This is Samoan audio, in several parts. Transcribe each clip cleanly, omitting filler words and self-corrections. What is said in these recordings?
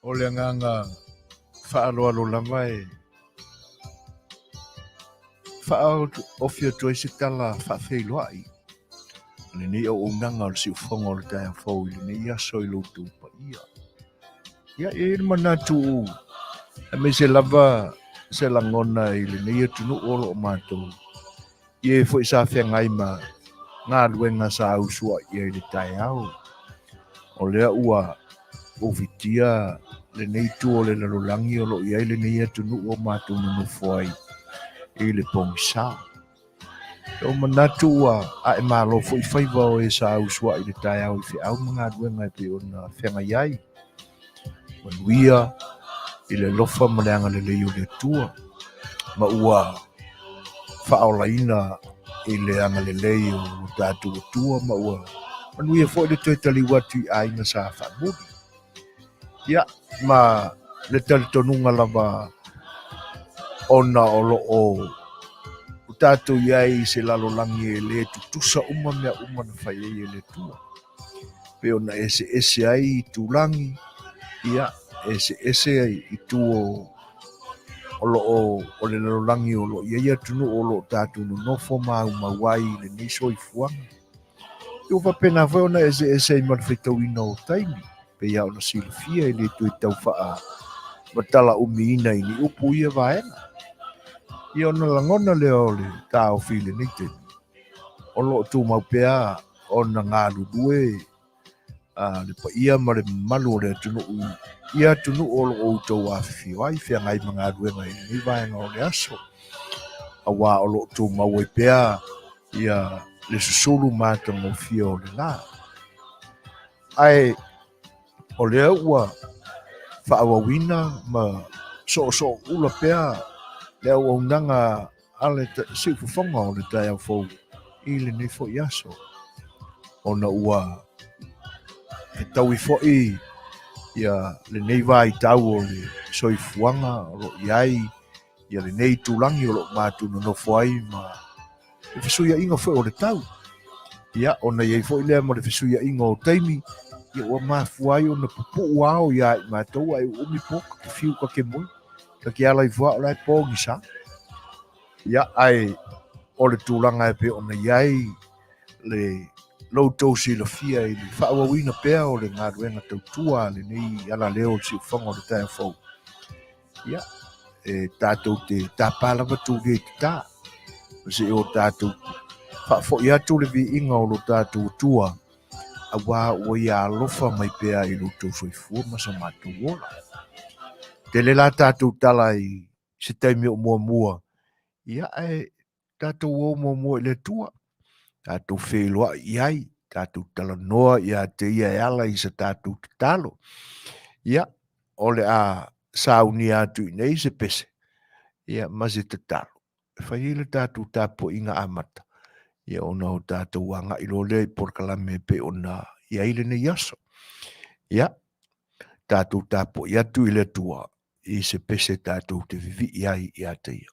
O le agaga faaaloalo lava e faaofi atu ai se tala faafeiloai a lenei auaunaga o le siufofoga o le taeao fou i lenei aso i lo outou paia. Ia, e i ai le manatu aemaise lava se lagona i lenei atunuu o lo o matou i e foi sa feagai ma galuega sa usuai ai i le taeao. O lea ua ufitia lenei itu o le lalolagi o lo o i ai lenei atunuu o matou nonofo ai i le pogisa. E manatu ua ae malo foi faiva o e sa usuai i le taeao i feau ma galuega e pei ona feagai ai. Manuia i le alofa ma le agalelei o le Atua, ma ua faaolaina i le agalelei o lo tatou Atua, ma ua manuia foi le toe taliu atu i aiga sa faamuli. Ia, ma le talitonuga lava ona o lo o tatou i ai i se lalolagi e le tutusa uma mea uma na fai ai e le Atua. Pei ona eseese ai itulagi, ia, eseese itu o lo o o le lalolagi o lo o i ai atunuu o lo o tatou nonofo maumau ai i lenei soifuaga. Ia ua faapena foi ona eseese ai ma le faitauina o taimi, pei lava ona silafia e le toe tau faamatala umiina i ni upu ia vaega. Ia ona lagona lea o le taofi i lenei taimi, o lo o tumau pea ona galulue le paia ma le mamalu o le atunuu i atunuu o lo o outou afifio ai, feagai ma galuega i lenei vaega o le aso, auā o lo o tumau ai pea ia le susulu matagofie o le la. Ae o lea ua faaauauina ma soosooula pea le auaunaga a le siufofoga o le taeao fou i lenei foi aso, ona ua fetaui foi ia lenei vaitau o le soifuaga o lo o i ai ia lenei itulagi o lo o matou nonofo ai ma le fesuiaiga foi o le tau. Ia, ona i ai foi lea ma le fesuiaiga o taimi, ia ua mafua ai ona pupuu ao ia i matou ae uumi po ka te fiu ka te moe, ka te ala i fua o la e pogisa. Ia, ae o le tulaga e pei ona i ai le lo outou silafia i le faaauauina pea o le galuega tautua a lenei alaleo o le siufofoga o le taeao fou. Ia, e tatou te tapa lava tulia i tatā, ma se i o tatou faafoi atu le viiga o lo tatou Atua, auā ua ia alofa mai pea i lo outou soifua ma so matou ola. Tele la tatou tala i se taimi o muamua, ia ae tatou o muamua i le Atua, tatou feiloai i ai, tatou talanoa ia te ia e ala i sa tatou tatalo. Ia, o le a saunia atu i nei se pese, ia, ma se tatalo. E fai ai le tatou tapuaiga amata, ia ona o tatou agai loa lea i polokalame e pei ona i ai lenei aso. Ia, tatou tapuai atu i le Atua i se pese tatou te vivii ai ia te ia.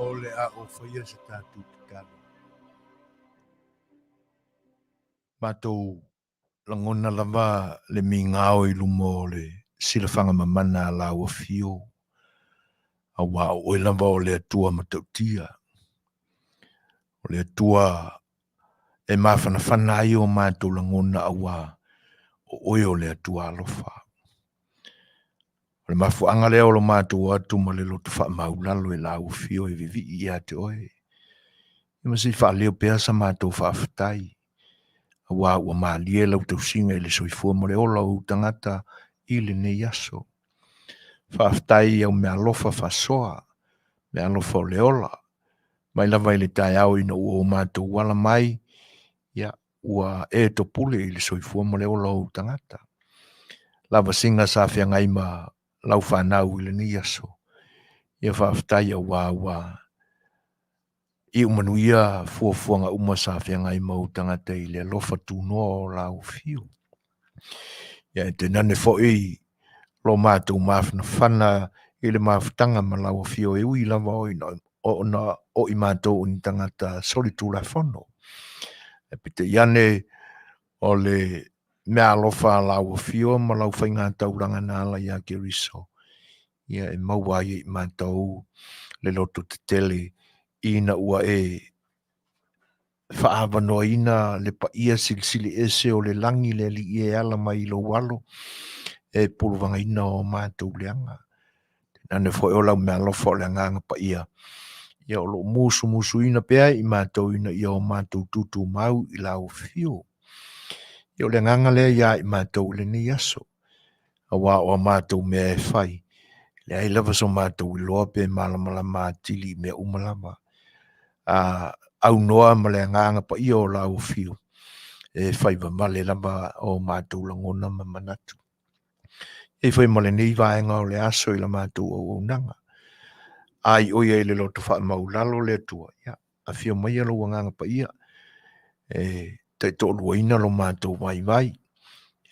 O le a o faia se tatou tatalo. Matou lagona lava le migao i luma o le silafaga mamana a lau Afio, aua o oe lava o le Atua matautia, o le Atua e mafanafana ai o matou lagona aua o oe o le Atua alofa. O le mafuaaga lea o lo matou o atu ma le loto faamaulalo i lau Afio e vivii ia te oe, ia ma se i faaleo pea sa matou faafetai, aua ua malie lau tausiga i le soifua ma le ola o ou tagata i lenei aso. Faafetai i au meaalofa faasoa, meaalofa o le ola, mai lava i le taeao ina ua o matou ala mai, ia, ua e topule i le soifua ma le ola o ou tagata. Lavasiga sa feagai ma lau fanau i lenei aso, ia faafetai aua ua iu manuia fuafuaga uma sa feagai ma ou tagata i le alofa tunoa o lau afio. Ia e tainane foi lo matou mafanafana i le mafutaga ma lau afio e ui lava o ina ona o i matou o ni tagata solitulafono. Ae peitai ane o le meaalofa a lau afio ma lau faigataulaga na ala ia Keriso, ia e maua ai e i matou le loto tetele ina ua e faaavanoaina le paia silisili ese o le lagi le Alii e ala mai i lou alo e puluvagaina o matou leaga. Tainane foi o lau meaalofa o le Agaga Paia, ia o lo o musumusuina pea i matou ina ia o matou tutumau i lau afio. Ia o le agaga lea ia i matou i lenei aso, aua o a matou mea e fai, leai lava so matou iloa pe malamalama atili i mea uma lava. A aunoa ma le Agaga Paia o lau afio, e fai vavale lava o matou lagona ma manatu. E fai ma lenei vaega o le aso i la matou auaunaga. A i oia i le loto faamaulalo le Atua, ia, afio maia lou Agaga Paia, e taitoaluaina lo matou vaivai,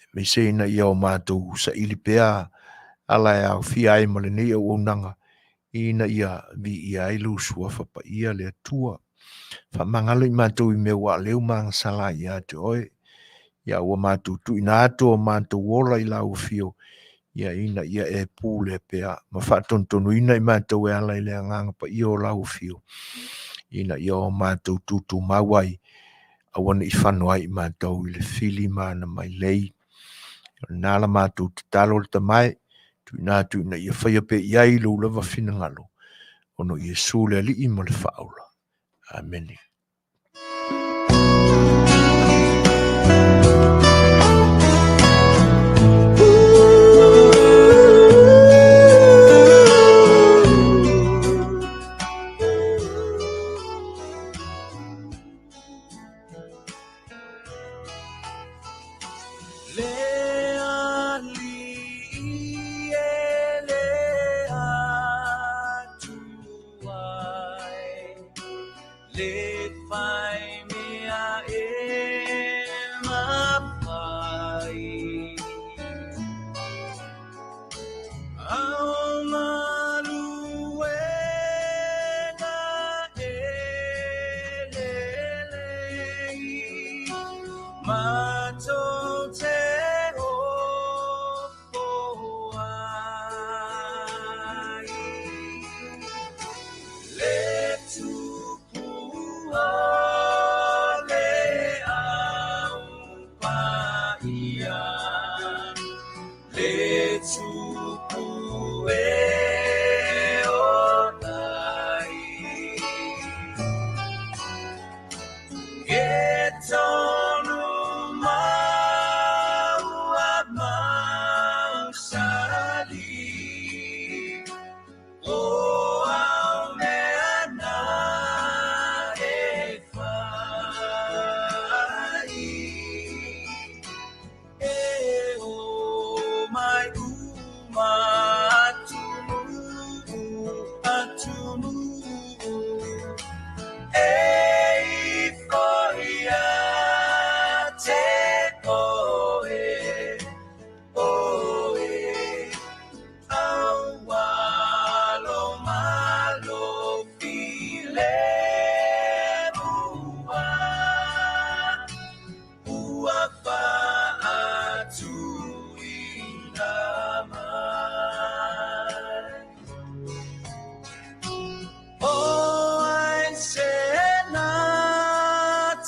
aemaise ina ia o matou saili pea ala e aofia ai ma lenei auaunaga, ina ia viia ai lou suafa paia le Atua. Faamagalo i matou i mea ua aleu ma agasala ia te oe, ia ua matou tuuina atu o matou ola i lau afio, ia ina ia e pule pea ma faatonutonuina i matou e ala i le Agaga Paia o lau afio, ina ia o matou tutumau ai, aua ne i fano ai i matou i le fili ma ana mailei. O lena la matou tatalo le Tama e, tuuina atu ina ia faia pea i ai lou lava finagalo, ona o Iesu le Alii ma le Faaola. Amene. Matou te ofo ai le tupu o le au paia, le tupu e ola ai. E tonu mau a mausali, o au mea na e fai. E o mai uma atunuu, atunuu. E ifo ia te oe, oe, aualo malo filemu ua faatuina mai. O ai se na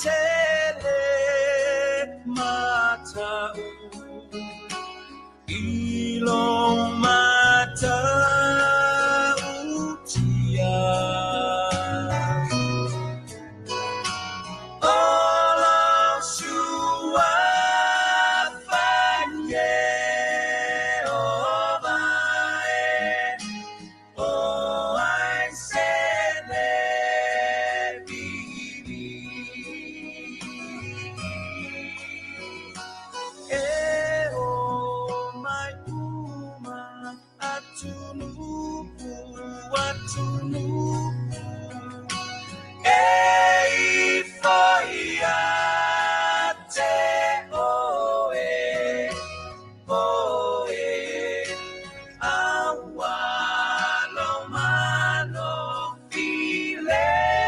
tele matau i lo matautia. O lo suafa Ieova e, o ai se le vivi. E o mai uma atunuu, atunuu. E ifo ia te oe, oe, aualo malo filemu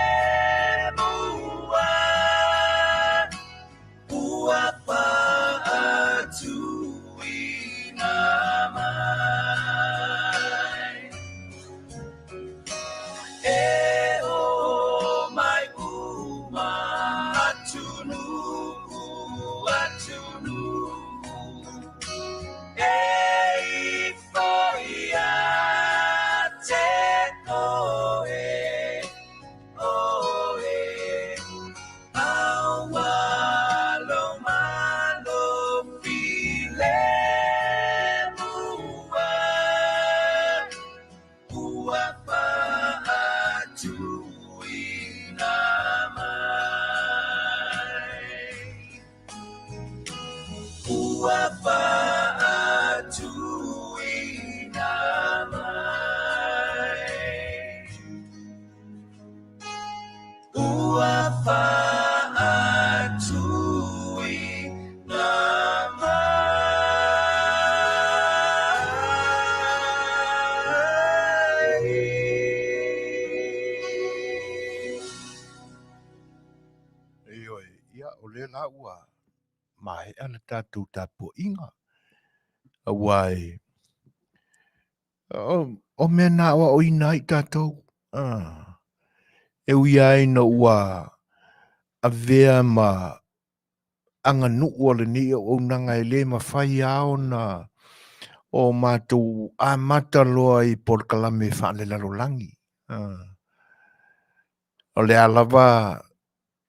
ua faatuina mai. E o mai uma atunuu, atunuu. E ifo ia te oe, oe, aualo malo filemu ua faatuina mai. Ua faatuina mai. Ua faatuina mai. Ioe, ia, o lea la ua maea le tatou tapuaiga, aua e, o, o mea na aoaoina ai tatou, ah, e ui ai ina ua avea ma aganuu a lenei auaunaga e le mafai lava ona o matou amata loa i polokalame faalelalolagi. Ah. O le a lava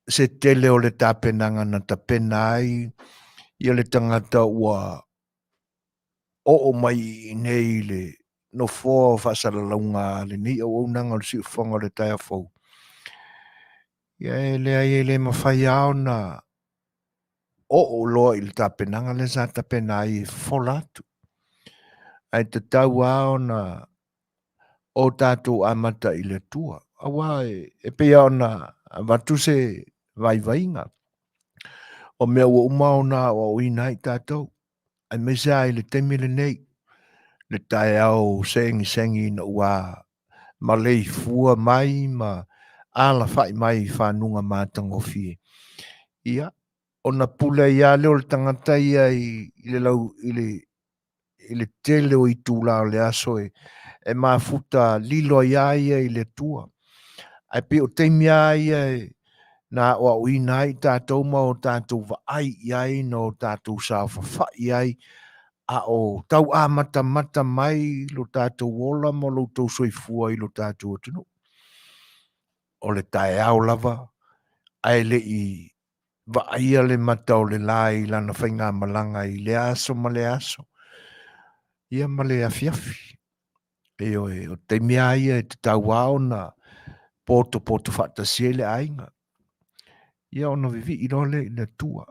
se tele o le tapenaga na tapena ai ia le tagata ua oo mai i inei i le nofoa o faasalalauga a lenei auaunaga o le Siufofoga o le Taeao Fou, ia e leai e le mafai lava ona oo loa i le tapenaga lea sa tapena ai e fofola atu. Ae tatau lava ona o tatou amata i le Atua. Aua e pei lava ona avatu se vaivaiga, o mea ua uma ona aoaoina ai tatou, aemaise lava i le taimi lenei, le taeao segisegi ina ua maleifua mai ma alafai mai i fanuga matagofie. Ia, Ona pule ai lava lea o le tagata ia i le lau i le i le tele o itula o le aso e e mafuta lilo ai lava ia i le Atua. Ae pei o taimi lava ia e na aoaoina ai tatou ma o tatou vaai i ai na o tatou saofafai ai a o tau amatamata mai lo tatou ola ma lo outou soifua i lo tatou atunuu. O le taeao lava ae le i vaaia le mata o le la i lana faigamalaga i lea aso ma lea aso, ia ma le afiafi. Ioe, o taimi lava ia e tatau lava ona potopoto faatasi ai le aiga, ia ona vivii loa lea i le Atua.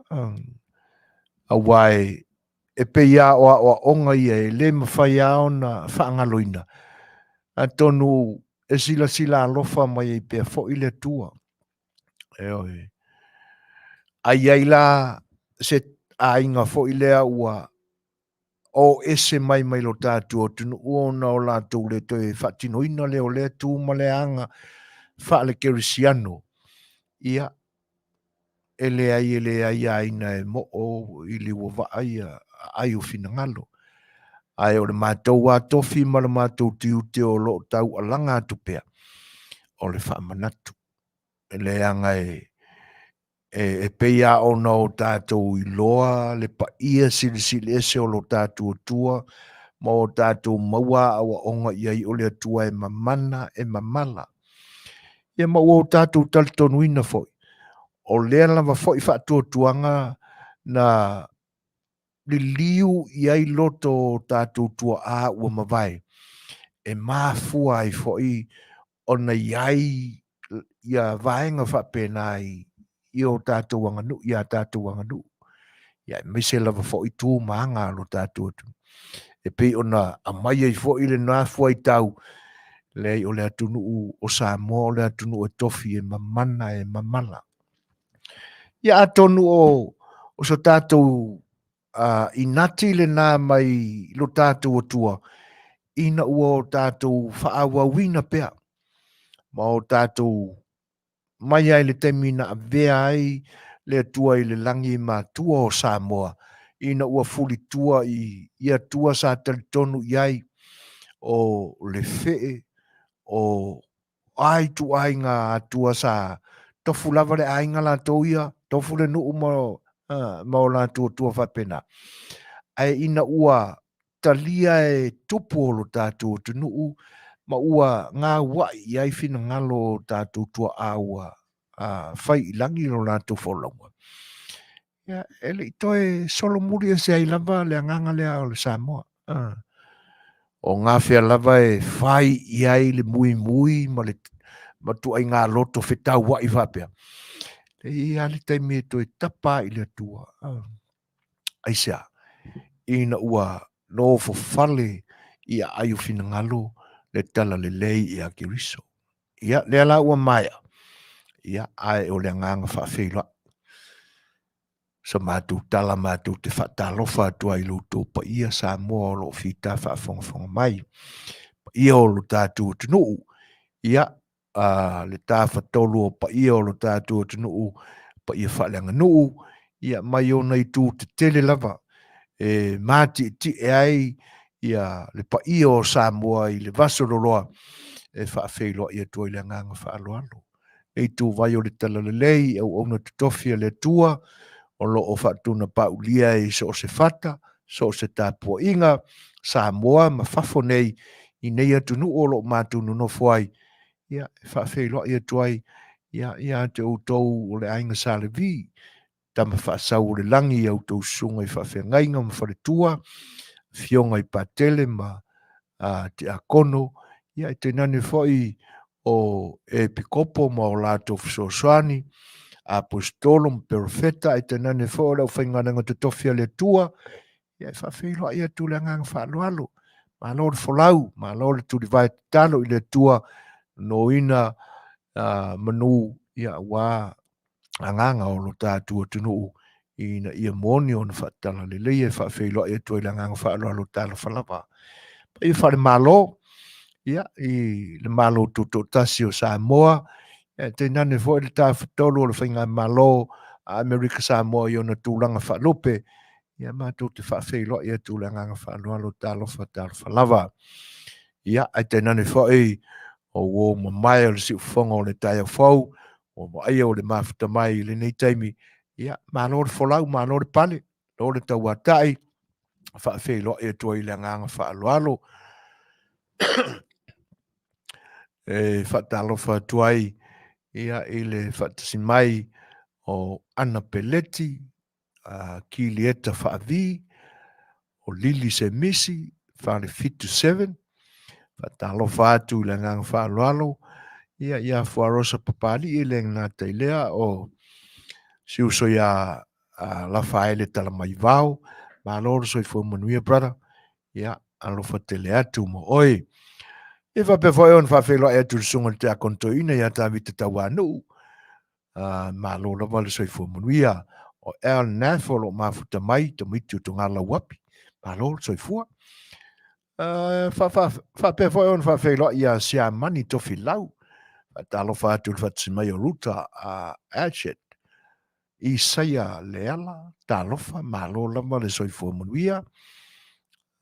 Aua e pei lava o aoaoga ia e le mafai lava ona faagaloina, atonu e silasila alofa mai ai pea foi le Atua. Ioe. A i ai la se aiga foi lea ua o ese mai mai lo tatou atunuu ona o latou le toe faatinoina lea o lea tu ma le aga faale-kerisiano, ia, e leai e le aiaina e moo i liuavaa ia aai o finagalo. Ae o le matou lava tofi ma le matou tiute o lo o taualaga atu pea, o le faamanatu. Leaga e e pei lava ona o tatou iloa le paia silisili ese o lo tatou Atua ma o tatou maua aoaoga i ai o le Atua e mamana e mamala. Ia ma ua o tatou talitonuina foi, o lea lava foi faatuatuaga na liliu i ai loto o tatou tuaa ua mavae, e mafua ai foi ona i ai ia vaega faapena i o tatou aganuu, i a tatou aganuu, ia aemaise lava foi tu ma aga a lo tatou atunuu. E pei ona aumai ai foi lena fuaitau, leai o le atunuu o Samoa o le atunuu e tofi e mamana e mamala. Ia atonu o so tatou inati lena mai lo tatou Atua ina ua o tatou faaauauina pea ma o tatou mai ai le taimi na avea ai le Atua i le lagi matua o Samoa ina ua fulitua i i Atua sa talitonu i ai o le fee o a ituaiga Atua sa tofu lava le aiga latou ia, tofu le nuu ma o latou Atua faapena. Ae ina ua talia e tupu o lo tatou atunuu ma ua gauai i ai finagalo o tatou tuaa ua fai i lagi lo latou folauga, ia, e le i toe solomuli ese ai lava le agaga lea o le Samoa. O gafea lava e fai i ai le muimui ma le matuaiga loto fetauai faapea, e i ai lava le taimi e toe tapa ai i le Atua. Aisea? Ina ua nofofale i aai o finagalo le talalelei ia Keriso. Ia, lea la ua maea, ia, ae o le agaga faafeiloai. Sa matou tala matou te faatalofa atu ai i lo outou paia Samoa o lo o fita faafogafoga mai. Paia o lo tatou atunuu, ia, le tafatolu o paia o lo tatou atunuu, paia faaleaganuu, ia mai ona itu tetele lava e matietie ai ia le paia o Samoa i le vasololoa e faafeiloai atu ai le agaga faaaloalo. Le ituvai o le talalelei, auauna totofi a le Atua, o lo o faatunapaulia i so o se fata, so o se tapuaiga, Samoa ma fafo nei i nei atunuu o lo o matou nonofo ai, ia, e faafeiloai atu ai ia, ia te outou o le aiga Sa Levi, Tama Faasau o le Lagi i a outou susuga i faafeagaiga ma faletua, afioga i Patele ma Tiakono, ia e tainane foi o Epikopo ma o latou fesoasoani, Aposetolo ma Perofeta, ae tainane foi o le aufaigaluega totofi a le Atua, ia e faafeiloai atu le agaga faaaloalo. Malo le folau, malo le tulivae tatalo i le Atua, nonoina manu, ia aua agaga o lo tatou atunuu ina ia moni ona faatalalelei e faafeiloai atu ai le agaga faaaloalo talofa lava. Paia faale-Malo, ia, i le Malo Tutoatasi o Samoa, ia, tainane foi le Tafatolu o le Faigamalo a Amerika Samoa i ona tulaga faalupe. Ia matou te faafeiloai atu le agaga faaaloalo, talofa, talofa lava. Ia, ae tainane foi o uo mamae o le siufofoga o le taeao fou, ua vaaia o le mafuta mai i lenei taimi. Ia, malo le folau, malo le pale, lo le tauatai, faafeiloai atu ai i le agaga faaaloalo. E faatalofa atu ai ia i le faatasi mai o Ana Peleti, Kilieta Faavi, o Lili Semisi, Fale 77. Faatalofa atu i le agaga faaaloalo ia ia Fuarosa Papalii e le gata i lea o si uso ia Lafaele Talamaivao. Malo le soifua manuia, brother. Ia, alofa tele atu mo oe. E faapea foi ona faafeiloai atu i le susuga i le Tiakono Toeaina ia Tavita Tauanuu. Malo lava le soifua manuia. O El Nath o lo o mafuta mai, tamaiti o Togalauapi. Malo le soifua. Faapea foi ona faafeiloai ia Siamani Tofilau. Faatalofa atu i le faatasi mai o Ruta Ashet. Isaia Leala, talofa, malo lava le soifua manuia.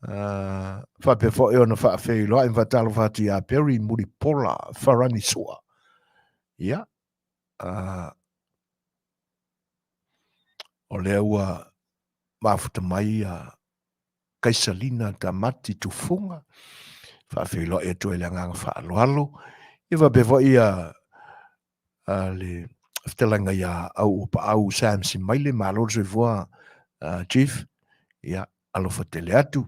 Faapea foi ona faafeiloai ma faatalofa atu ia Perry Mulipola Farani Sua. Ia, o lea ua mafuta mai ia Kaisalina Tamati Tufuga, faafeiloai atu ai le agaga faaaloalo. Ia faapea foi ia le fetalaiga ia Auua Paau Sam Simaile, malo le soifua Chief, ia alofa tele atu.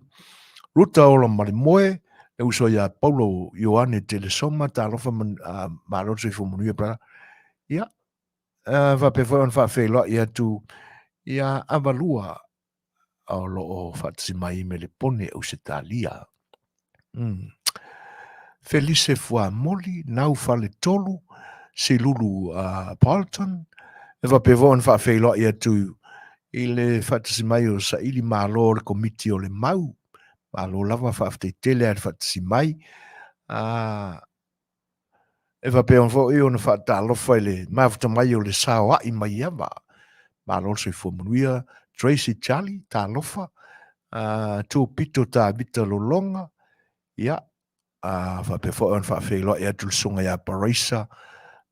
Ruta Ola Malemoe, le uso ia Paulo Ioane Telesoma, talofa malo le soifua manuia brother. Ia, faapea foi ona faafeiloai atu ia Avalua o lo o faatasi mai i Melepone, Ausetalia. Felise Fuamoli, Nau Faletolu, Silulu Paulton, e faapea foi ona faafeiloai atu i le faatasi mai o Saili Malo o le Komiti o le Mau. Malo lava, faafetai tele lava i le faatasi mai. E faapea foi ona faatalofa i le mafuta mai o le saoai mai ava. Malo le soifua manuia. Tracy Charlie, talofa. Tupito Tavita Lolonga, ia, faapea foi ona faafeiloai atu le susuga ia Paraisa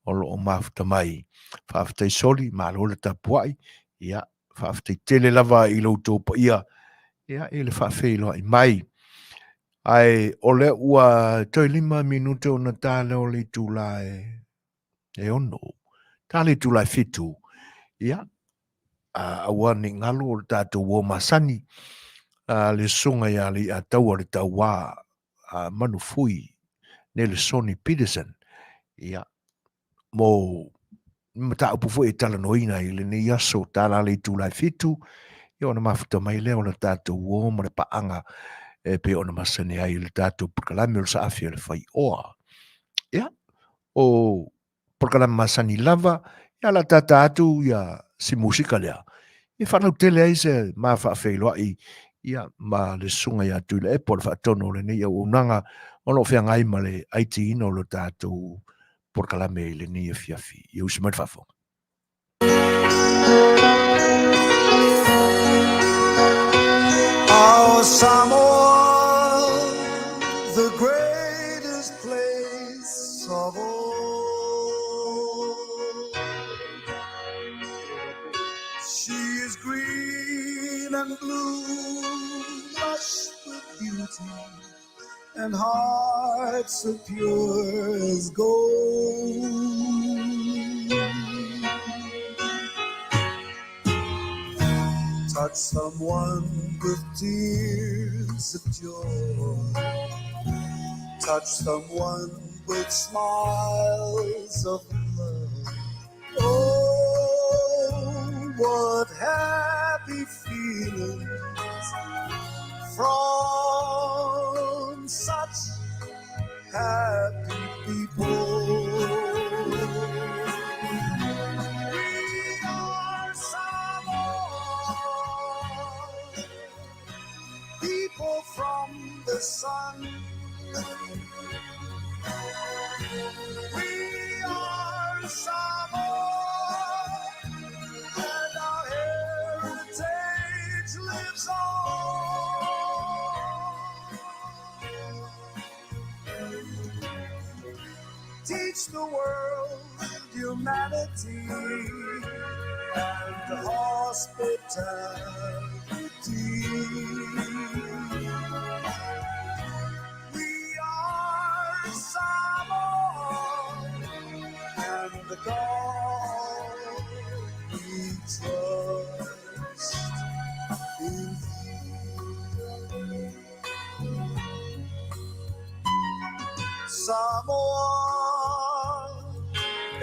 o lo o mafuta mai. Faafetai Soli, malo le tapuai. Ia, faafetai tele lava i lo outou paia, ia, i le faafeiloai mai. Ae o lea ua toe 5 minute ona ta lea o le itula e 6, ta le itula e 7, ia, aua ne i galo o le tatou uo masani, le susuga ia Leiataua le Tauā Manufui Nelesoni Peterson, ia, mo mataupu foi e talanoaina i lenei aso ta la le itula e 7, ia ona mafuta mai lea o le tatou uo ma le paaga e pei ona masani ai i le tatou polokalame o le saafi o le faioa. Ia, o polokalame masani lava, ia la tata atu ia si musika lea, e faalautele ai se ma faafeiloai ia ma le susuga ia Tuilaepa o le faatonu o lenei auaunaga o lo o feagai ma le aitiina o le tatou polokalame i lenei afiafi. Ia usi mai le faafofoga. Our Samoa, the greatest place of all. She is green and blue, lush with beauty, and hearts so pure as gold. Touch someone with tears of joy. Touch someone with smiles of love. Oh, what happy feelings from such happy people. We are Samoa, people from the sun. We are Samoa, Teach the world humanity and hospitality. We are Samoa, and the God we trust in thee. Samoa,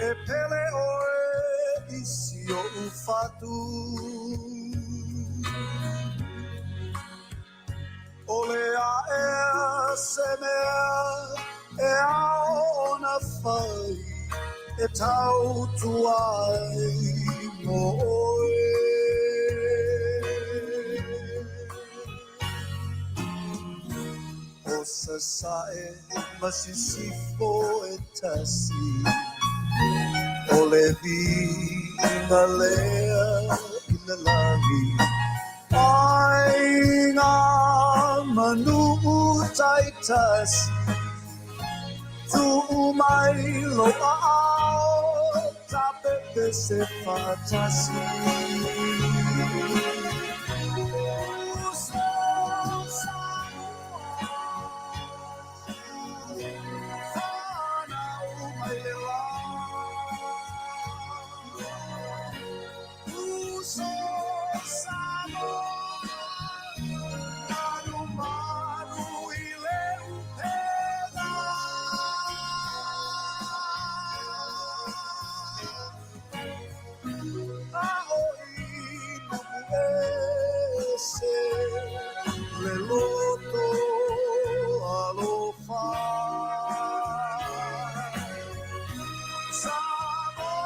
e pele oe i si o'u fatu. O le aea se mea e ao ona fai e tautua ai mo oe. O Sasae ma Sisifo e tasi, o le viiga lea i le lagi. Aiga ma nuu taitasi, tuu mai lou aao, ta pepese faatasi. Uso Samoa, fanau mai le la. Uso Samoa, malumalu i le upega. A o i nu'u ese le loto alofa. Samoa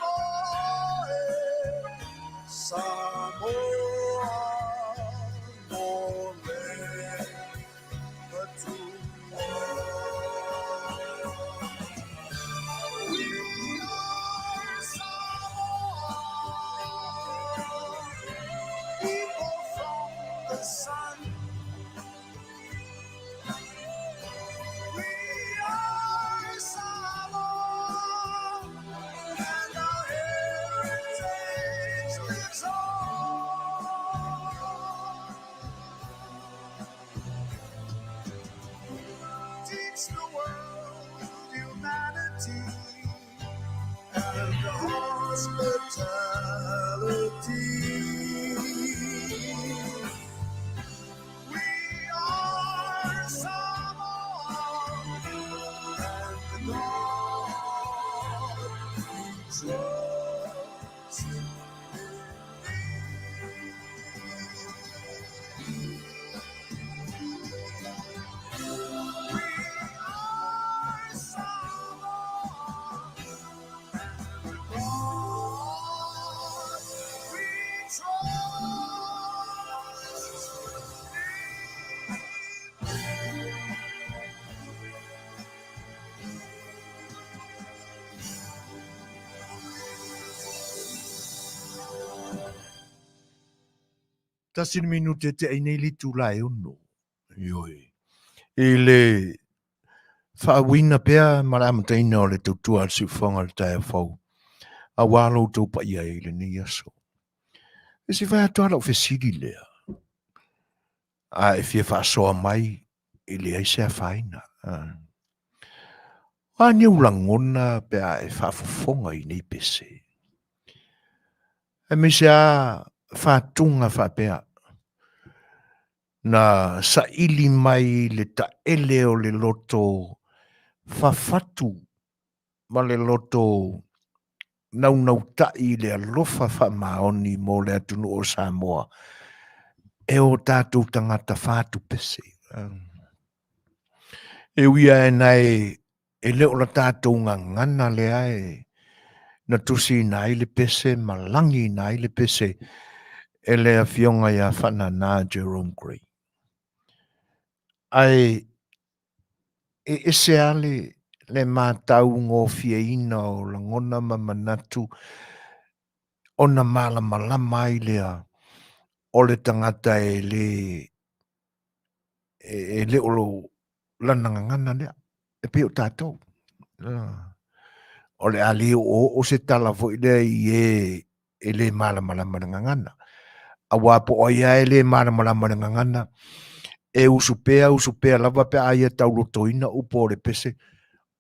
mo e, Samoa mo le Atua. We are Samoa, people from the sun. We are Samoa, and our heritage lives on. Teach the world humanity and hospitality. We are Samoa, and the God we trust in thee. We are Samoa, and the God we trust in thee. Tasi le minute te ai nei le itula e ono. Ioe. I le faauiina pea ma le amataina o le tautua a le siufofoga o le taeao fou, aua lo outou paia i lenei aso. E se fai atu lava lau fesili lea, a e fia faasoa mai e leai se afaina. O a ni ou lagona pe a e faafofoga i nei pese? Aemaise a fatuga faapea na saili mai le taele o le loto fafatu ma le loto naunautai i le alofa faamaoni mo le atunuu o Samoa e o tatou tagata fatupese. E ui lava ina e le o la tatou gagana lea e na tusiina ai le pese ma lagiina ai le pese e le Afioga ia Faanana Jerome Grey. Ae e ese lava le, le matau gofieina o lagona ma manatu ona malamalama ai lea o le tagata e le e le o lana gagana lea, e pei o tatou. O le a le oooo se tala foi lea i e e le malamalama i le gagana. Aua po o ai lava e le malamalama i le gagana, e usu pea usu pea lava pe a ia taulotoina upu o le pese,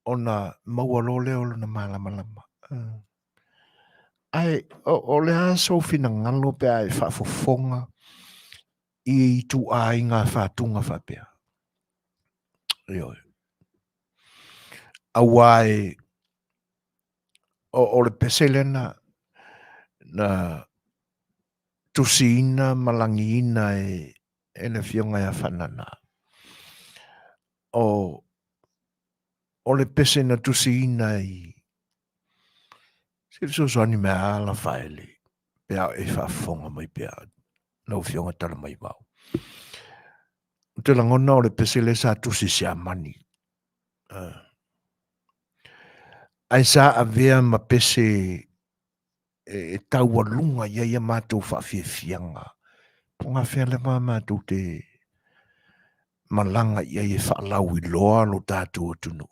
ona maua loa lea o lona malamalama. Ae o le a sou finagalo pe a e faafofoga i ituaiga fatuga faapea? Ioe. Aua e o le pese lea na tusiina ma lagiina e le Afioga ia Faanana. O le pese na tusiina i se fesoasoani mai a Lafaele pe a e faafofoga mai pea lau Afioga Talamaivao. Ou te lagona o le pese lea sa tusi i Siamani. Ae sa avea ma pese e taualuga i ai a matou faafiafiaga. Po o gafea lava matou te malaga i ai e faalauiloa lo tatou atunuu.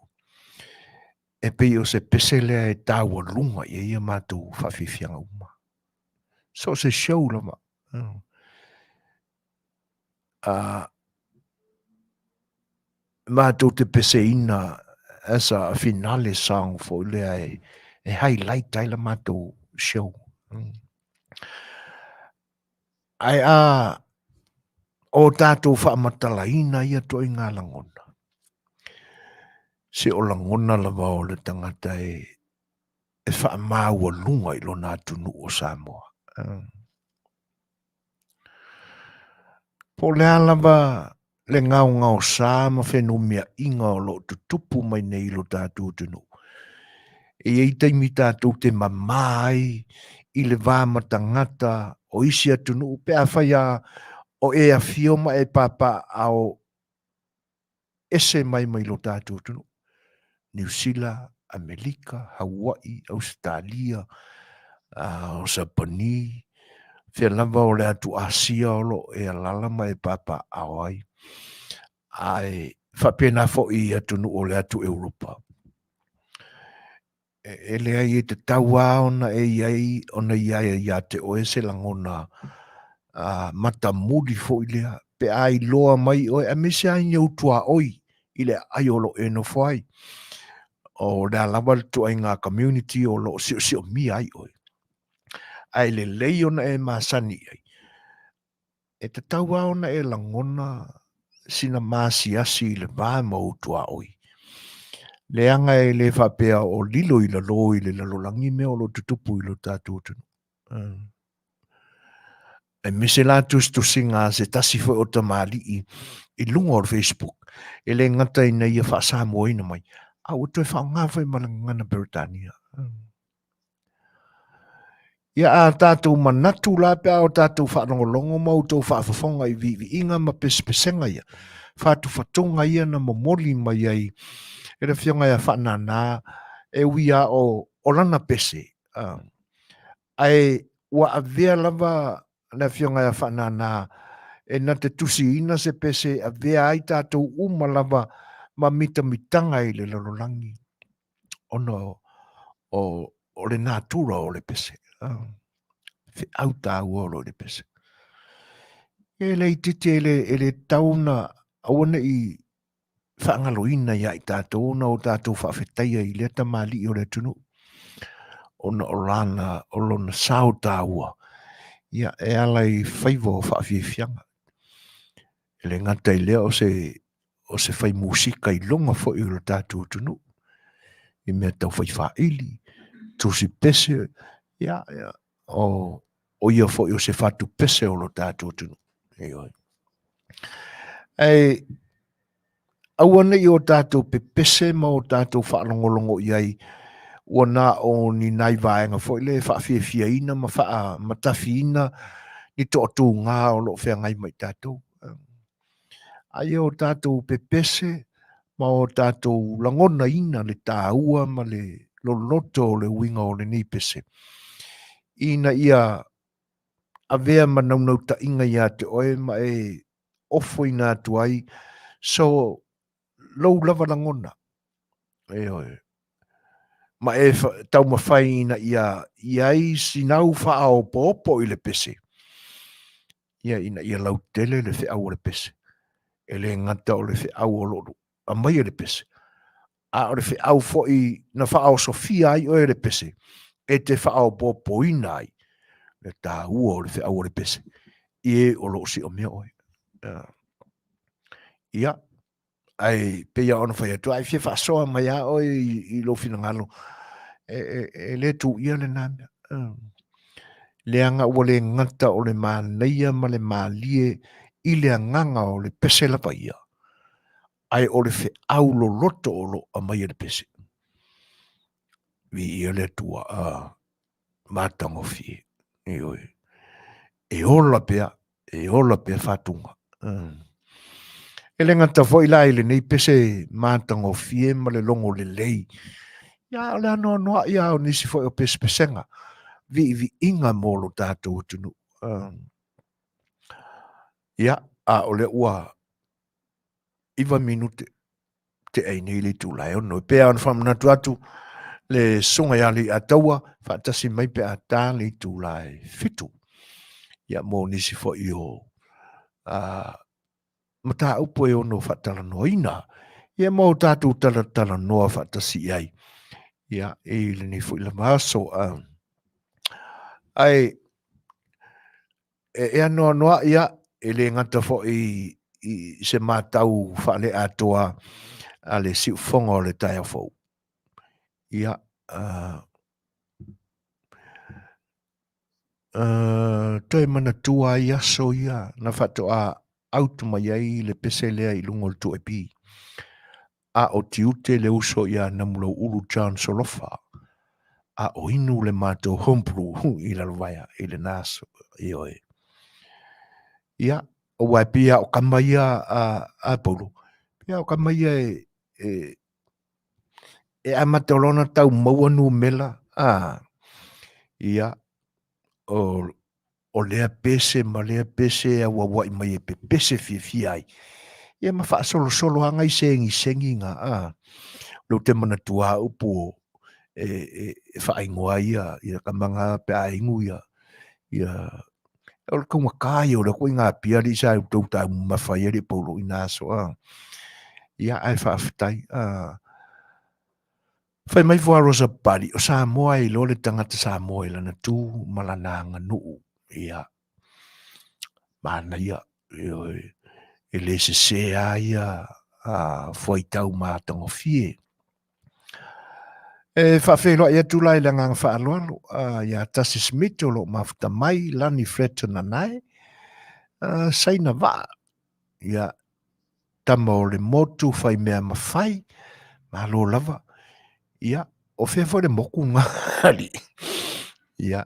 E pei o se pese lea e taualuga i ai a matou faafiafiaga uma. So o se show lava. Matou te peseina as a finale song foi lea e highlight ai la matou show. Ae a o tatou faamatalaina ia ituaiga lagona, se o lagona lava o le tagata e faamaualuga i lona atunuu o Samoa. Po o le a lava le gaogaosa ma fenumiaiga o lo o tutupu mai nei i lo tatou atunuu, e i ai taimi tatou te mama ai i le va ma tagata o isi atunuu pe afai lava o e afio ma e papaaao ese mai mai lo tatou atunuu, Niu Sila, Amerika, Hawaii, Ausetalia, o Sapani, fea lava o le atu Asia o lo o e alaala ma e papaaao ai, ae faapena foi i atunuu o le atu Europa. E leai e tatau lava ona e i ai, ona i ai ia te oe se lagona matamuli foi lea, pe a iloa mai oe, aemaise lava i ou tuaoi i le aai o lo o e nofo ai. O le a lava le ituaiga community o lo o siosiomia ai oe. Ae lelei ona e masani i ai. E tatau lava ona e lagona sina maasiasi i le va ma ou tuaoi. Leaga e le faapea o lilo i lalo i le lalolagi mea o lo o tutupu i lo tatou atunuu. Aemaise la tusitusiga a se tasi foi o tamalii i luga o le Facebook, e le gata ina ia faa-Samoaina mai, a ua toe faaaoga foi ma le gagana Peretania. Ia a tatou manatu la pe a o tatou faalogologo ma outou faafofoga i viiviiga ma pesepesega ia, fatufatuga ia na momoli mai ai e le Afioga ia Faanana, e ui lava o lana pese, ae ua avea lava le Afioga ia Faanana e na te tusiina se pese e avea ai tatou uma lava ma mitamitaga i le lalolagi ona o le natura o le pese. Feau taua o lo o i le pese. E le itiiti e le tatau ona aua ne i faagaloina ia i tatou ona o tatou faafetaia i lea tamalii o le atunuu ona o lana o lona sao taua ia e ala i faiva o faafiafiaga. E le gata i lea o se fai musika iloga foi o le tatou atunuu i mea tau fai faili, tusi pese, ia o ia foi o se fatu pese o lo tatou atunuu. Ioe. Ae aua ne i o tatou pepese ma o tatou faalogologo i ai ua na o ni nai vaega foi lea e faafiafiaina ma faamatafiina ni toatuga o lo o feagai ma i tatou. Ae o tatou pepese ma o tatou lagonaina le taua ma le loloto o le uiga o lenei pese, ina ia avea ma naunautaiga ia te oe ma e ofoina atu ai so lou lava lagona. Ioe. Ma e taumafai ina ia i ai sinau faaopoopo i le pese, ia ina ia lautele le feau o le pese. E le gata o le feau o lo o aumaia le pese, a o le feau foi na faaosofia ai oe e le pese, e te faaopoopoina ai le taua o le feau o le pese i e o lo o siomia oe. Ia, ae pei lava ona fai atu, a e fia faasoa mai lava oe i lou finagalo, e le tuuia lena mea. Leaga ua le gata o le manaia ma le malie i le agaga o le pese lava ia, ae o le feau loloto o lo o aumai e le pese. Viia le Atua, a matagofie. Ioe. E ola pea, e ola pea faatuga. E le gata foi la i lenei pese matagofie ma le logo lelei. Ia, o le anoanoai lava o nisi foi o pesepesega, viiviiga mo lo tatou atunuu. Ia, a o lea ua 9 minute tea ai nei le itula e 6. E pei lava ona faamanatu atu le susuga ia Leiataua faatasi mai pe a ta le itula e 7. Ia mo nisi foi o mataupu e ono faatalanoaina. Ia mo tatou talatalanoa faatasi i ai. Ia i lenei foi lava aso. Ae e anoanoai ia, e le gata foi i se matau faale-atoa a le siufofoga o le taeao fou. Ia, toe manatua ai aso ia na faatoa autu mai ai le pese lea i luga o le 2AP. A o tiute le uso ia Namulauulu John Solofa, a o inu le matou homebrew i Lalovaea i lena aso. Ioe. Ia, aua e pei lava o kama ia a Paulo, pei lava o kama ia e amata loa ona tau maua numera, a, ia, o lea pese ma lea pese e auauai mai e pepese fiafia ai. Ia ma faasolosolo lava nai segisegiga, a. Lea ou te manatua lava upu o e faaigoa ai ia tama na pe a inu ia, o le taugata ia o lea ituaiga pia alii sa outou taumamafa ai alii Paulo i na aso, a. Ia ae faafetai, a. Fai mai fua Rosa Papalii, o Samoa e iloa le tagata Samoa i lana tu ma lana aganuu. Ia, manaia, ioe, e le sese lava ia fuaitau matagofie. E faafeiloai atu la i le agaga faaaloalo ia Tasi Smith o lo o mafuta mai, Lani Fletcher Nanae, Saina Vaa, ia, tama o le motu fai mea mafai, malo lava. Ia, o fea foi le motu na alii? Ia,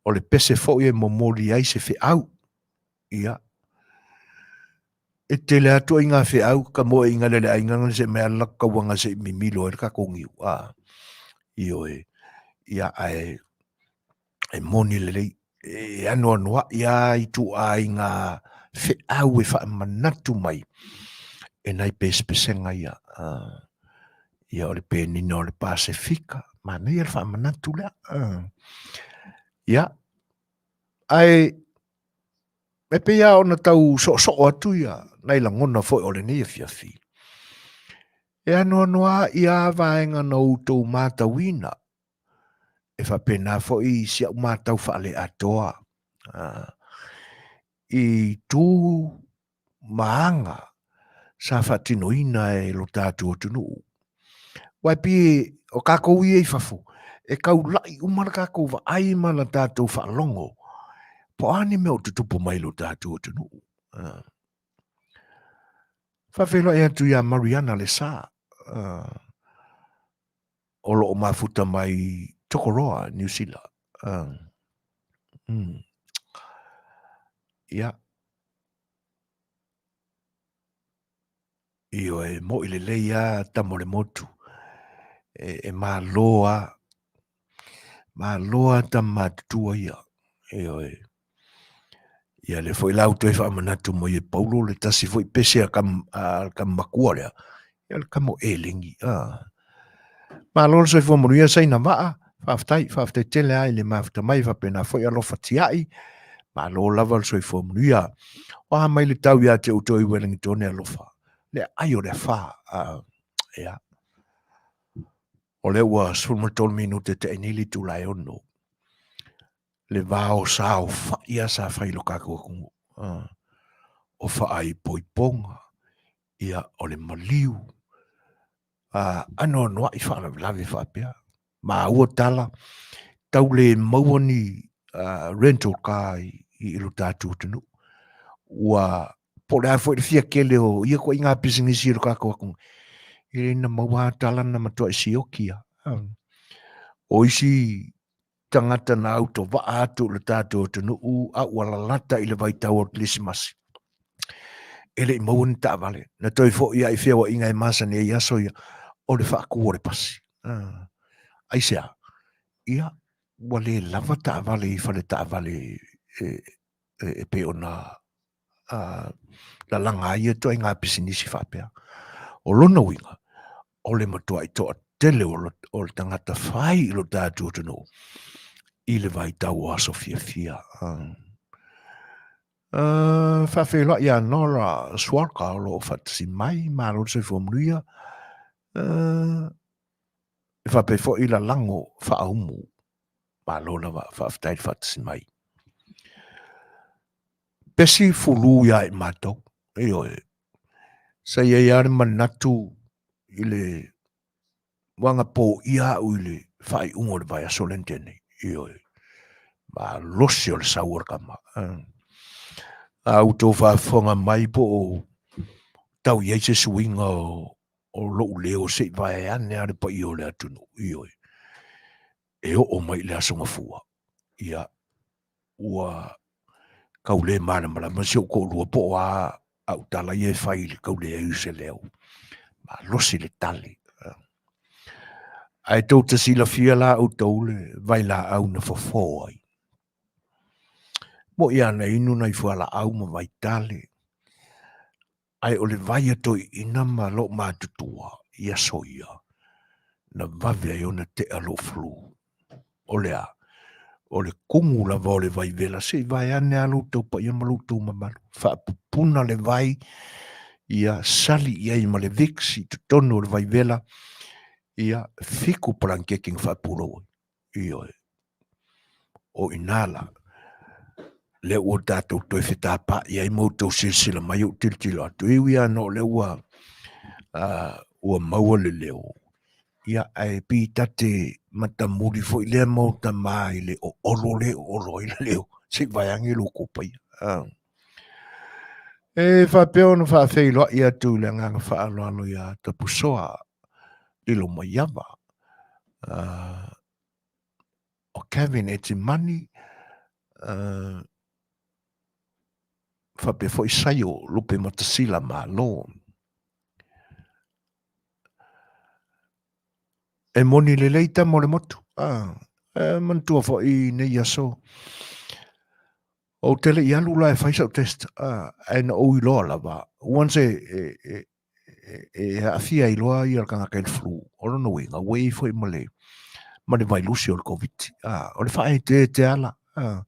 o le pese foi e momoli ai se feau. Ia, e tele atu ai ngā feau, ka moe i ngā lele aiga ngā se mea lako kauanga se i mimilo ai le kākou niu. A, ioe, ia, ae, e moni lelei, e anoanoai lava ituaiga feau e faamanatu mai e nai pesepesega ia. Ia o le penina o le Pasefika, manaia le faamanatu lea. Ia, ae e pei lava ona tau soosoo atu ia nai lagona foi o lenei afiafi. E anoanoai lava vaega na outou matauina e faapena foi si au matau faale-atoa i tu ma aga sa faatinoina e lo tatou atunuu. Aua e pei o tatou ia i fafo, e taulai uma le tatou vaai ma le tatou faalogo, po o a ni mea o tutupu mai i lo tatou atunuu. Faafeiloai atu ia Mariana Lesa, o lo o mafuta mai Tokoroa, Niu Sila. Ia. Ioe, mo'i lelei lava tama o le motu. E malo lava. Malo lava tama matutua ia. Ioe. Ia lea foi la ua toe faamanatu mai e Paulo le tasi foi pese a le tama matua lea, ia o le tama o Eleni. Malo le soifua manuia Saina Vaa, faafetai, faafetai tele lava i le mafuta mai faapena foi alofa tiai. Malo lava le soifua manuia. O a mai le tau ia te outou i Wellington alofa. Le ai o le afa. Ia. O lea ua 13 minute te ai nei le itula e 6. Le va o saofa'i a sa fai i lo tatou atunuu. O faaipoipoga, ia o le maliu, anoanoai faalavelave faapea. Maua tala, tau le maua ni rental car i lo tatou atunuu. Ua po o le a foi le fia kele o ia ituaiga pisinisi i lo tatou atunuu, e le na maua lava tala na matuai sioki lava. O isi tagata na autovaa atu i lo tatou atunuu a ua lalata i le vaitau o le Kerisimasi, e le i maua ni taavale. Na toe foi lava i feoaiga e masani ai i aso ia, o le faatu o le pasi. Aisea? Ia, ua le lava taavale i fale taavale e pei ona lalaga ai ia ituaiga pisinisi faapea. O lona uiga, o le matuai toatele o le tagata fai i lo tatou atunuu i le vaitau o aso fiafia. Faafeiloai ia Nora Swarka o lo o faatasi mai, malo le soifua manuia. E faapea foi lalago faaumu, malo lava, faafetai le faatasi mai. Pesi fulu ia i matou, ioe. Sa i ai lava le manatu i le waga poia au i le faaiuga o le vaiaso lea na tea nei, ioe. Malosi o le sau o le tama. A outou faafofoga mai po o tau i ai se suiga o lou leo se i vaeane lava le paia o le atunuu, ioe. E oo mai i le Aso Gafua, ia, ua tau le malamalama si ou toalua po o a au tala ia e fai i le tau leai o se leo. Malosi le tali. Ae tou te silafia la outou le vailaau na fofo ai. Mo'i lava na inu nai fualaau ma vaitale, ae o le vai a toeaiina ma loomatutua i aso ia, na vave ai ona tea lou flu. O le a? O le kumu lava o le vai vela, se i vaeane lava lo outou paia ma lo outou mamalu. Faapupuna le vai, ia sali i ai ma le Vicks i totonu o le vai vela, ia 7 palaniketi na faapulou ai. Ioe. O i ina la, lea ua tatou toe fetapaai ai ma outou silasila mai ou tilotilo atu, e ui lava ona o lea ua, ua maua le leo, ia ae pei ta te matamuli foi lea mau tama i le oolo lea e oolo ai le leo, se i vaeane lo outou paia. E faapea ona faafeiloai atu i le agaga faaaloalo ia Tapusoa Lilomaiava, o Kevin Etimani, faapea foi Saio Lupematasila Malo. E moni lelei tama o le motu. E manatua foi nei aso, ou te le i alu la e fai sau test, ae na ou iloa lava, once e, e aafia ai loa ia le tagata i le flu, o lona uiga ua i ai foi ma le ma le vailusi o le Koviti. O le faaeteete lava la.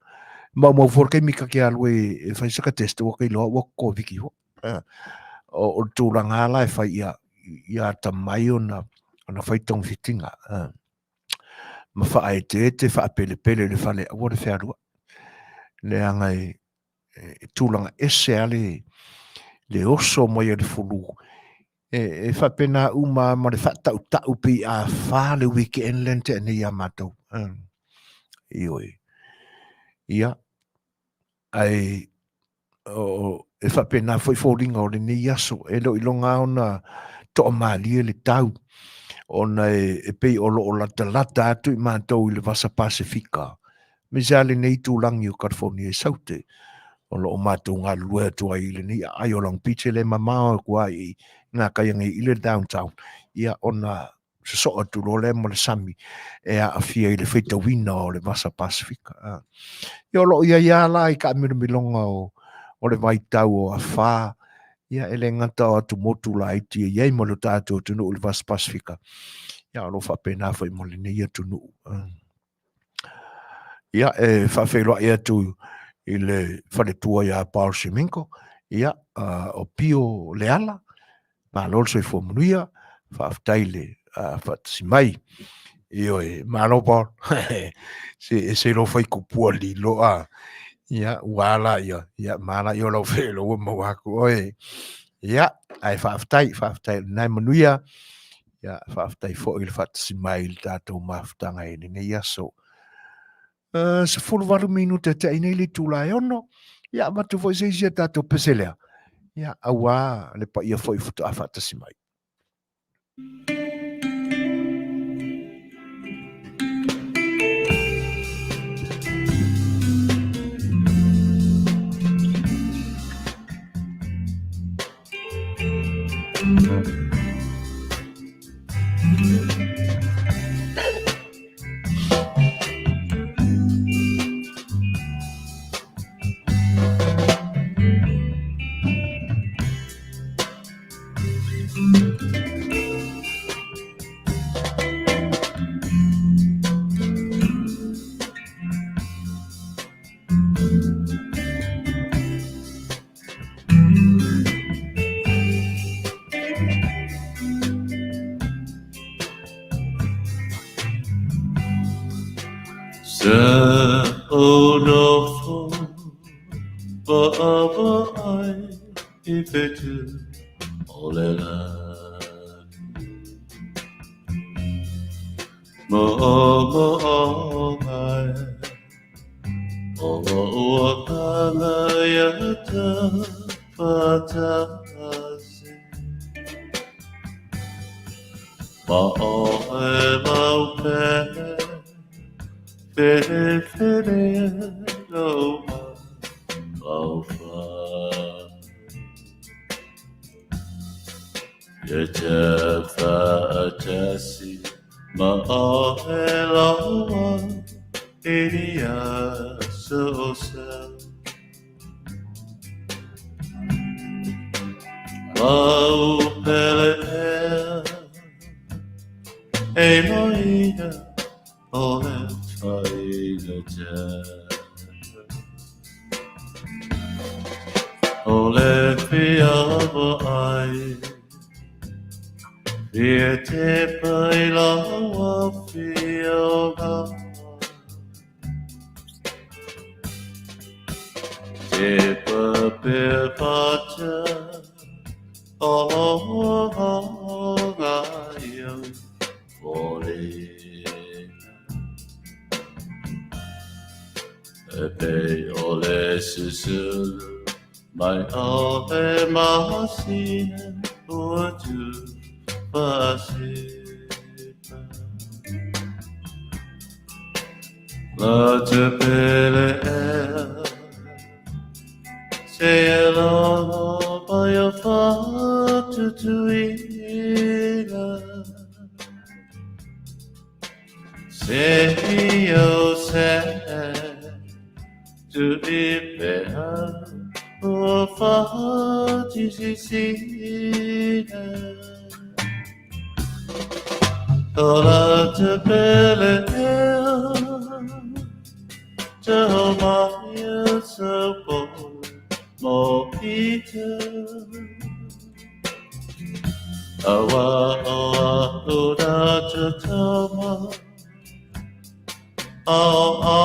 Maumau foi le taimi ta te alu e fai saka test ua te iloa ua Koviti foi. O le tulaga lava la e fai ia ia atamai ona ona fai togafitiga. Ma faaeteete faapelepele i le fale aua le fealuai. Leaga e e tulaga ese lava le, le oso mai o le fulu. E faapena uma ma le faatautau pei a fa le weekend lea na tea nei ia matou. Ioe. Ia, ae e faapena foi foliga o lenei aso. E le o iloga lava ona toamalie le tau, ona e pei o lo o latalata atu i matou i le Vasa Pasefika, aemaise lava lenei itulagi o California i Saute, o lo o matou galulue atu ai i lenei aai o Long Beach, e le mamao atu lava i gatai nei i le downtown, ia ona sosoo atu loa lea ma le sami e aafia i le faitauina o le Vasa Pasefika. Ia o lo o i ai lava la i taamilomiloga o le vaitau o afa, ia e le gata o atumotu laiti e i ai ma lo tatou atunuu i le Vasa Pasefika. Ia, o lo o faapena foi mo lenei atunuu. Ia, e faafeiloai atu i le faletua ia Paul Siminko, ia, o Pio Leala, malo le soifua manuia, faafetai le faatasi mai. Ioe, malo Paul, se ese lou faikupua lilo a. Ia, ua ala ia, ia, ma ala ia o lau whelo ua maua aku oe. Ia, ae faafetai, faafetai lena e manuia. Ia, faafetai foi le faatasi mai i le tatou mafutaga i lenei aso. 18 minute te ai nei le itula e 6. Ia, avatu foi se isi a tatou pese lea. Ia, auā le paia foi faatoa faatasi mai. Sa o nofo paʻapaʻai i whetū o le lani. Moʻomoʻo mai o ua kanga ia tafatasi. Ma o e mau pele, fele fele lo ma mau whai. Ia te whaatasi ma o e loa i ia so sa. Mau pele ea, e loina o le whainga O le fia ai, fia te pai lawa fia o ngā. Te pape pata o ngā ia o le. E pe o le susulu mai o e masina ua tu whaasipa. La te pele ea, se e logo mai o whatutuina. Se i o se tu i pea ua whatisisina. O la te pele ea, te o mai e se po mo i te. Awa o a ura te tama, ao a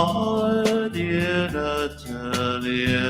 dira te lie.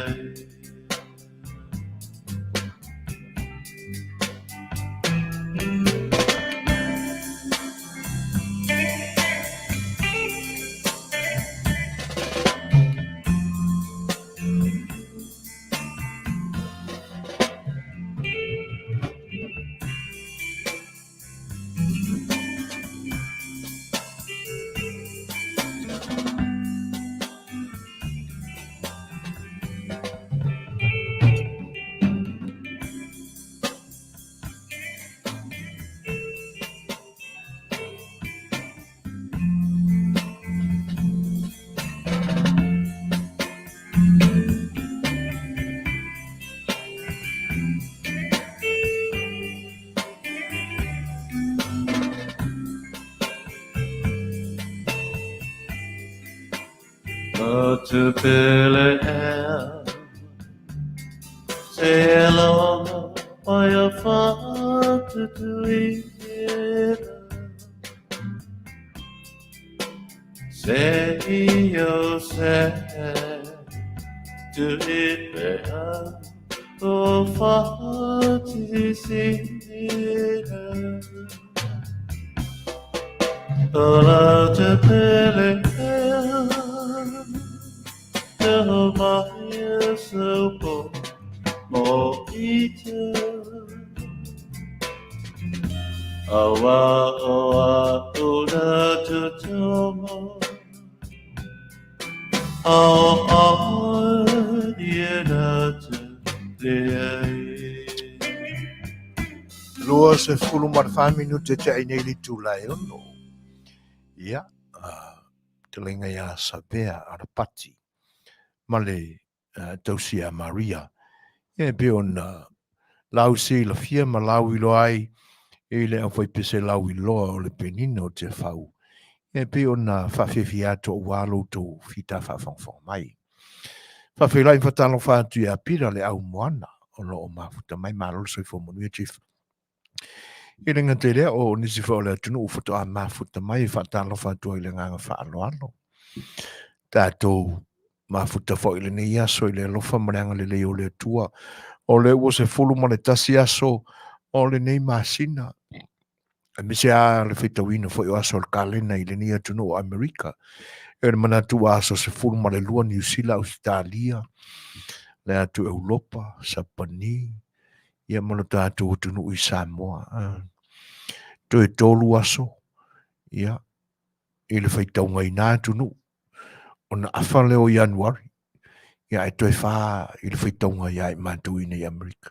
te pele ea Se logo mai a whatutuira Se i o se tu i pea o whatisira O la te pele ea Te ho mai e se po mo i te Awa o a ura tutomo Ao ao ie na te leai. 24 minute te ai nei le itula e ono. Ia, fetalaiga ia Savea Arapati ma le tausia Maria. Ia e pei ona lau silafia ma lau iloa ai i le aufaipese lau iloa o le penina o Tiafau. Ia e pei ona faafiafia atu aua lo outou fita faafogafoga mai. Faafeiloai ma faatalofa atu ia Pira le au moana o lo o mafuta mai. Malo le soifua manuia Chief. I le gata i lea, o nisi foi o le atunuu faatoa mafuta mai e faatalofa atu ai i le agaga faaaloalo. Tatou mafuta foi i lenei aso i le alofa ma le agalelei o le Atua. O lea ua 11 aso o lenei masina, aemaise lava le faitauina foi o aso o le kalena i lenei atunuu o Amerika. E le manatu ua aso 12 Niu Sila, Ausetalia, le atu Europa, Sapani, ia ma lo tatou atunuu i Samoa. Toe 3 aso, ia, i le faitauga i nā atunuu, ona afa lea o Ianuari, ia ae toe 4 i le faitauga ia i matou i nei Amerika.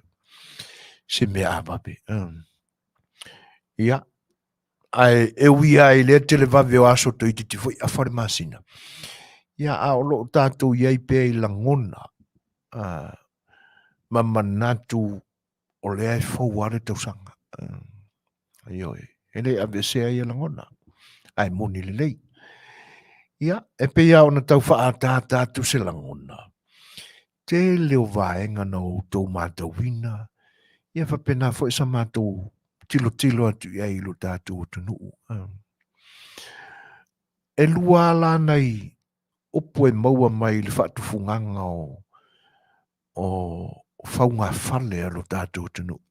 Se mea a vave. Ia, ae e ui lava i lea televave o aso toeitiiti foi afa le masina, ia a o lo o tatou i ai pea i lagona ma manatu o lea e fou lava le tausaga. Ioe, e le aveesea ia lagona, ae moni lelei. Ia, e pei lava ona tau faaataata atu se lagona, tele o vaega na outou matauina, ia faapena foi sa matou tilotilo atu i ai i lo tatou atunuu. E lua lava la nai upu e maua mai i le faatufugaga o faugafale a lo tatou atunuu.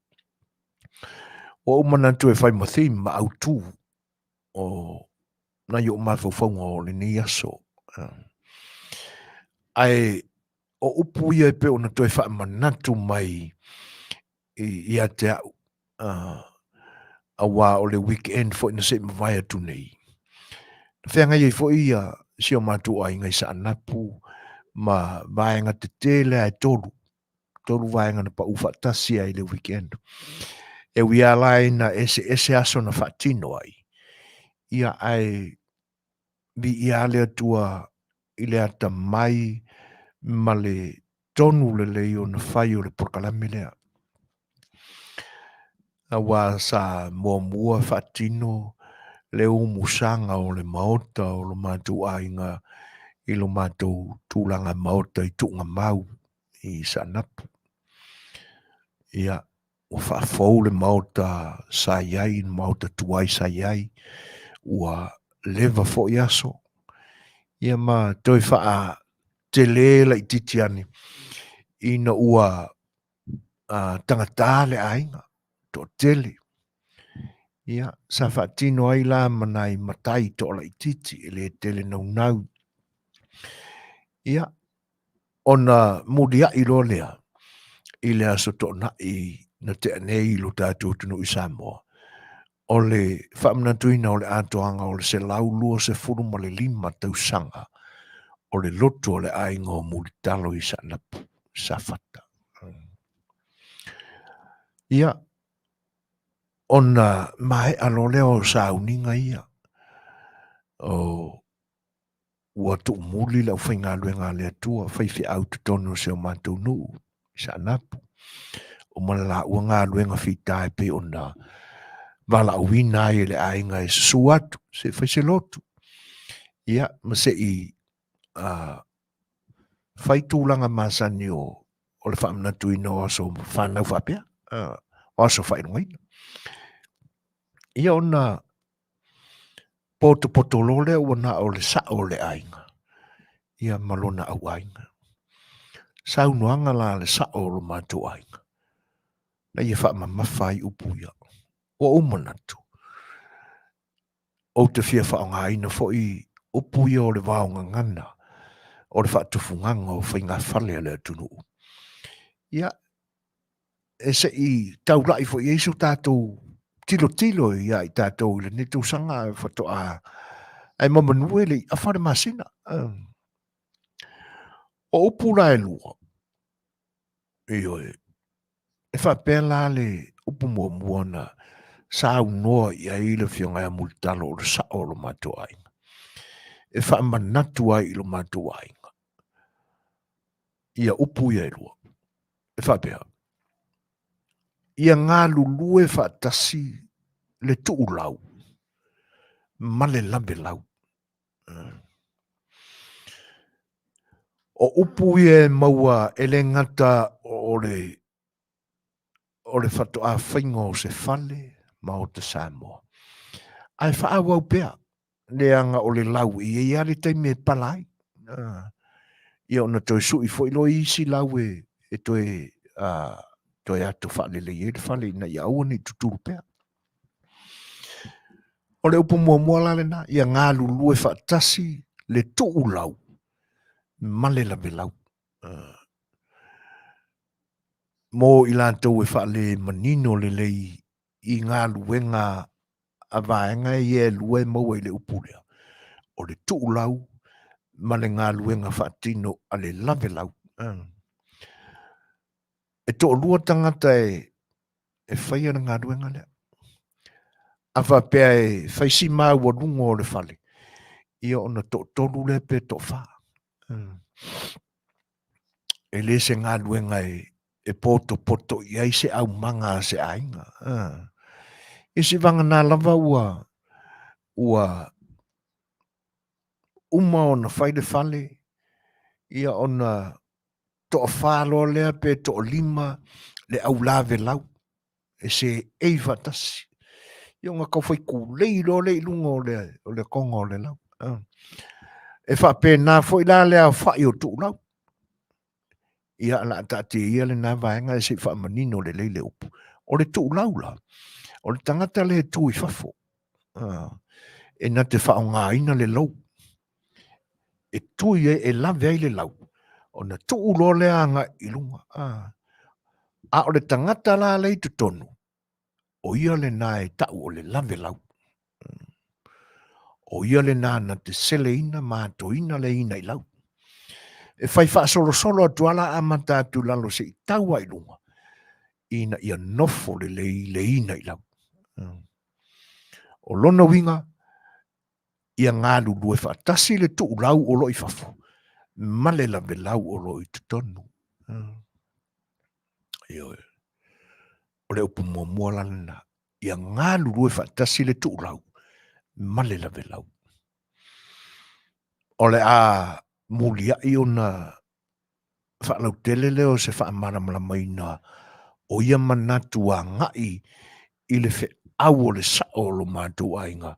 Ua ou manatu e fai ma theme ma autu o nai ou mafaufauga o lenei aso. Ae o upu ia e pei ona toe faamanatu mai ia te au, aua o le weekend foi na se i mavae atu nei. Na feagai ai foi ia si o matou aiga i Saanapu ma vaega tetele lava e tolu, tolu vaega na pau faatasi ai i le weekend. E ui lava la ina eseese aso na faatino ai, ia ae viia lava le Atua i le atamai ma le tonu lelei ona fai o le polokalame lea. Aua sa muamua faatino le umusaga o le maota o lo matou aiga i lo matou tulaga maota i Tuugamau i Saanapu. Ia, ua faafou le maota sa i ai, le maota tuai sa i ai, ua leva foi aso, ia ma toe faatele laitiiti ane ina ua tagata le aiga, toatele. Ia, sa faatino ai la ma nai matai toalaitiiti e le tele naunau. Ia, ona muliai loa lea i le aso Toonai na tea nei i lo tatou atunuu i Samoa, o le faamanatuina o le atoaga o le 125 tausaga o le lotu o le aiga o Mulitalo i Saanapu, Safata. Ia, ona maea loa lea o sauniga ia, o Ua tuumuli le aufaigaluega a le Atua, faifeau i totonu o si o matou nuu i Saanapu. Uma le laua galuega fita e pei ona valaauina ai e le aiga e susu atu se i fai se lotu. Ia, ma se i Fai tulaga masani o o le faamanatuina o aso fanau faapea, o aso faailogaina. Ia ona potopoto loa lea ua na o le sao o le aiga, ia ma lona auaiga. Saunoaga la a le sao o lo matou aiga, na ia faamamafa ai upu ia. Ua ou manatu, ou te fia faaaogaina foi upu ia o le vaogagana o le faatufugaga o faigafale a le atunuu. Ia, e se i taulai foi i ai so tatou tilotilo ia i tatou i lenei tausaga faatoa ae mamanu e le i afa le masina. O upu la e lua, ioe, e faapea la le upu muamua na saunoa i ai le Afioga ia Mulitalo o le sao o lo matou aiga, e faamanatu ai i lo matou aiga ia upu ia e lua. E faapea, ia galulue faatasi le tuulau ma le lavelau. O upu ia e maua e le gata o le o le faatoa faiga o se fale Maota Samoa, ae faaauau pea leaga o le lau e i ai lava le taimi e pala ai. Ia ona toe sui foi loa isi lau e, e toe, toe ato faalelei ai le fale ina ia aua ne i tutulu pea. O le upu muamua la lena, ia galulue faatasi le tuulau ma le lavelau. Mo i latou e faalemanino lelei i galuega a vaega ia e lua e maua i le upu lea, o le tuulau ma le galuega faatino a le lavelau. E toalua tagata e e faia le galuega lea. A faapea e fai si maualuga o le fale, ia ona toatolu lea pe toafa. E le se galuega e e potopoto i ai se aumaga a se aiga. I si vagana lava ua ua uma ona fai le fale, ia ona toafa loa lea pe toalima le au lavelau e seei faatasi. Ia ona tau fai tulei loa lea i luga o le, o le toga o le lau. E faapena foi la le aofai o tuulau. Ia, o le a taatia ia lena vaega se i faamanino lelei le upu. O le tuulau la, o le tagata lea e tu i fafo, e na te faaaogaina le lou, e tui ai, e lave ai le lau, ona tuu loa lea agai i luga. A o le tagata la lea i totonu, o ia lena e tau o le lavelau. O ia lena na te seleina ma atoina le ina i lau. E fai faasolosolo atu lava la amata atu i lalo se i tau lava i luga, ina ia nofo lelei le ina i lau. O lona uiga, ia galulue faatasi le tuulau o lo o i fafo ma le lavelau o lo o i totonu. Ioe. O le upu muamua la lena, ia galulue faatasi le tuulau ma le lavelau. O le a muliai ona faalautele lea o se faamalamalamaina o ia manatu agai i le feau o le sao o lo matou aiga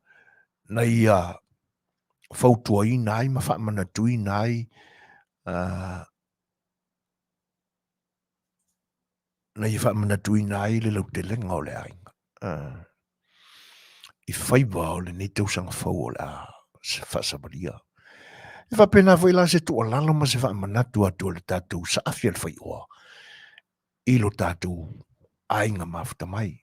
na ia fautuaina ai ma faamanatuina ai na ia faamanatuina ai le lautelega o le aiga i faiva o lenei tausaga fou o le a faasavalia. E faapena foi la se tuualalo ma se faamanatu atu a le tatou saafi a le faioa i lo tatou aiga mafuta mai.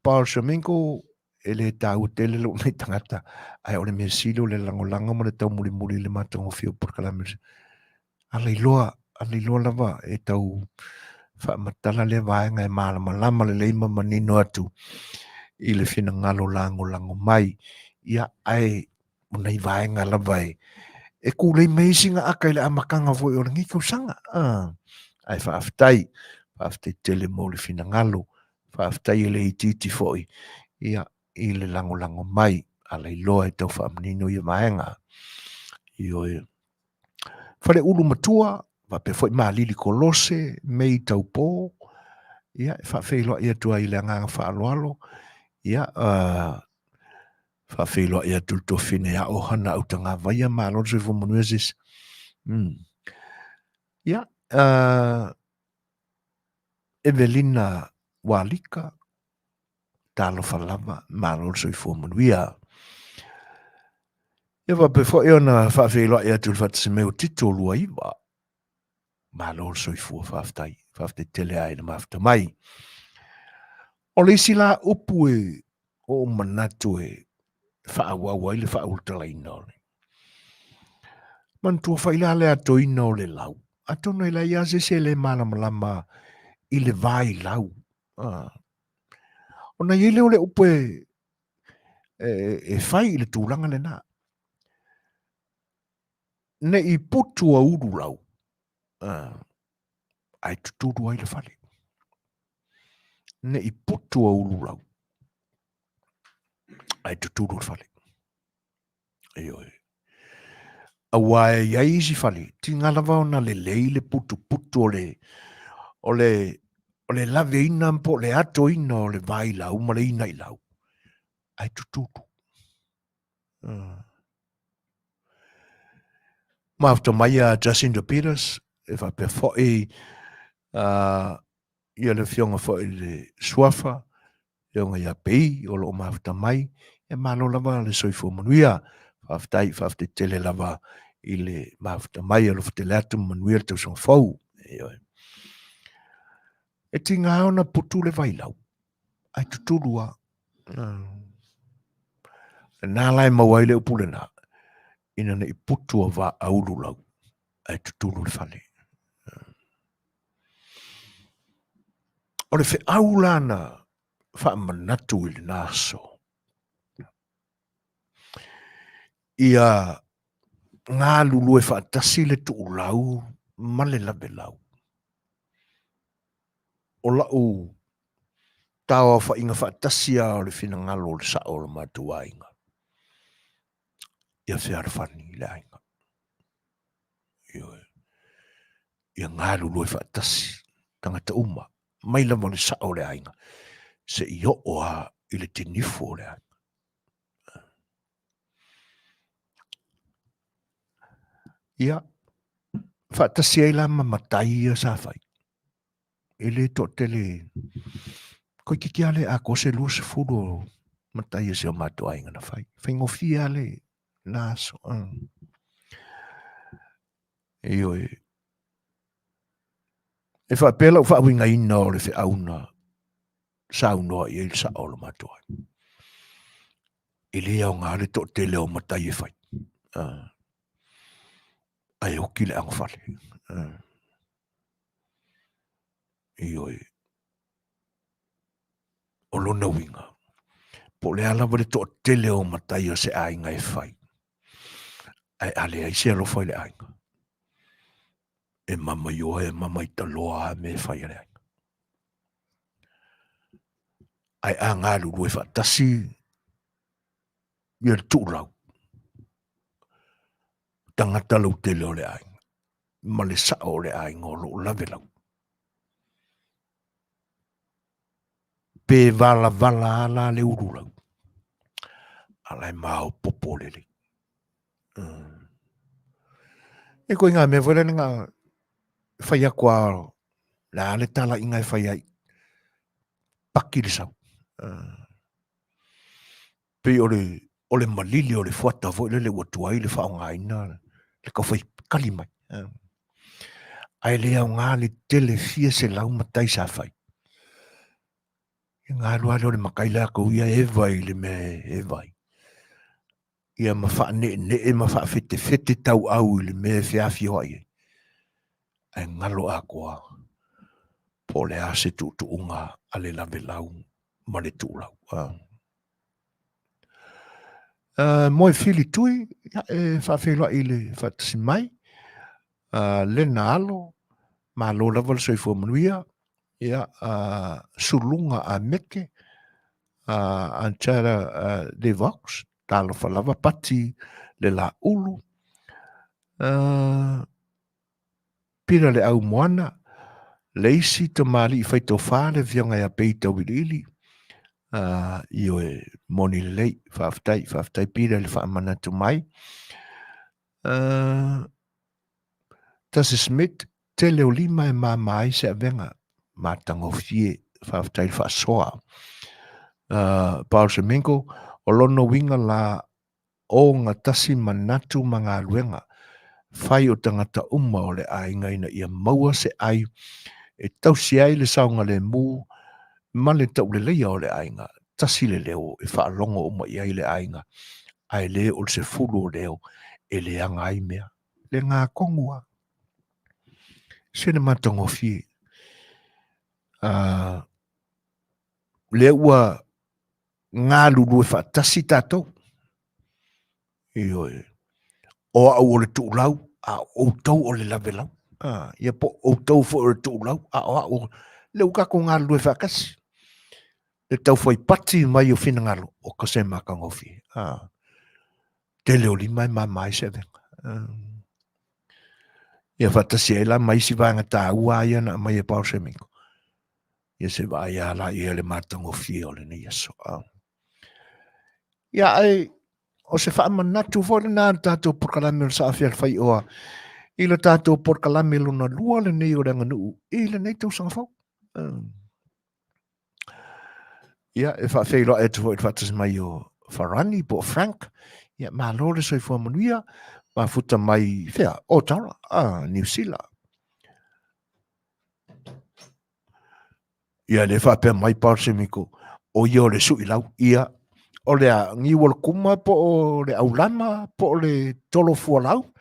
Paul Shamingo, e le taua tele lou nei tagata, ae o le mea sili o le lagolago ma le taumulimuli i le matagofie o polokalame. Alailoa, alailoa lava e tau faamatala lea vaega e malamalama lelei ma manino atu i le finagalo lagolago mai. Ia, ae o nai vaega lava e, e kūlei mai ai sina aka i le amataga foi o lenei tausaga. Ae faafetai, faafetai tele mo le finagalo, faafetai e le itiiti foi ia, i le lagolago mai, a lailoa e tau faamanino ia vaega. Ioe. Faleulu Matua, faapea foi Malili Kolose, Mei Taupo, ia, e faafeiloai atu ai i le agaga faaaloalo, ia, faafeiloai atu le tofine ia Ohana Autagavaia, malo le soifua manuia sisi. Ia, Evelina Walika, talofa lava, malo le soifua manuia. Ia faapea foi ona faafeiloai atu i le faatasi mai o Tito 29. Malo le soifua, faafetai, faafetai tele ai le mafuta mai. O le isi la upu e o manatu e faaauau ai le faaulutalaina o le manatua fai la le atoina o le lau. Atonu e leai lava se isi e le malamalama i le vailau. Ah. Ona i ai lea o le upu e fai i le tulaga lena. Ne i putu a ulu lau, ae tutulu ai le fale. Ne i putu a ulu lau, ae tutulu le fale. Ioe. Aua e i ai isi fale, tiga lava ona lelei le putuputu o le, o le, o le laveina po o le atoina o le vailau ma le inailau, ae tutulu. Mafuta mai a Jacinda Peters, e faapea foi ia le afioga foi i le Suafa, afioga ia Pei o lo o mafuta mai, e malo lava le soifua manuia. Faafetai, faafetai tele lava i le mafuta mai, alofa tele atu, manuia le tausaga fou. Ioe. E tiga ona putu le vailau, ae tutulu lava. Lena la e maua ai le upu lena, ina ne i putu a vaaulu lau, ae tutulu le fale. O le feau la na faamanatu i lena aso, ia galulue faatasi le tuulau ma le lavelau. O lau tauaofaiga faatasi lava o le finagalo o le sao o le matou aiga, ia fealofani le aiga. Ioe. Ia galulue faatasi tagata uma, mai lava le sao o le aiga, seia oo lava i le tinifu o le aiga. Ia, faatasi ai la ma matai ia sa fai. E le toatele, toeitiiti lava le atoa se 20 o matai a si o matou aiga na fai. Faigofie lava lena aso. Ioe. E faapea lau faauigaina o le feau na saunoa i ai le sao o le matou aiga. E le aoga le toatele o matai e fai. Ae oki le agafale. Ioe. O lona uiga, po o le a lava le toatele o matai o se aiga e fai, ae a leai se alofa i le aiga, e mamaioa e mamaitaloa lava mea e fai a le aiga. Ae a galulue faatasi ia le tuulau, tagata lautele o le aiga ma le sao o le aiga o lo o lavelau. Pe valavala lava la le ululau, a la e maopoopo lelei. E koe ngā mea foi lea na fai atu a le a le talaiga e fai ai, paki le sau. Pei o le, o le malili o le fuata foi lele ua tuai le faaaogaina le taufai kali mai. Ae le aoga le tele fia selau matai sa fai. Ia alu lava lea o le matai latou ia eva i le mea e eva ai. Ia ma faaneenee ma faafetefete tauau i le mea e feafioai ai. Ae galo atoa po o le a se tuutuuga a le lavelau ma le tuulau. Moe fili tui, ia, e faafeiloai i le faatasi mai. Lena Alo, malo lava le soifua manuia. Ia, Suluga Ameke, Antara Devox, talofa lava Pati le Laulu. Pila le au moana, le isi tamalii faitofa le afioga ia Peita Wiliili, ioe, moni lelei, faafetai, faafetai Pila i le faamanatu mai. Tasi Smith, tele o lima e mama ai se avega, matagofie, faafetai i le faasoa. Paul Semenko, o lona uiga la o gatasi manatu ma galuega fai o tagata uma o le aiga ina ia maua se ai e tausi ai le saogalemu ma le tauleleia o le aiga. Tasi le leo e faalogo uma i ai le aiga, ae le o le sefulu o leo e leaga ai mea. Le gatonu lava. Se le matagofie. Lea ua galulue faatasi tatou. Ioe. O au o le tuulau, a o outou o le lavelau. Ah, ia po o outou foi o le tuulau, a o au, lea ua tatou galulue faatasi. Le taufai pati mai o finagalo, o ka se matagofie. Ah, tele o lima e mama ai se avega. Ah. Ia faatasi ai la ma isi vaega taua ia na aumai e Paul Semingo. Ia se vaai a la ia le matagofie o lenei aso. Ah. Ia ai, o se faamanatu foi lena le tatou polokalame o le Saafi a le Faioa i le tatou polokalame lona lua lenei o le aganuu i lenei tausaga fou. Ia, e faafeiloai atu foi i le faatasi mai o Farani po o Frank. Ia, malo le soifua manuia, mafuta mai fea, Otaora, Niu Sila. Ia, le faapea mai Paul Semiko, o ia o le suilau. Ia, o le a, niu o le kuma po o le aulama po o le tolo fualau.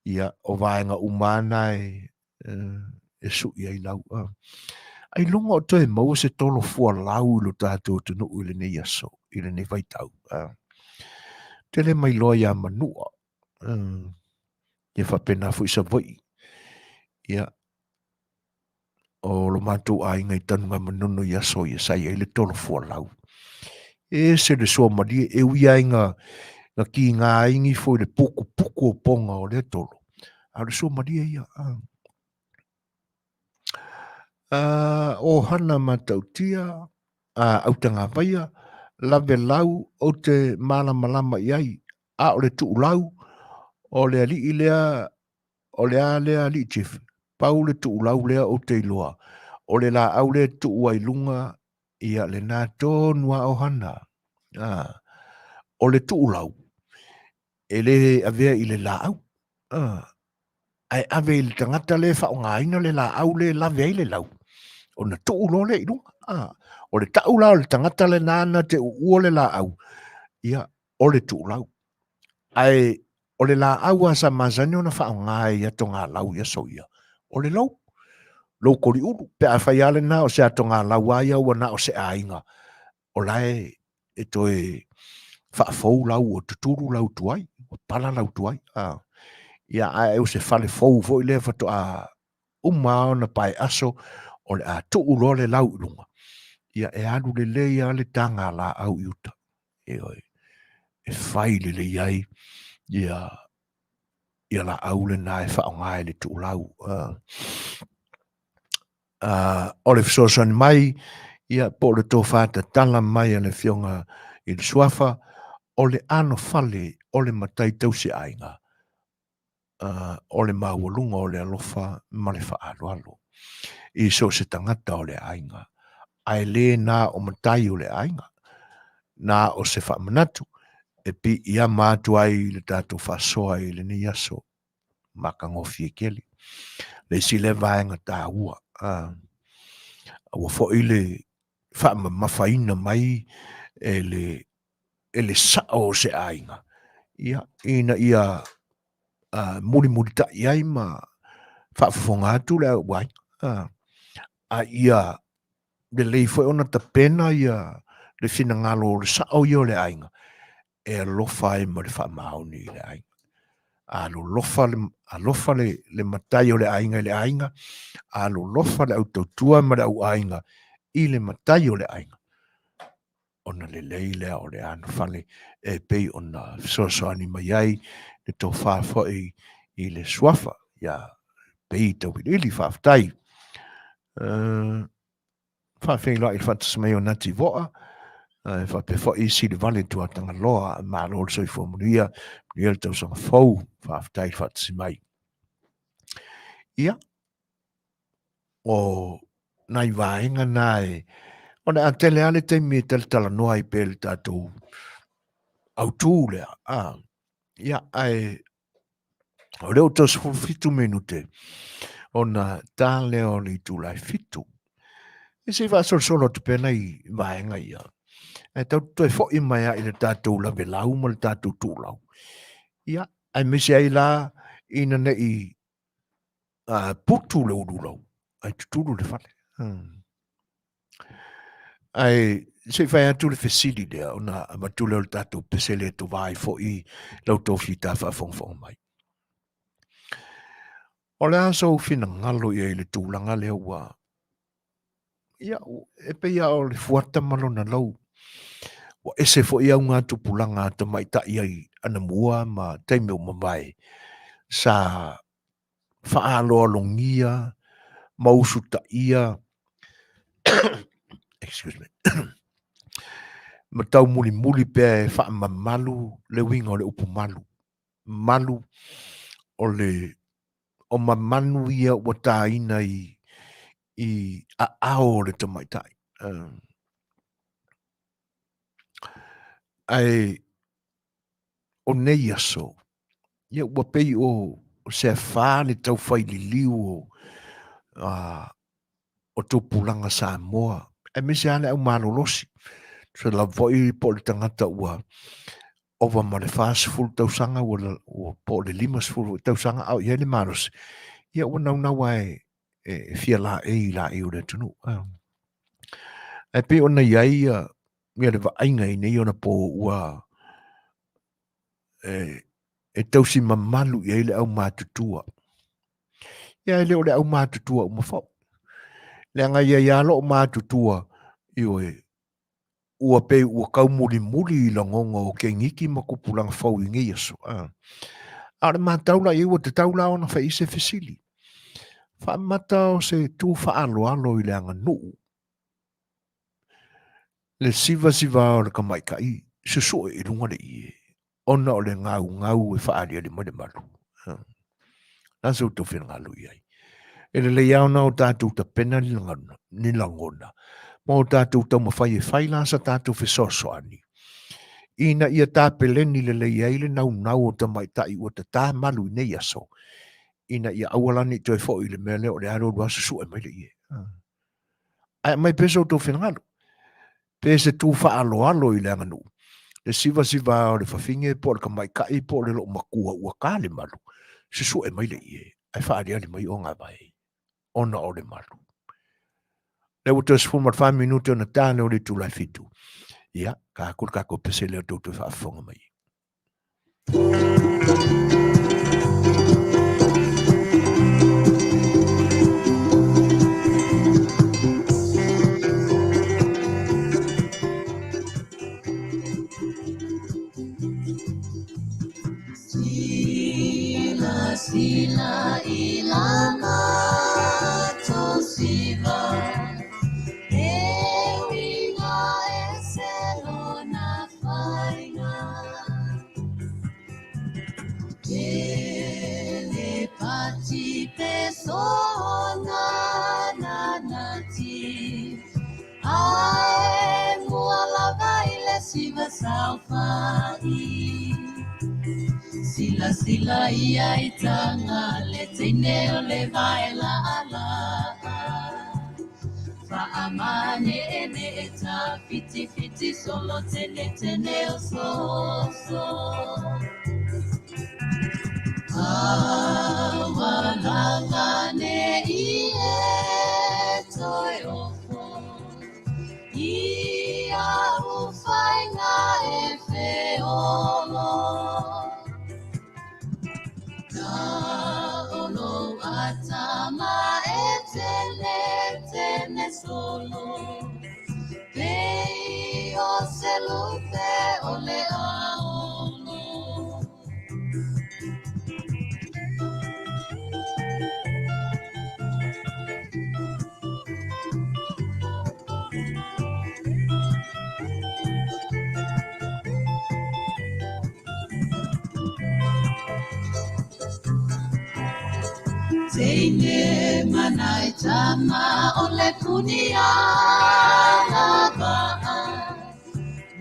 Ia, o vaega uma na e, e sui ai lau. Ailoga o toe maua se tolo fualau i lo tatou atunuu i lenei aso, i lenei vaitau. Tele mai loa ia Manua, ia faapena foi Savaii. Ia, o lo matou aiga i Tanugamanono i aso ia sa i ai le tolo fualau. E ese le suamalie, e ui ai na kiga ai nifo i le pukupuku o poga o lea tolo. A o le suamalie ia. O Hana Matautia, Autagavaia, lave lau ou te malamalama i ai, a o le tuulau, o le alii lea, o le a lea alii chief, pau le tuulau lea ou te iloa, o le laau lea e tuu ai luga, ia lena tonu a o Hana. O le tuulau, e le avea i le laau, ae ave i le tagata lea e faaaogaina le laau lea e lave ai le lau, ona tuu loa lea i luga. O le tau la o le tagata lena na te uua le laau, ia, o le tuulau. Ae o le laau lava sa masani ona faaaoga i atogalau i aso ia, o le lou, lou koliulu. Pe afai lava lena o se atogalau lava ia ua na o se aiga, o la e toe faafou lau, ua tutulu lau tuai, ua pala lau tuai. Ia, ae o se fale fou foi lea faatoa uma lava ona pae aso, o le a tuu loa le lau i luga, ia e alu lelei lava le taga laau i uta. Ioe, e fai lelei ai ia ia laau lena e faaaoga i le tuulau. O le fesoasoani mai, ia, po o le tofa tatala mai a le Afioga i le Suafa, o le anofale o le matai tausi aiga, o le maualuga o le alofa ma le faaaloalo i so o se tagata o le aiga, ae le na o matai o le aiga, na o se faamanatu e piiama atu ai i le tatou faasoa i lenei aso matagofie tele. Le isi lea vaega taua, ua foi le faamamafaina mai e le sao o se aiga, ia, ina ia mulimulitai ai ma faafofoga atu le au aiga, a ia lelei foi ona tapena ia le finagalo o le sao ia o le aiga e alofa ai ma le faamaoni i le aiga. Alolofa le, alofa le matai o le aiga i le aiga, alolofa le au tautua ma le au aiga i le matai o le aiga. Ona lelei lea o le anofale e pei ona fesoasoani mai ai le tofa foi i le suafa ia. Pei Tauiliili, faafetai. Faafeiloai i le faatasi mai o Nati Voa, e faapea foi Silivale Tuatagaloa, malo le soifua manuia, manuia le tausaga fou, faafetai i le faatasi mai. Ia, o nai vaega na e, o le a tele lava le taimi e talatalanoa ai pea i le tatou autu lea, ia, ae o lea ua toe 17 minute ona ta lea o le itula e 7. E se i faasolosolo atu pea nai vaega ia. Ae tau toe foi mai lava i le tatou lavelau ma le tatou tuulau. Ia, aemaise ai la ina ne i putu le ululau, ae tutulu le fale. Ae se i fai atu le fesili lea ona avatu lea o le tatou pese le tovā ai foi la outou fita faafogafoga mai. O le a sou finagalo i ai i le tulaga lea ua ia e pei lava o le fuata ma lona lau ua ese foi augatupulaga a tamaitai ai anamua ma taimi ua mavae sa faaaloalogia ma usutaia excuse me ma taumulimuli pea e faamamalu le uiga o le upu malu. Malu o le o mamanu ia ua taina i i aao o le tamaitai. Ae o nei aso, ia ua pei o se afa le taufai liliu o, o tupulaga Samoa, aemaise lava le au malolosi. Tusa lava foi po o le tagata ua ova ma le 40 tausaga ua, ua po o le 50 tausaga a o i ai le malosi, ia ua naunau lava e, e fia laei i laei o le atunuu. Ae pei ona i ai ia, ia le vaaiga i nei ona po ua e, e tausi mamalu i ai le aumatutua. Ia e le o le aumatutua uma foi. Leaga ia ia loo matutua, ioe, ua pei ua taumulimuli i lagona o keniki ma tupulaga fou i nei aso. A o le matau la i ai ua tatau la ona fai i se fesili. Faamata o se tu faaaloalo i le aganuu le sivasiva o le tamaitai susue i luga le ie ona o le gaugau e faaaliali mai le malu. Na se outou finagalo i ai. E lelei lava ona o tatou tapena ni lagona, ni lagona ma o tatou taumafai e fai la sa tatou fesoasoani ina ia tapeleni lelei ai le naunau o tamaitai ua tatā malu i nei aso ina ia aua la ne i toe foi i le mea lea o le alu alu lava susue mai le ie. Ae aumai pea so outou finagalo, pe se tu faaaloalo i le aganuu, le sivasiva o le fafine po o le tamaitai po o le loomatua ua ta le malu, susue mai le ie ae faaaliali mai ogavae ona o le malu. Lea ua toe 14 minute ona ta lea o le itula e 7. Ia, ta atu le tatou pese lea tou toe faafofoga mai. Sila sila ila mato siva E uiga e se lona faiga Ke le pati pe sona na nati Ae mua lava i le siva saofai Sila sila ia i tanga le teine o le vaela ala Faamane e ne e ta fiti fiti solo tene tene o so so Awalanga ne i e toe ofo I au whainga e wheolo Ka olo atama e tene tene solo Pei o se lupe o le aolo. Teine manai tama o le puni lava.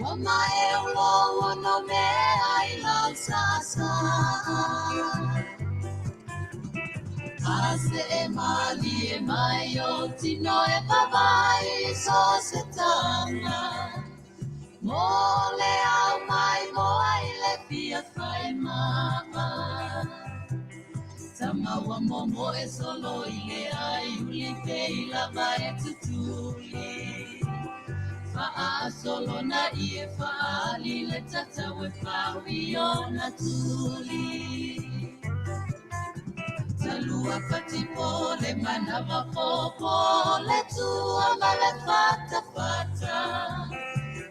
Ua mae o lo ono me ai lau sa. A se e mali e mai o tino e vavai so se tanga. Mo le au mai mo ai le fia fai maa. Tama wa momo e solo i le ai uli pe i lava e tutuli. Faa solo na i e faali le tatau e fau i ona tuli. Talua patipo le manawa popo le tua ma le fata fata.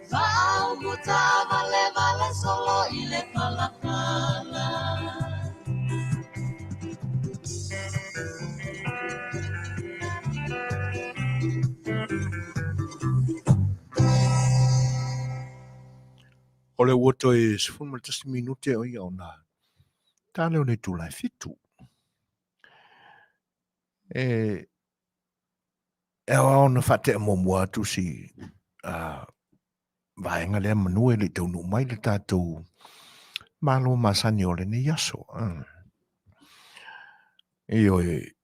Faaumuta vale vale solo i le palapala. O le ua toe 11 minute o ia ona tā leo le itula e 7. E e ao ona faatea muamua atu si vaega lea manu e le i taunuu mai le tatou malo masani o lenei aso. Ioe,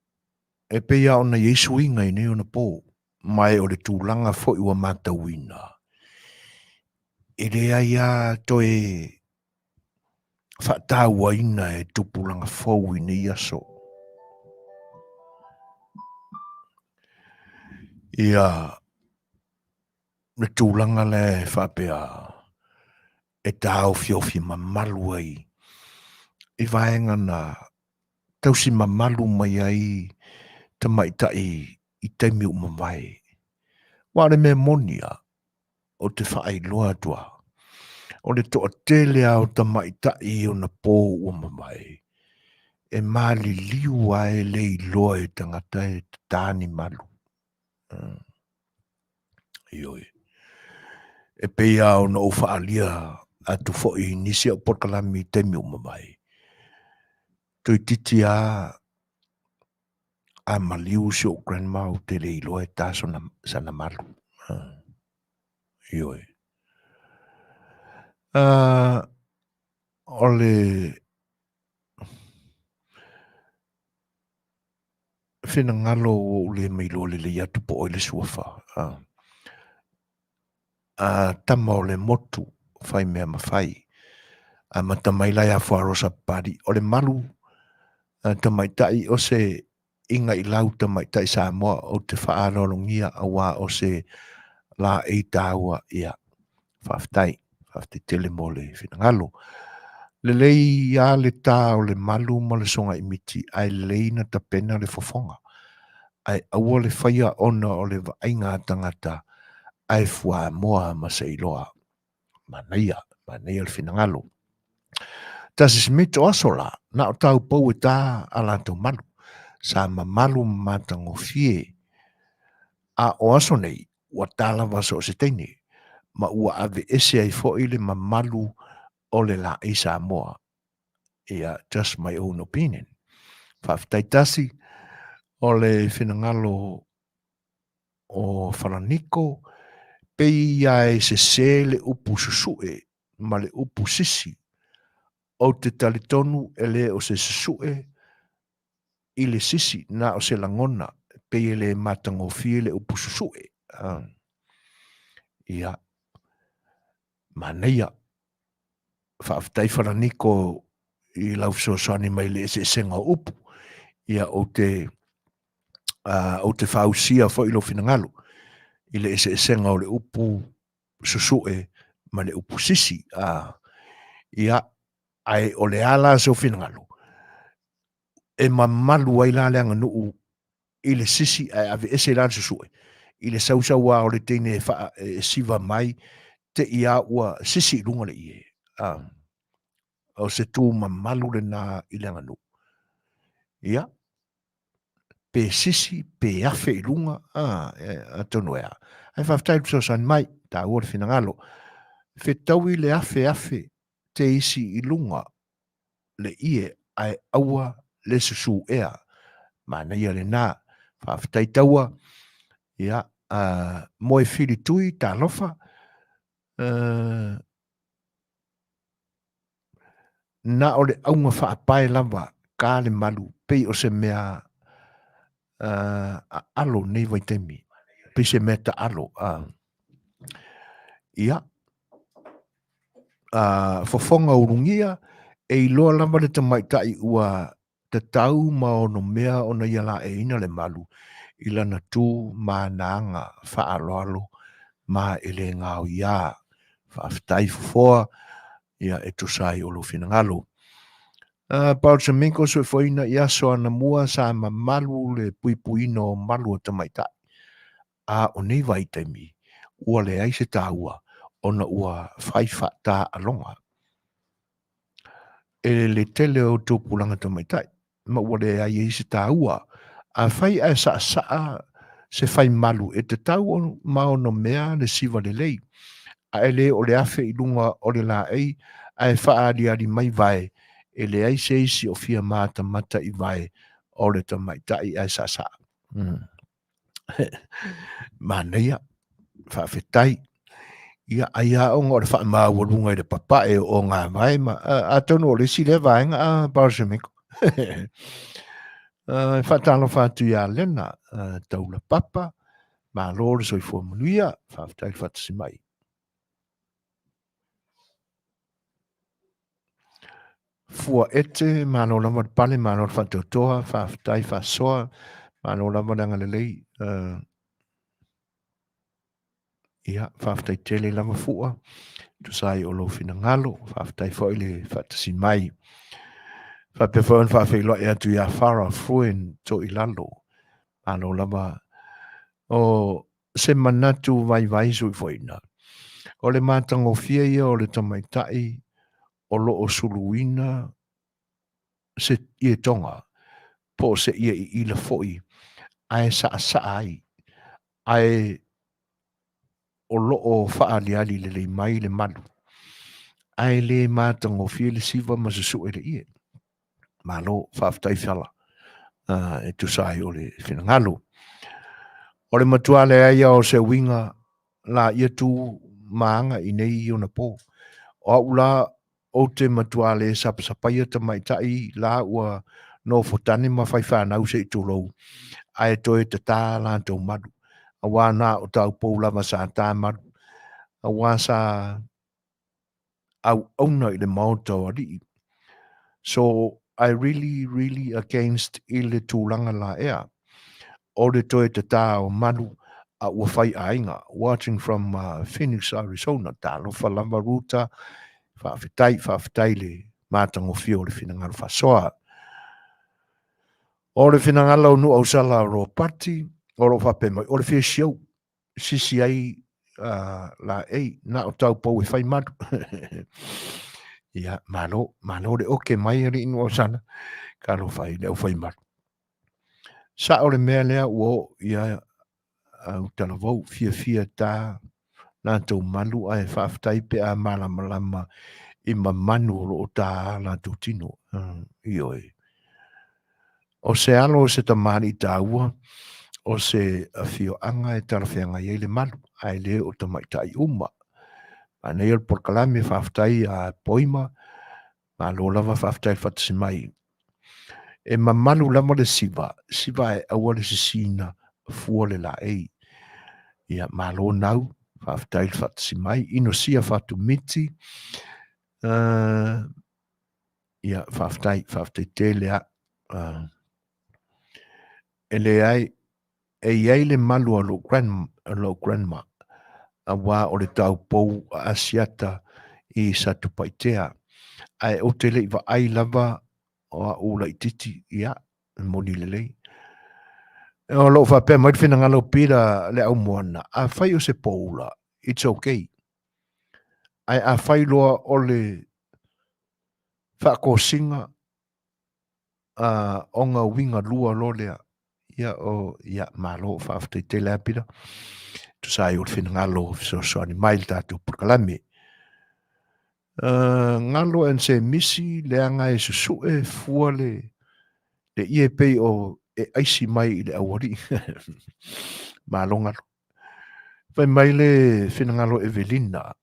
e pei lava ona i ai suiga i nei ona po, ma e o le tulaga foi ua matauina, e leai lava toe faatauaina e tupulaga fou i nei aso. Ia, le tulaga lea e faapea e taofiofi mamalu ai i vaega na tausi mamalu mai ai tamaitai i taimi ua mavae. Aua o le mea moni lava, ou te faailoa atu lava, o le toatele lava o tamaitai i ona po ua mavae, e maliliu lava e le iloa e tagata e tata ni malu. Ioe. E pei lava ona ou faaalia atu foi i nisi o polokalame i taimi ua mavae, toeitiiti lava a maliu si ou grandma ou te le iloa e ta sana malu. Ioe. O le finagalo ua ou le mailoa lelei atu po o ai le suafa. A tama o le motu, fai mea ma fai. Amata mai la ia Fuarosa Papalii. O le malu tamaitai o se iga i lau tamaitai Samoa ou te faaaloalogia aua o se laei taua ia. Faafetai, faafetai tele mo le finagalo. Lelei lava le ta o le malu ma le sogaimiti ae lelei na tapena le fofoga. Ae aua le faia ona o le vaaiga a tagata ae fuamoa ma seiloa. Manaia, manaia le finagalo. Tasi Smith o aso la, na o tau pou e tā a latou malu. Sa mamalu ma matagofie. A o aso nei, ua tā lava so o se teine, ma ua aveese ai foi le mamalu o le laei Samoa. Ia, just my own opinion. Faafetai tasi o le finagalo o Falaniko, pei ia e sese le upu susue ma le upu sisi. Ou te talitonu e le o se susue i le sisi, na o se lagona, pei e le matagofie le upu susue. Ia, manaia. Faafetai Falaniko i lau fesoasoani mai i le eseesega o upu. Ia, ou te, ou te fausia foi lou finagalo i le eseesega o le upu susue ma le upu sisi. Ia, ae o le a la sou finagalo, e mamalu ai la le aganuu i le sisi ae aveese la le susue i le sausau lava o le teine e faa e siva mai te i a ua sisi i luga le ie. O se tu mamalu lena i le aganuu. Ia, pe sisi, pe afe i luga, atonu e a. Ae faafetai le fesoasoani mai, taua le finagalo. Fetaui le afe afe te isi i luga le ie ae aua le susu ea. Manaia lena. Faafetai taua. Ia, moe filitui, talofa. Na o le auga faapae lava ka le malu pei o se mea aalo nei vaitaimi, pei se mea taalo. Ia, fofoga ulugia, e iloa lava le tamaitai ua tatau ma onomea ona ia laeiina le malu i lana tu ma ana aga faaaloalo ma e le gaoiā. Faafetai fofoa ia e tusa ai o lou finagalo. Paul Semenko soifuaina i aso anamua sa mamalu le puipuiina o malu a tamaitai. A o nei vaitaimi, ua leai se taua ona ua fai faataaloga e le tele o tupulaga tamaitai ma ua leai ai se taua. Afai ae saasaa se fai malu e tatau ma onomea le siva lelei, a e le o le afe i luga o le laei ae faaaliali mai vae, e leai se isi o fia matamata i vae o le tamaitai ae saasaa. Manaia, faafetai. Ia, ai lava ona o le faamaualuga i le papae o ngā vae ma, atonu o le isi lea vaega a Balsamico. Faatalofa atu iā Lena, Taula Papa, malo le soifua manuia, faafetai le faatasi mai. Fua ete, malo lava le pale, malo le faatoatoa, faafetai faasoa, malo lava le agalelei. Ia, faafetai tele lava Fua, tusa ai o lou finagalo, faafetai foi le faatasi mai. Faapea foi ona faafeiloai atu ia Farah Fruen Toilalo, malo lava o se manatu vaivai suifoina. O le matagofie ia o le tamaitai o lo o suluina se ietoga po o se ie iila foi ae saasaa ai, ae o lo o faaaliali lelei mai le malu, ae le matagofie le siva ma susue le ie. Malo, faafetai fala e tusa ai o le finagalo. O le matua leai ia o se uiga la ia tu ma aga i nei ona po. O au la ou te matua le sapasapaia tamaitai la ua nofo tane ma fai whanau se i tulou, ae toe tatā latou malu. Auā na o taupou lava sa tā malu. Auā sa auauna i le maota o alii. So I really really against i le tulaga la ea o le toe tatā o malu a ua fai aiga. Watching from Phoenix, Arizona. Talofa lava Ruta. Faafetai, faafetai le matagofie o le finagalo faasoa. O le finagalo o Nuuausala Ropati, o lo o faapea mai, o le fia siau sisi ai la ei, na o tau pou e fai malu. Ia, malo, malo le oke mai alii Nuuausala, talofa i le au fai malu. Sao le mea lea ua oo ia au talavou, fiafia ta latou malu ae faafetai pe a malamalama i mamanu o lo o ta latou tino. Ioe. O se alo o se tamalii taua, o se afioaga e talafeagai ai le malu, ae le o tamaitai uma. Manaia le polokalame, faafetai a Poima, malo lava faafetai le faatasi mai. E mamalu lava le siva, siva e aua le sisina fua le laei. Ia, malo nau, faafetai le faatasi mai. Inosia Fatumiti, Ia, faafetai, faafetai tele a. E leai, e i ai le malu a lou grand, a lou grandma, auā o le taupou a Asiata i Satupaitea. Ae ou te le i vaai lava o au laitiiti, ia, e moni lelei. O lo o faapea mai le finagalo o Peter le aumoana, afai o se poula, it's okay. Ae afai loa o le faatosina ona uiga lua loa lea, ia o, ia malo faafetai tele lava Pita, tusa ai o le finagalo fesoasoani mai i le tatou polokalame. Galo and se misi leaga e susue fua le ie pei o e aisi mai i le aualii. Malo galu. Fai mai le finagalo o Evelina,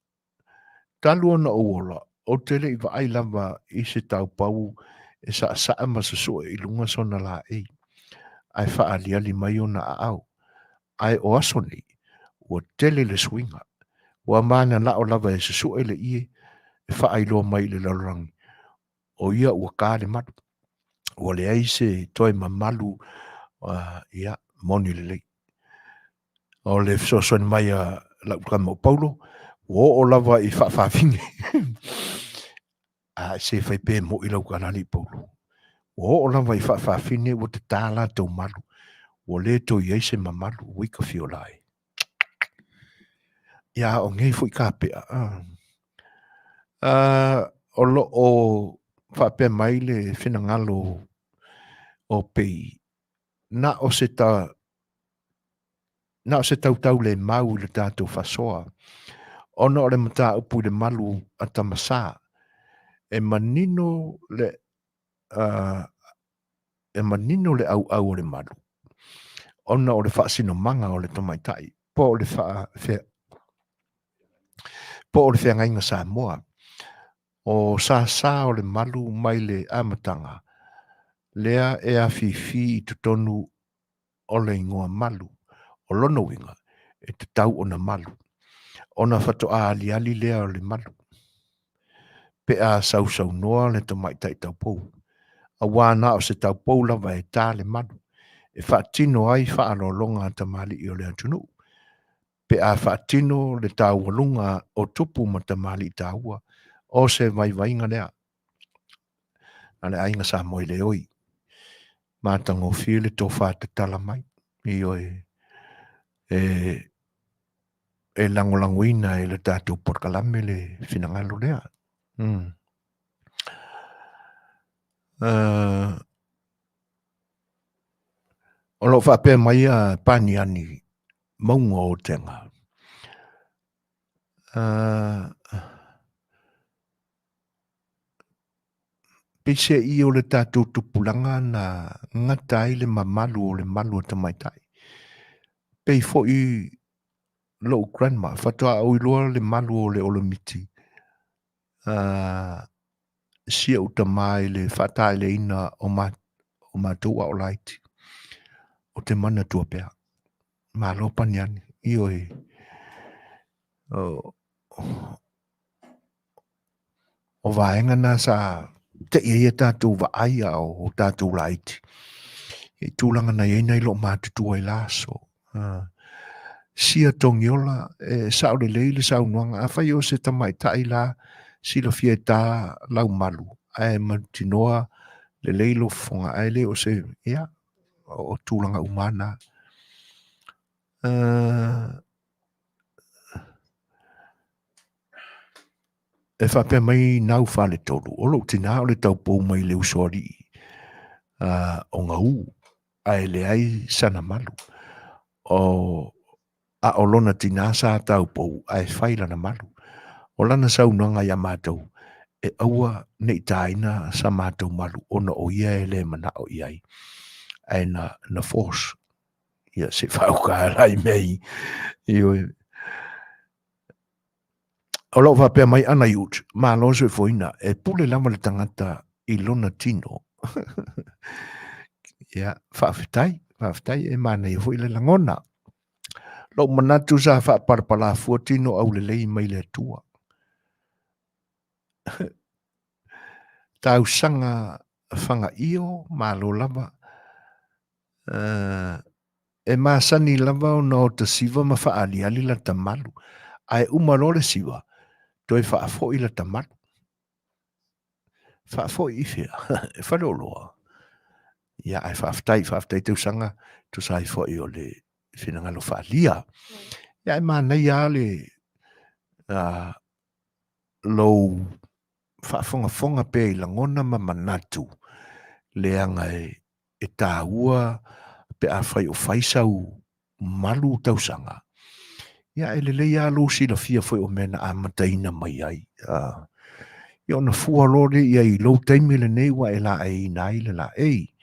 Talu ona ou ola, ou te le i vaai lava i se taupou e saasaa ma susue i luga sona laei, ae faaaliali mai ona aao. Ae o aso nei, ua tele le suiga. Ua mananao lava e susue le ie e faailoa mai i le lalolagi, o ia ua ta le malu. Ua leai se toe mamalu, ia, moni lelei. O le fesoasoani mai a lau tama o Paulo, ua oo lava i faafafine. A se fai pe moi lau tala alii Paulo. Ua oo lava i faafafine ua tatā latou malu, ua le toe i ai se mamalu, ui ka fiola e. Ia o nei foi kapea. O lo o faapea mai le finagalo o Pei, na o se ta na o se tautau le mau i le tatou faasoa, ona o le mataupu i le malu a Tamasa, e manino le e manino le ʻauʻau o le malu, ona o le faasinomaga o le tamaitai, po o le po o le feagaiga Samoa. O sasa o le malu mai le amataga, lea e afifi i totonu o le igoa malu. O lona uiga, e tatau ona malu, ona faatoa aliali lea o le malu. Pe a sausaunoa le tamaitai taupou, auā na o se taupou lava e ta le malu, e faatino ai faaaloaloga a tamalii o le atunuu, pe a faatino le taualuga o tupu ma tamalii taua, o se vaivaiga lea a le aiga Samoa i le oi. Matagofie le tofa tatala mai, ioe, e e lagolagoina e le tatou polokalame le finagalo lea. O lo o faapea mai a Paniani mauga o Otega. Peiseai o le tatou tupulaga na gata ai le mamalu o le malu a tamaitai. Pei foi lou grandma, faatoa ou iloa le malu o le olomiti si ou tama i le faataeleina o, ma, o matou a o laiti. Ou te manatua pea. Malo paniani. Ioe. O vaega na sa te'i ai a tatou vaai a o tatou laiti i tulaga na i ai nai loomatutua i la aso. Sia Togiola, e sao lelei le saunoaga, afai o se tamaitai la silafia e ta lau malu, ae mautinoa lelei lou fofoga, ae le o se, ia, o tulaga uma lava na. E faapea mai nau faletolu, o lou tinā o le taupou mai le usoalii o Gaū, ae leai sana malu. O, a o lona tinā sa taupou ae fai lana malu. O lana saunoaga iā matou, e aua ne i tāina sa matou malu ona o ia e le manao i ai, ae na, na force. Ia, se i faauka la i mea i, ioe. O lo o faapea mai ana iut, malo soifuaina, e pule lava le tagata i lona tino. Ia, faafetai, faafetai, e manaia foi le lagona. Lou manatu sa faapalapalafua tino aulelei mai le Atua. Tausaga fagaio, malo lava. E masani lava ona ota siva ma faaaliali lata malu, ae uma loa le siva, toe faafoi lata malu. Faafoi i fea? E faleoloa. Ia, ae faafetai, faafetai tausaga, tusa ai foi o le finagalo faaalia. Ia, ae manaia lava le lou faafogafoga pea i lagona ma manatu, leaga e e taua pe afai o fai sau malu tausaga, ia e lelei lava lou silafia foi o mea na amataina mai ai. Ia ona fua loa lea i ai i lou taimi lenei ua e laeiina ai le laei.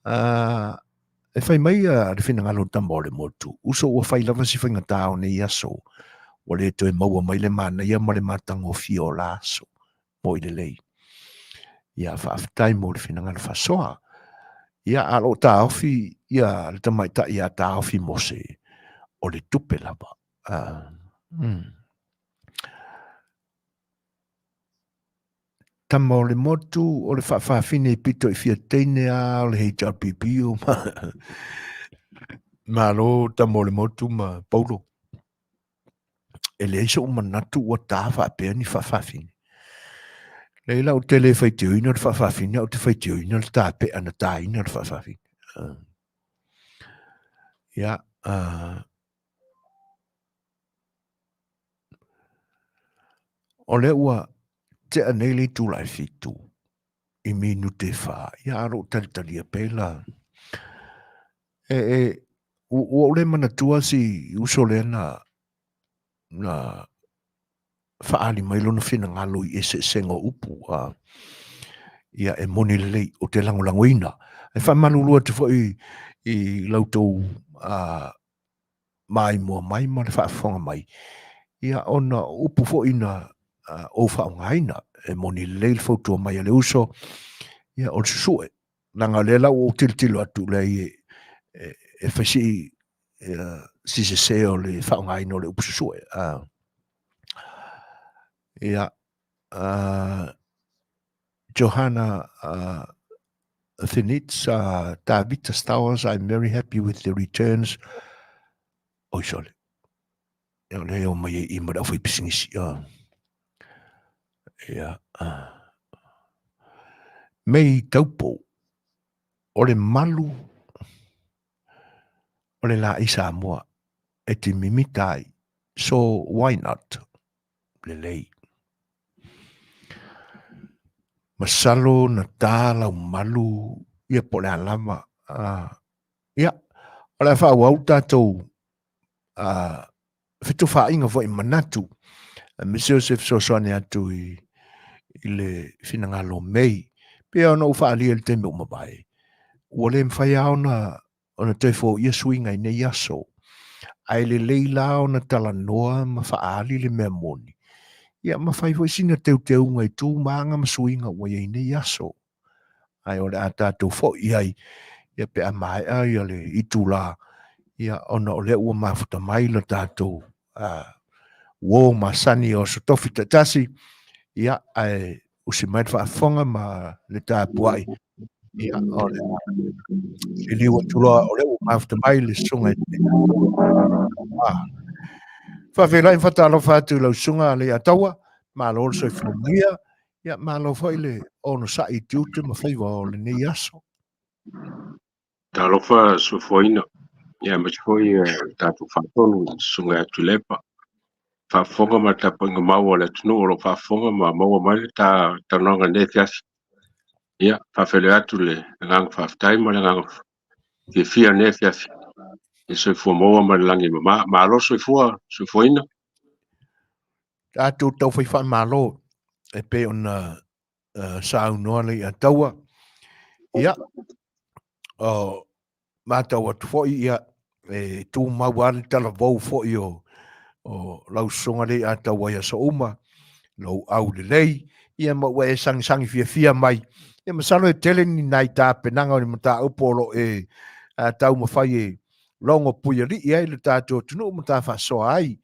E fai mai le finagalo o le tama o le motu, uso ua fai lava si faigata o nei aso, ua le toe maua mai le manaia ma le matagofie o la aso. Moi lelei. Ia, faafetai mo le finagalo faasoa. Ia, a lo o taofi ia le tamaitai ia taofi Mose, o le tupe lava. Tama o le motu, o le faafafine i pito i fia teine a o le HRPP o ma... Malo tama o le motu ma Paulo. E leai so'u manatu ua tā faapea ni faafafine. Leai la ou te le faitioina le faafafine, ae ou te faitioina le tape'a na tāina le faafafine. Ia, o lea ua tea nei le itula e 7 i minute e 4, ia a o loo talitalia pea la. E, e, ua ou le manatua si uso lea na, na faaali mai lona finagalo i eseesega o upu. Ia e moni lelei, ou te lagolagoina. E faamalulu atu foi i la outou maimoa mai ma le faafofoga mai, ia ona o upu foi na ou faaaogaina. E moni lelei le fautua mai a le uso, ia o le susue. Leaga o lea la ua ou tilotilo atu leai e fai si si sese o le faaaogaina o le upu susue. Ia, Johanna Finitz, Tavita Stowers, I'm very happy with the returns. Oi, sorry. Ia, o lea e omai ai i ma le aufaipisinisi. Ia. Mei Taupo, o le malu o le laei Samoa e te mimita ai. So why not? Lelei. Masalo na tā lau malu ia po o le a lava. Ia, o le a faaauau tatou fetufaaiga foi manatu, aemaise o se fesoasoani atu i le finagalo o Mei. Pei ona ou faaalia i le taimi ua mavae, ua le mafai lava ona toe foia suiga i nei aso, ae lelei la ona talanoa ma faaali le mea moni, ia ma fai foi sina teuteuga i tu ma aga ma suiga ua i ai nei aso. Ae o le a tatou foi i ai ia pe a maea ia le itula, ia ona o lea ua mafuta mai le tatou uo masani o aso tofi taitasi, ia ae usi mai le faafofoga ma le tapuai, ia o le a liliu atu loa o lea ua mafuta mai le susuga i le Faafeiloai ma faatalofa atu i lau susuga Leiataua, malo le soifua manuia, ia malo foi le onosai i tiute ma faiva o lenei aso. Talofa soifuaina, ia aemaise foi le tatou faatonu i Susuga ia Tuilaepa. Faafofoga ma le tapuaiga mau a le atunuu o lo o faafofoga ma maua mai le ta talanoaga i lenei afiafi. Ia, faafeiloai atu le agaga faafetai ma le agaga fiafia i lenei afiafi. Ia soifua maua ma le lagi e mama. Malo soifua, soifuaina. Tatou taufai faamalo e pei ona saunoa Leiataua. Ia, o matau atu foi, ia, e tumau lava le talavou foi o lau susuga Leiataua i aso uma, lou aulelei, ia ma ua e sagisagi fiafia mai. Ia masalo e tele ni nai tapenaga o ni mataupu o lo o e taumafai e logo puialii ai le tatou atunuu ma ta faasoa ai.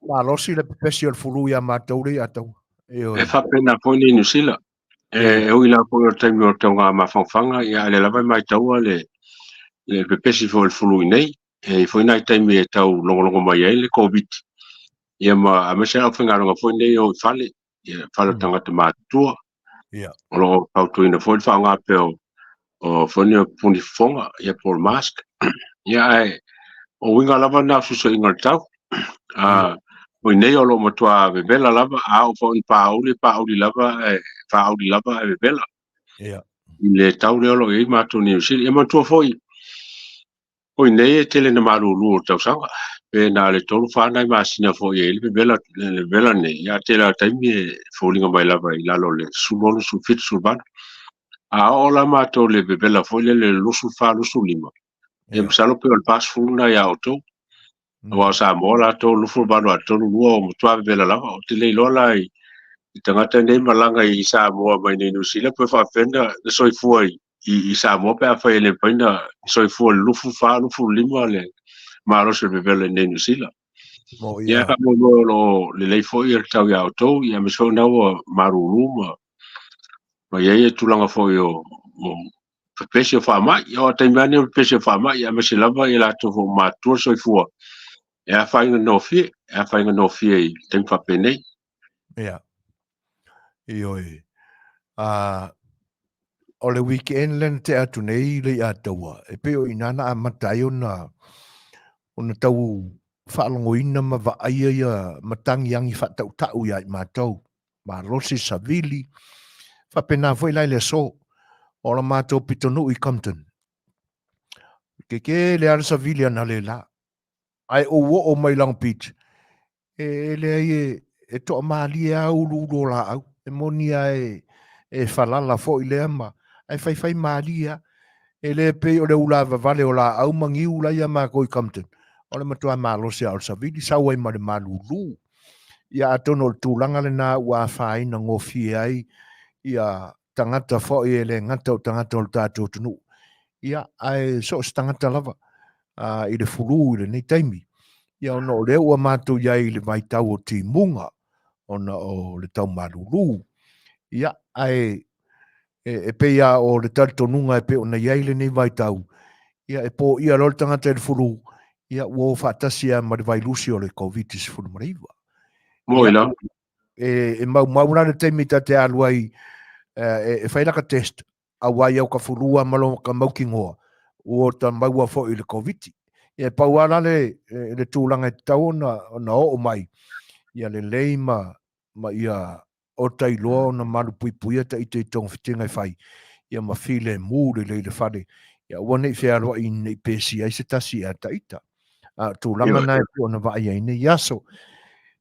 Malosi le pepesi o le fulu iā matou Leiataua. E faapena foi nei Niu Sila. E ui la foi o le taimi o le tauga mafanafana, ia a o lea lava e maitaua le pepesi foi o le fulu i nei. E i ai foi nai taimi e tau logologo mai ai le Covid, ia ma aemaise le aufaigaluega foi nei o i fale, ia fale o tagata matutua. O lo o fautuaina foi le faaaoga pea o foi nei o puni fofoga, ia po o le mask. Ia ae o uiga lava na o susuaiga o le tau. O i nei o lo o matua vevela lava, a oo foi ina paauli, paauli lava ae faauli lava ae vevela. I le tau lea o lo o i ai matou nei i Niu Sila. Ia manatua foi, o i nei e tele na malulu o le tausaga, pe na o le 3, 4 nai masina foi e i ai le vevela, le vevela nei, ia a tele lava o taimi e foliga mai lava i lalo o le 16, 17, 18. A oo la matou i le vevela foi lele 24, 25, ia masalo pe o le 40 lena ia outou. Aua o Samoa latou 28 a le 32 ua matua vevela lava. Ou te le iloa la i tagata nei malaga i Samoa mai nei Niu Sila pe faapefea na soifua i Samoa pe afai e le mafai ona soifua i le 24, 25 le malosi o le vevela i nei Niu Sila. Ia faamoemoe o lo o lelei foi le tau ia outou, ia aemaise foi o lena ua malulu ma i ai le tulaga foi o pepesi o faamai. Ia o taimi lava nei o pepesi o faamai, aemaise lava i latou foi ua matutua le soifua, e afaina gofie, e afaina gofie i taimi faapenei. Ia. Ioe. O le weekend lea na tea atu nei le i Ataua, e pei o i ina na amata ai ona tau faalogoina ma vaaia ia matagi agi faatautau ia i matou. Malosi, savili, faapena foi la i le aso. O la matou pitonuu i Compton. Keke le ala savili ana le la. Ae ou oo mai Long Beach, e leai e toamalie lava uluulu o laau. E moni lava e falala foi lea ma, ae faifai malie lava. E le pei o le ulavavale o laau ma niu la ia matou i Compton. O le matua malosi lava o le savili, sau ai ma le malulu. Ia atonu o le tulaga lena ua afaina gofie ai ia tagata foi e le gata o tagata o le tatou atunuu. Ia, ae so o se tagata lava i le fulu i lenei taimi. Ia ona o lea ua matou i ai i le vaitau o timuga ona o le tau malulu. Ia, ae e pei lava o le talitonuga e pei ona i ai lenei vaitau, ia e poia loa le tagata i le fulu, ia ua o faatasi lava ma le vailusi o le Koviti-19. Moi la. E maumau la le taimi ta te alu ai e fai laka test, aua i au ka fulua ma lo ka mautinoa, ua ta maua foi i le Koviti. Ia e pau lava la le tulaga e tatau ona oo mai, ia lelei ma ia ota iloa ona malupuipuia ta ita i togafitiga e fai, ia ma filemu lelei le fale, ia aua ne i fealuai ne i pesia ai se tasi ia ta ita. A o tulaga na e pei ona vaai ai nei aso.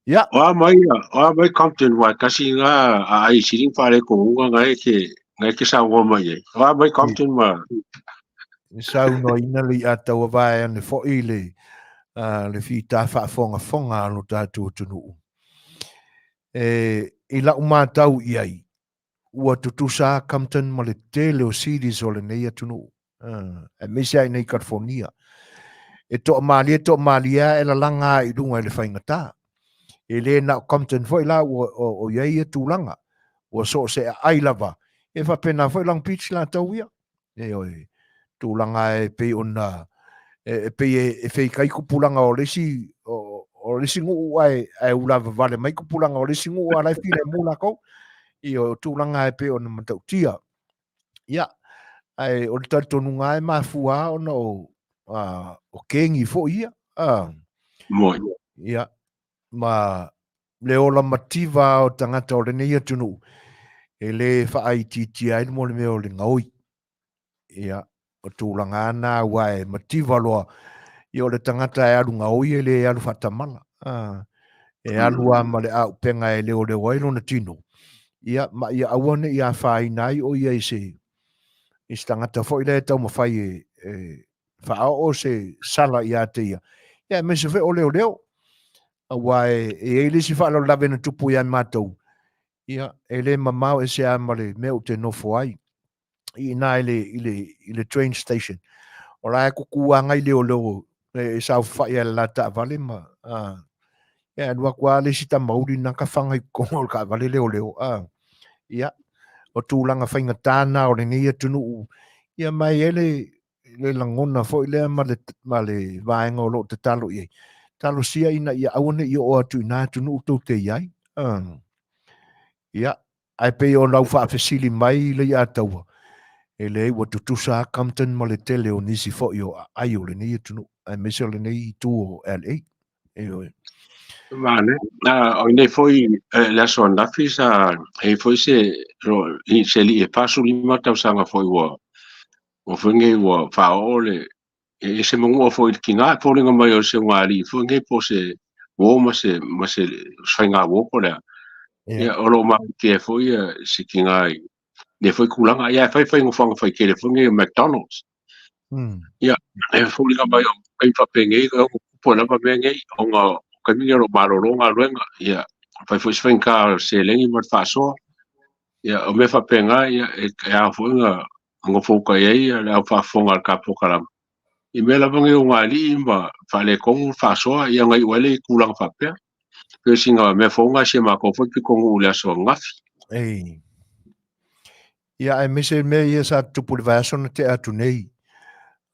Ia. O a mai, o a mai Compton wa kasi nga a ai siling whare ko unga nga e ke nga e ke saunoa mai ai. O a mai Compton ma Saunoaina le i'a taua vae ane foi le fita faafogafoga a lo tatou atunuu. E, i lau matau i ai, ua tutusa a Compton ma le tele o cities o lenei atunuu, aemaise lava i inei i California. E toamalie toamalie lava e lalaga lava i luga i le faigata. E le na o Compton foi la ua o i ai ia tulaga. Ua so o se aai lava. E faapena foi Long Beach latou ia. Ioe, tulaga e pei ona e pei e feikai tupulaga o le isi o le isi nuu ae ulavavale mai tupulaga o le isi nuu a la e filemu latou. Ioe, o tulaga e pei ona matautia. Ia, ae o le talitonuga e mafua lava ona o kegi foi ia. Moi. Ia, ma le ola mativa o tagata o lenei atunuu, e le faaitiitia ai mo le mea o le gaoi. Ia, o tulaga na aua e mativa loa, ia o le tagata e alu gaoi e le alu faatamala. E alu lava ma le auupega e leoleo ai lona tino, ia, ma ia aua ne i afaina ai o ia i se tagata foi lea e taumafai e faaoo se sala ia te ia, ia aemaise foi o leoleo. Aua e i ai le isi faalavelave na tupu ia matou, ia, e le mamao ese lava ma le mea ou te nofo ai, i ina i le train station. O la e tutu lava nai leoleo e saofafai ai i le la taavale ma, ia, e alu atu lava le isi tamauli na tafaga i totonu o le taavale leoleo. Ia, o tulaga faigata na o lenei atunuu, ia ma e i ai le lagona foi lea ma le vaega o lo o tatalo i ai. Talosia ina ia aua ne i oo atu i na atunuu tou te i ai. Ia, ae pei o lau faafesili mai le ia taua, e leai ua tutusa a Compton ma le tele o nisi foi o aai o lenei atunuu, aemaise o lenei itu o LA. Ioe. Mane, o nei foi le aso ananafi sa e foi se alii e 45 tausaga foi ua foi nei ua faaoo le e se manua foi i le tina e foliga mai o se ugalii foi nei po o se uo ma se faiga uo po o le a. Ia, o lo o mafutia foi se tina i lea foi tulaga. Ia, e fai fai nofoaga faitele foi nei o McDonald's. Ia, e foliga mai o taimi faapenei e ono tupu ai lava mea nei, ona o taimi nei o lo o malolo galuega. Ia, fai foi se faigata o le seleni ma le faasoa. Ia, o mea faapena, ia, e ao foi ona nofoutai ai le au faafofoga a le tatou polokalame i mea lava nei o ugaalii ma faaletonu le faasoa, ia ona iu ai lea i tulaga faapea. Pei o sina mea fou lena i si a matou foi pitonuu i le aso ananafi. Ei. Ia, aemaise mea ia sa tutupu i le vaiaso na tea atu nei,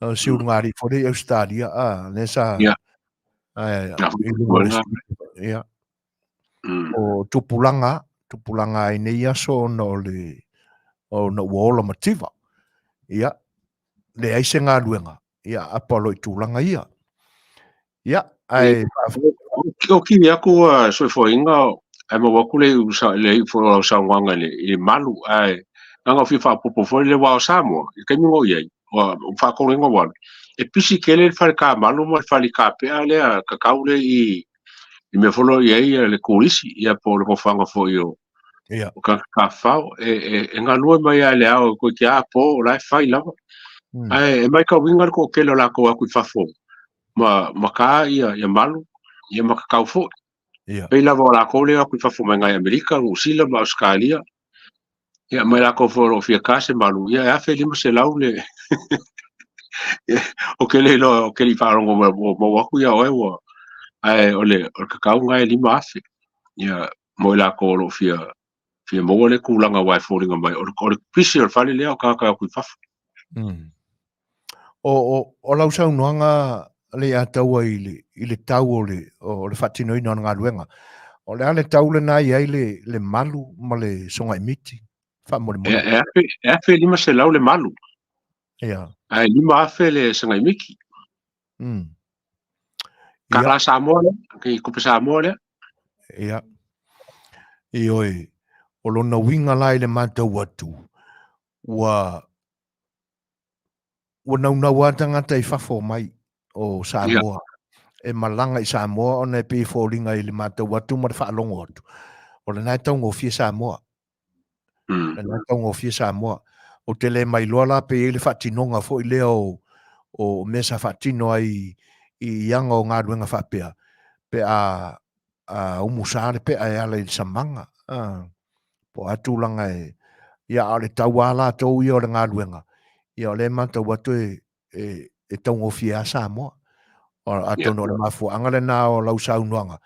o si ulugalii foi lea i Ausetalia, a, lea sa, ae, i luga o le ia, o tupulaga, tupulaga ai nei aso ona o le, ona ua ola mativa. Ia, leai se galuega, ia, apa loa i tulaga ia. Ia, ae O kili aku a soifuaina ae maua atu le iu le iu foi o lau saunoaga i le i le malu ae na ona fia faaopoopo foi le wā o Samoa i le taimi na ou i ai ua faatonu ai ona ou alu e pisi tele le fale tamalu ma le fale kapea lea kakau lea i i mea foi lea o i ai le turisi ia po o le nofoaga foi o o tagata tafafao e e e galue mai lava i le ao toeitiiti a po o la e fai lava ae e matauina le toatele o latou o atu i fafo ma ma ka ia ia malu ia ma kakau foi. Ia. Pei lava o latou lea o atu i fafo mai nai Amerika, Niu Sila ma Ausetalia. Ia mai latou foi o lo o fia ka se malu, ia e 1500 le Ou te le iloa, ou te le i faalogo mai ua maua atu ia oe ua ae o le o le kakau lena e 5000. Ia mo i latou o lo o fia fia maua le tulaga aua e foliga mai o le o le pisi o le fale lea o tagata e o atu i fafo. O, o, o lau saunoaga le ia taua i le, i le tau o le, o le faatinoina o le galuega. O le a le tau lena i ai le, le malu ma le sogaimiti? Faamolemole. E, e, e 1500 le malu. Ia. Ae 5000 le sagaimiti. Kālā Samoa lea, ke tupe Samoa lea. Ia. Ioe, o lona uiga la i le matau atu, ua ua naunau lava tagata i fafo mai o Samoa e malaga i Samoa ona e pei e foliga i le matau atu ma le faalogo atu, o lena e taugofie Samoa. Lena e taugofie Samoa. Ou te le mailoa la pe i ai le faatinoga foi lea o, o mea sa faatino ai i aga o galuega faapea, pe a, a umusa le pea e ala i le samaga, a, po o a tulaga e, ia, a o le tau lava latou ia o le galuega, ia o lea e matau atu e, e, e taugofie lava Samoa. Atonu o le mafuaaga lena o lau saunoaga,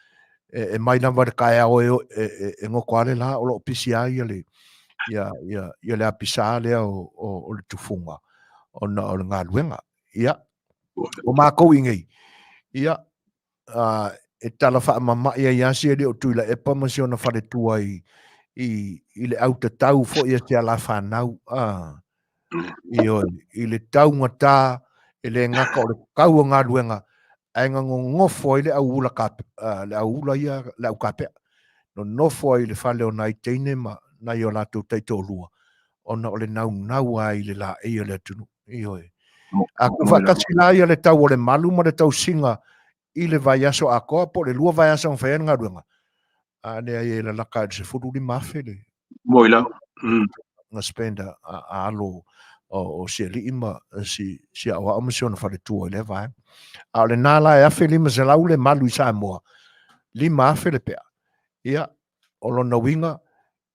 e, e mai lava i le taeao e, e, e, e goto lava le la o lo o pisi lava ia le, ia, ia, ia le apisa lea o, o, o le tufuga ona o le galuega. Ia, o makou i nei, ia, a, e tala faamama'i ai lava si alii o Tuilaepa ma si ona faletua i, i, i le autatau foi a si alafanau, a, ioe, i le taugata e le gata o le tau o galuega, ae na nonofo ai le au ula ka, le au ula ia, le au kapea. Nonofo ai i le fale o nai teine ma nai o latou taitoalua, ona o le naunau lava i le laei o le atunuu. Ioe. A tuufaatasi la ia le tau o le malu ma le tausiga i le vaiaso atoa po o le 2 vaiaso na fai ai le galuega, a leai e lalaka i le 15,000 le Moi la. Na spend a, a alo o si alii ma si, si aoao ma si ona faletua i lea vaega. A o lena la e 1500 le malu i Samoa, 5000 le pea. Ia, o lona uiga,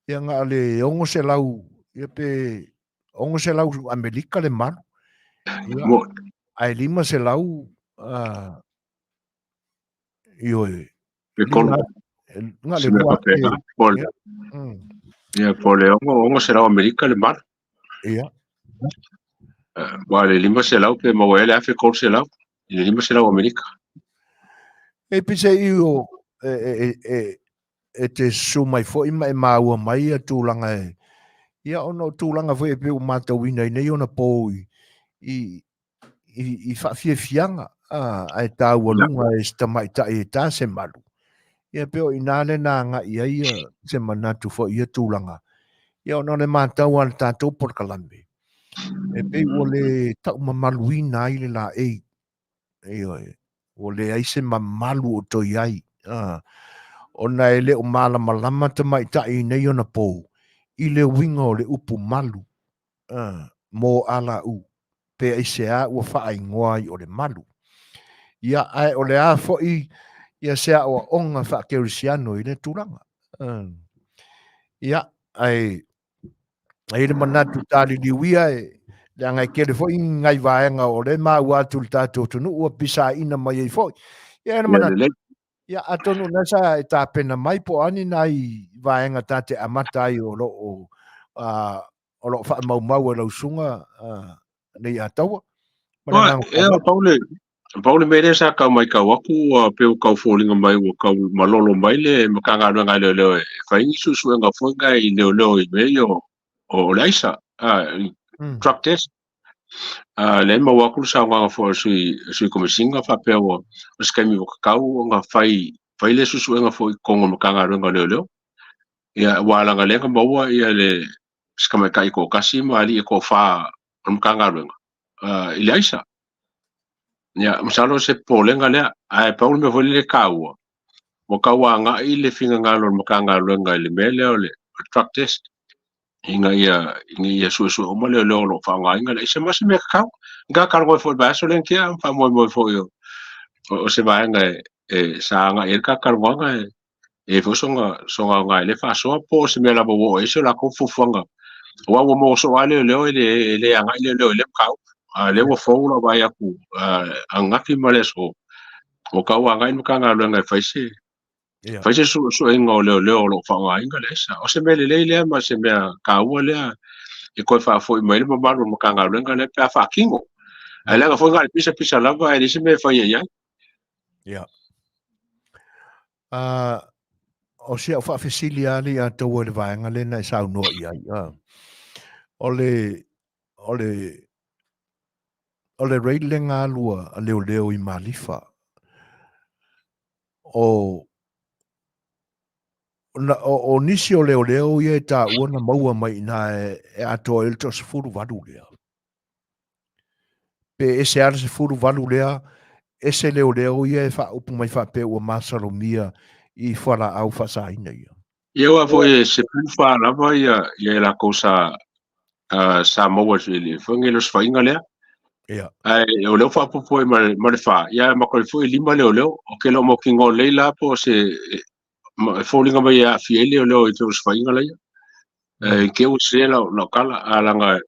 ia na o le 600, ia pe 600 Amerika le malu. Ia, ae 500 ioe. Pe kolu. Na le lua ake. Ia, po le 600 Amerika le malu. Ia. Ua le 500 pe maua ai le 1300 i le 500 Amerika. E pise i o e, e, e, e te susu mai foi ma e maua mai ia tulaga e, ia ona o tulaga foi e pei ua matauina i nei ona po i, i, i, i faafiafiaga, a, ae taualuga e se tamaitai e ta se malu. Ia pei o i ina lea na agai ai ia se manatu foi i ia tulaga. Ia ona o le matau a le tatou polokalame, e pei ua le taumamaluina ai le laei. Ioe, ua leai se mamalu o toe i ai, ona e le o malamalama tamaitai i nei ona pou i le uiga o le upu malu mo ala-u, pe aisea ua faaigoa ai o le malu. Ia, ae o le a foi ia se aoaoga faakerisiano i lea tulaga? Ia, ae ai le manatu taliliu ia e leaga e tele foi nai vaega o lea e maua atu i le tatou atunuu ua pisaina mai ai foi. Ia, le manatu, ia, atonu o lena sa e tapena mai po o a ni nai vaega ta te amata ai o lo o o lo o faamaumau e lau susuga Leiataua. Ma le agaga faaaloalo. Pau le mea lea sa tau matau atu ua pei ua tau foliga mai ua tau malolo mai le Matagaluega a Leoleo e fai ni suesuega foi na i leoleo i mea ia o le aisa, drug test. Lea e maua atu le saunoaga foi a le Sui Komesina faapea ua o se taimi ua tatau ona fai fai le suesuega foi i totonu o le Matagaluega o Leoleo. Ia aua leaga lea na maua ia le si tamaitai e toatasi ma alii e toafa o le Matagaluega i le aisa. Ia, masalo o se popolega lea, ae pau le mea foi lele e taua, ua tau agai le finagalo o le Matagaluega i le mea lea o le drug test, ina ia suesue uma leoleo o lo o faaaogaina le aisa, ma o se mea tatau. Na talanoa foi i le vaiaso lea na tea, ma faamoemoe foi o se vaega e sa agai i ai le ta talanoaga e i ai foi sona aoga i le faasoa, po o se mea lava ua oo i ai so latou fuafuaga. Aua ua maua soo lava leoleo e le agai leoleo i lea mataupu. A o lea ua fou lau vaai atu ananafi ma le aso, ua tau agai le Matagaluega e fai se fai se suesuega o leoleo o lo o faaaogaina le aisa. O se mea lelei lea ma se mea taua lea e toe faafoi mai ai le mamalu o le Matagaluega lea pe a faatino. Ae leaga foi na o le pisapisa lava ae leai se mea e faia i ai. Ia. O si au faafesili lava lea ia te oe i le vaega lea na e saunoa i ai. O le, o le, o le raid lea na alu a leoleo i Malifa, o, na, o, o nisi o leoleo ia e taua na maua mai i ina e atoa ai le toasefuluvalu lea. Pe ese lava le 18 lea, ese leoleo ia e faaupu mai faapea ua masalomia i fualaau faasaina ia. Ia aua foi e 14 lava ia ia i latou sa sa maua i le foi nei osofaiga lea. Ia. Ae o lea ua faaopoopo ai ma le fa, ia ma toe foi lima leoleo. Ou te le o mautinoa lelei la po o se e foliga mai e aafia ai leoleo i osofaiga laia. E te ua sese lau tala, a laga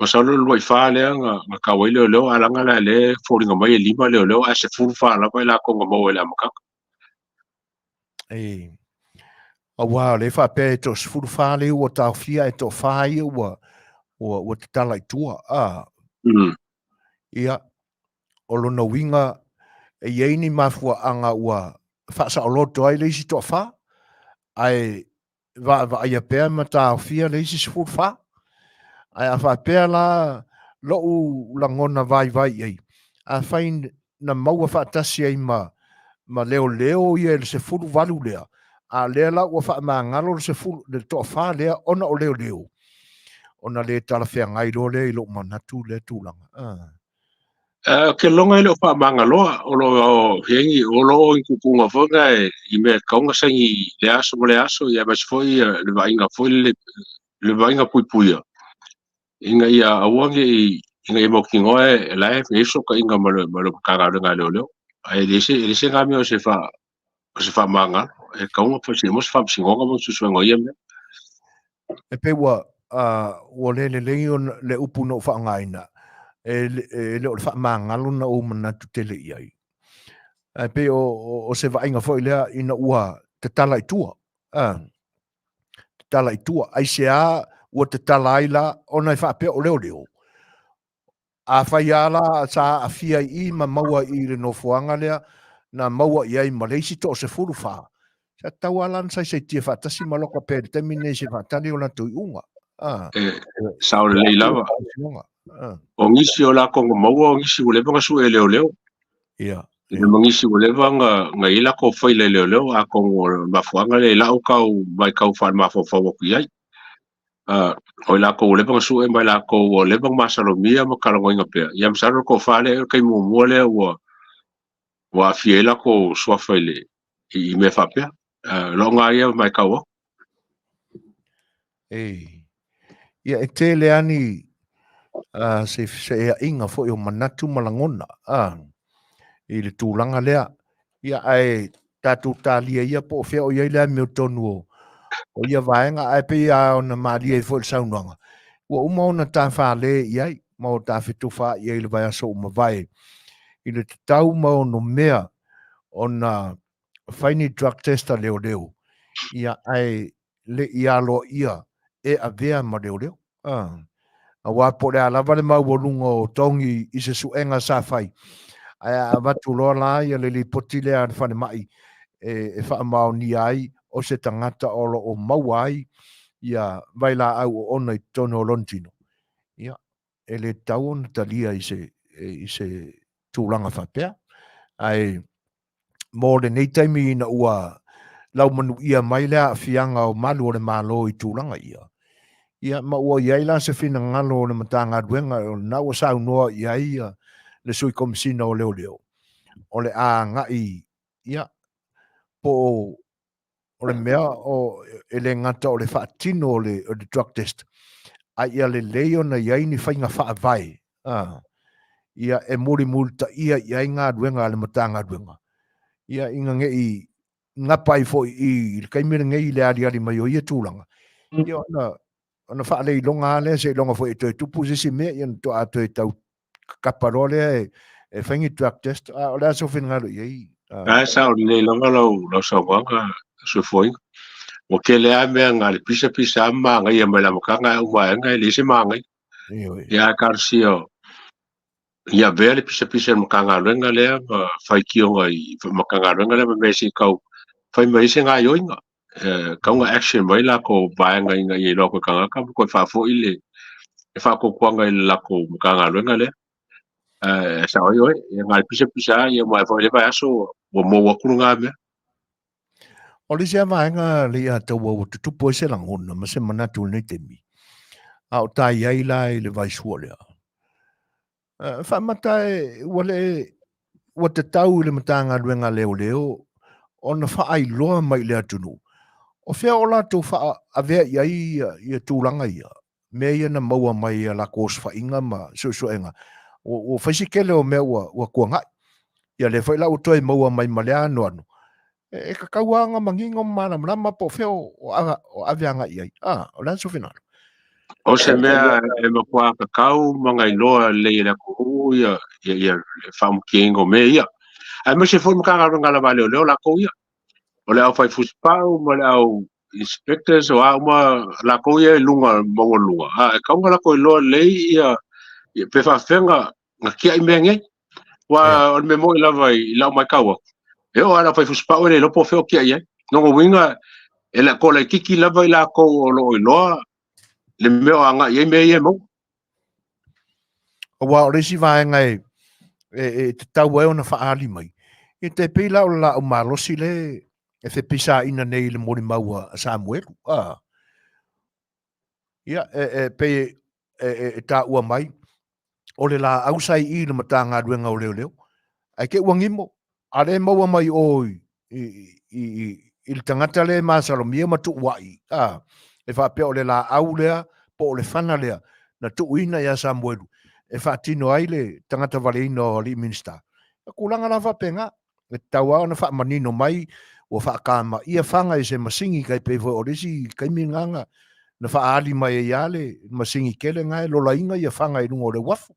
masalo le lua'i fa lea na tau ai leoleo, a laga la lea e foliga mai e lima leoleo ae 14 lava i latou na maua i le amataga. E, aua o lea faapea e toasefulufa lea ua taofia ae toafa ia ua tatala i tua. A. Ia, o lona uiga e i ai ni mafuaaga ua faasaoloto ai le isi toafa, ae vaavaaia pea ma taofia le isi 14. Ae a faapea la lo'u lagona vaivai i ai, afai na maua faatasi ai ma leoleo ia i le 18 lea, a o lea la ua faamagalo le sefulu, le toafa lea ona o leoleo, ona le talafeagai loa lea i lou manatu lea tulaga. Ah. Ou te lagona e le o faamagaloa, o lo o i ai ni, o lo o i tuutuuga foi na i mea e tatau ona saini i lea aso ma lea aso, ia aemaise foi le vaaiga foi lele, le vaaiga puipuia, ina ia aua ne i, ina ia mautinoa e la e i ai fesootaiga ma le Matagaluega a Leoleo. Ae leai se, e leai se na mea o se faa, o se faamagalo, e tatau ona fai se uma se faamasinoga ma suesuega o ia mea. E pei ua le lelei ona le upu na ou faaaogaina, e le o le faamagalo na ou manatu tele i ai. Ae pei o se vaaiga foi lea ina ua tatala i tua, tatala i tua, aisea ua tatala ai la ona e faapea o leoleo. Afai lava la sa aafia i i ma maua i le nofoaga lea na maua i ai ma le isi toasefulufa, sa tatau lava la ona saisaitia faatasi ma loka pea i le taimi lenei se faatali o latou iuga. E sao lelei lava. O nisi o latou na maua, o nisi ua leva ona sue e leoleo. Ia. Ia ma nisi ua leva ona i ai latou faila i leoleo, atonu o le mafuaaga lea i lau tau matau faalemafaufau atu i ai. O i latou ua leva ona sue ma i latou ua leva ona masalomia ma talanoaina pea. Ia masalo le tofa lea, o le taimi muamua lea ua aafia ai latou suafa i le i mea faapea. Lou lena ia matau atu. E. Ia, e tele lava ni se feseaiga foi o manatu ma lagona i le tulaga lea. Ia, ae tatou talia ia po o fea o i ai le amiotonu o ia vaega, ae pei lava ona malie ai foi le saunoaga, ua uma ona ta fale i ai ma o ta fetofaai ai i le vaiaso ua mavae i le tatau ma onomea ona fai ni drug test a leoleo, ia, ae le i aloaia e avea ma leoleo. Aua po o le a lava le maualuga o togi i se suega sa fai, ae a avatu loa la ia le lipoti lea a le falemai e faamaonia ai o se tagata o lo o maua ai ia vailaau oona i totonu o lona tino, ia, e le tatau ona talia i se tulaga faapea. Ae mo lenei taimi ina ua laumanuia mai le aafiaga o malu o le Malo i tulaga ia, ia ma ua i ai la se finagalo o le Matagaluega o lena ua saunoa i ai le Sui Komesina o Leoleo, o le a agai ia po o o le mea o e le gata o le faatino o le drug test, a ia lelei ona i ai ni faiga faavae ia e mulimulitaia i ai galuega a le Matagaluega, ia ina ne i gapa ai foi i le taimi lenei i le aliali mai o ia tulaga, ia ona faaleiloga lava lea seiloga foi e toe tupu se isi mea, ia ona faatoa toe tau kapa loa lea e fai ni drug test. A o le a sou finagalo i ai? Ae sao lelei lava lau saunoaga, Soifuaina. Ua tele lava mea na le pisa pisa lava ma magaia mai le amataga ae uma aena e leai se magaia. Ia ae talosia ia avea le pisapisa i le Matagaluega lea ma faitioga i Matagaluega lea ma mea se i tau fai mai ai se gaoioiga. E tau na action mai latou vaega ina ia iloa atu e tagata ma toe faafoi le faatuatuaga i le latou Matagaluega lea. Ae sao ai oe, ia na le pisapisa lava ia ma foi le vaiaso ua mou atu lena mea. O le isi lava vaega Leiataua ua tutupu ai se lagona ma se manatu i lenei taimi, a o ta i ai la i le vaisua lea. Faamata e ua le ua tatau i le Matagaluega a Leoleo ona faailoa mai i le atunuu o fea o latou faaavea i ai ia tulaga ia, mea ia na maua mai i a latou osofaiga ma suesuega. Ua fai si tele o mea ua tuanai. Ia lea foi la ua toe maua mai ma lea anoano, e tatau lava ona manino ma malamalama po o fea o ave agai i ai. O le a sou finagalo? O se mea e matua tatau ma na iloa lelei e le atunuu ia le faaumutiaina o mea ia. Aemaise foi Matagaluega lava a leoleo latou ia. O le aufai fusipau ma le au inspectors o a uma latou ia i luga maualuluga, e tatau ona latou iloa lelei ia pe faapefea na tiai mea nei. Aua o le mea moni lava i lau matau atu, e oo lava i le aufai fusipau e le iloa po o fea o tiai ai. Lona uiga, e toa laitiiti lava i latou o lo o iloa le mea o agai i ai mea ia e maua. Aua o le isi vaega e tatau ai ona faaali mai, e tai pei la o le laau malosi le e fepisaina nei i le molimau a Samuelu. Ia, e pei e taua mai, o le laau sa i i le Matagaluega o Leoleo, ae te ua gimo, a lea e maua mai o i le tagata lea e masalomia ma tuuai, e faapea o le laau lea po o le fana lea na tuuina ia Samuelu e faatino ai le tagata valeina o alii Minisita. O tulaga la faapena, e tatau lava ona faamanino mai ua faatamaia fana i se masini tai pei foi o le isi taimi lena na faaali mai ai lava le masini tele lena e lolaina ia fana i luga o le uafu.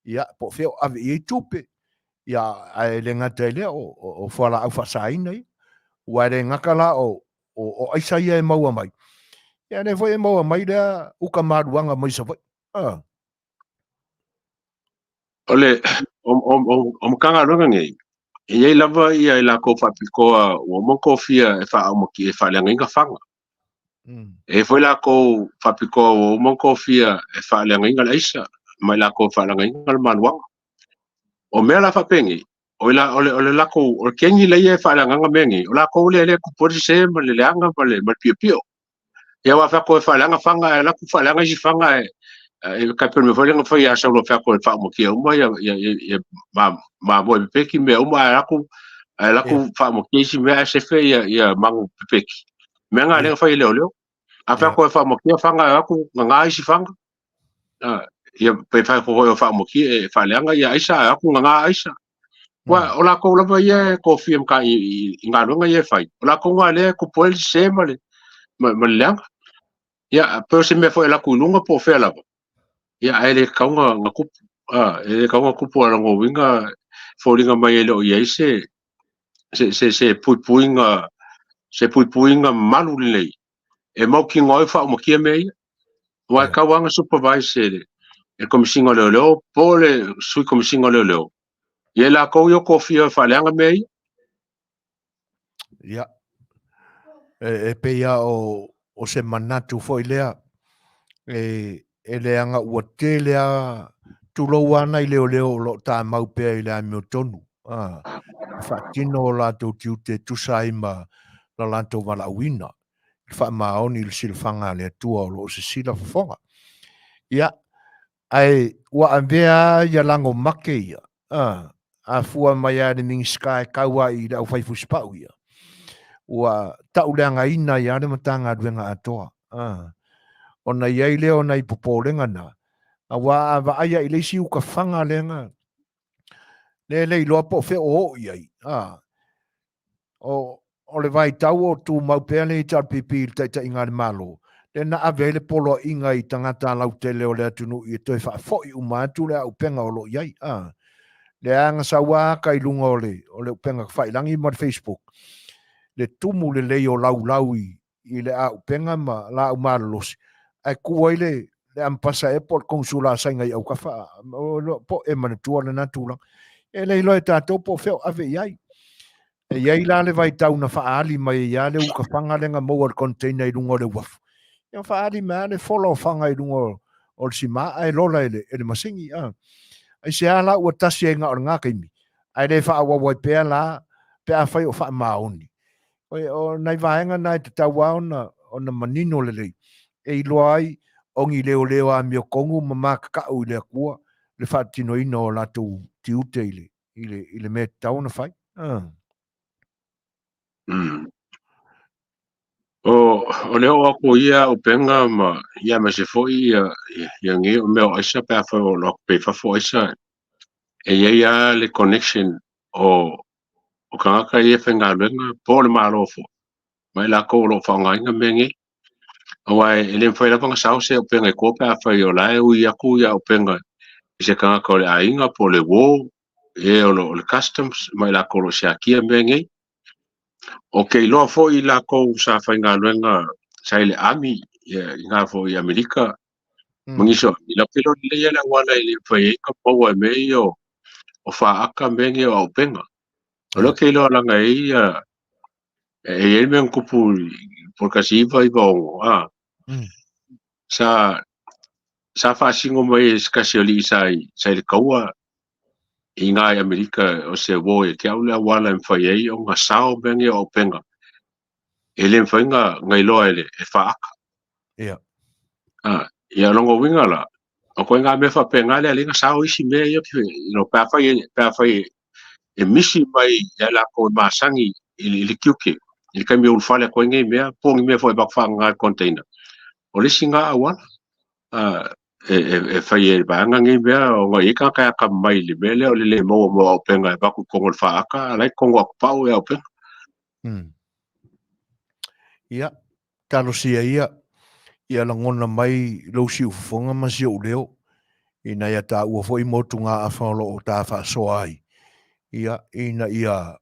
Ia, po o fea o ave i ai tupe, ia, ae le gata i lea o fualaau faasaina ia. Aua e le gata la o aisa ia e maua mai, ia lea foi e maua mai lea uka maluaga mai Savaii. O le o Matagaluega nei, e i ai lava ia i latou faapitoa ua uma ona tofia e faaumati e faaleagaina fana. E i ai foi latou faapitoa ua uma ona tofia e faaleagaina le aisa ma i latou e faaleagaina le maluaga. O mea la faapenei, o le latou, o le keni lea e faaleagaga mea nei, o latou lea e tupu ai le sese ma le leaga ma le piopio. Ia aua a fai atu e faaleaga fana ae alu atu faaleaga isi fana e tai pei o le mea foi lea na fai ia Saulo fai atu e faaumatia uma ia mamoe pepeki mea uma ae alu atu faaumatia isi mea ae sefe ia manu pepeki. Mea na lea na fai e leoleo. A fai atu e faamakia fana e o atu gaga isi fana. Ia pe fai atu foi e faamakia e faaleaga ia aisa ae o atu gaga aisa. Aua o latou lava ia e tofia i galuega ia e fai, o latou na lea e tupu ai le sese ma le leaga. Ia pe o se mea foi e alu atu i luga po o fea lava, ia ae le tatau ona tupu. E le tatau ona tupu a o lona uiga e foliga mai e le o i ai se se puipuiga se puipuiga malu lelei e mautinoa ai faaumatia mea ia. Aua e tatau lava ona supervise e le Komesina o Leoleo po o le Sui Komesina o Leoleo, ia i latou ia o tofia e faaleaga mea ia. Ia, e pei lava o se manatu foi lea, e leaga ua tele lava, tulou lava nai leoleo o lo o tamau pea i le amiotonu, e faatino o latou tiute e tusa ai ma la latou valaauina, i le faamaoni i le silafaga a le Atua o lo o sisila fofoga. Ia, ae ua avea lava ia lago make ia, a fua mai lava e le Minisita e tau ai i le aufai fusipau ia, ua tauleagaina ai lava le Matagaluega atoa. Ona i ai lea o nai popolega na, aua a vaai lava i le isi ukafaga lea na, lea e le iloa po o fea o oo i ai, O le vaitau o tumau pea le HRPP i le taitaiga a le Malo, lea na ave ai le poloaiga i tagata lautele o le atunuu ia toe faafoi uma atu le auupega o lo o i ai. A. Lea na sau a ata i luga o le o le upega tafailagi ma le Facebook, le tumu lelei o laulau i i le auupega ma laau malolosi, ae tu ai le le ampasa ea po o le konesula a Saina i autafa, po o e manatua lena tulaga. E le iloa e tatou po o fea o ave i ai. E i ai la le vaitau na faaali mai ai lava le ukafaga lea na maua i le container i luga o le uafu. Ia faaali mai lava le fola o faga i luga o le sima ae lola e le masini. Aisea la ua tasi ai na o lena taimi, ae le faaauau ai pea la pe afai o faamaoni. O nai vaega na e tatau lava ona manino lelei e iloa ai o ni leoleo amiotonu ma makakau i le Atua le faatinoina o latou tiute i le mea e tatau ona fai. O le oo atu o ia auupega ma ia aemaise foi ia nei o mea o aisa pe afai o lo atu pea i fafo aisa, e i ai lava le connection o tagata ia e faigaluega po o le Malo foi ma i latou o lo o faaaogaina mea nei. Aua e le mafai lava ona sao se auupega i tua pe afai o la e ui atu ia auupega i se tagata o le aiga po o le uo, e o le customs ma i latou o lo o siakia mea nei. Ou te iloa foi i latou sa faigaluega sa i le army i ngā foi i Amerika ma nisi o army, latou te iloa lelei le auala e le mafai ai ona maua e mea ia o faata mea nei o auupega. O lea ou te iloa leaga e i ai e i ai le mea na tupu po o le 1996, a, sa faasino mai e se tasi o alii sa i le taua i ngā i Amerika o se uo ia te au le auala e mafai ai ona sao mea nei o auupega e le mafai ona iloa e le faata. Ia. Ia, o lona uiga la, o koe ngā mea faapena lea lea na sao isi mea ia, you know, pe afai e misi mai ia latou e masani i le tiute, i le taimi e ulufale atu ai nei mea, po o ni mea foi e avatu faagaga i le container. O le isi ngā auala e fai e le vaega nei mea, ona e i ai tagata e atamamai i le mea lea o le le maua mai o auupega e avatu i totonu o le faata, a o la e i totonu o atupau e auupega. Ia, talosia ia, ia lagona mai lou siufofoga ma si ou leo, ina ia taua foi motugaafa o lo o ta faasoa ai, ia, ina ia,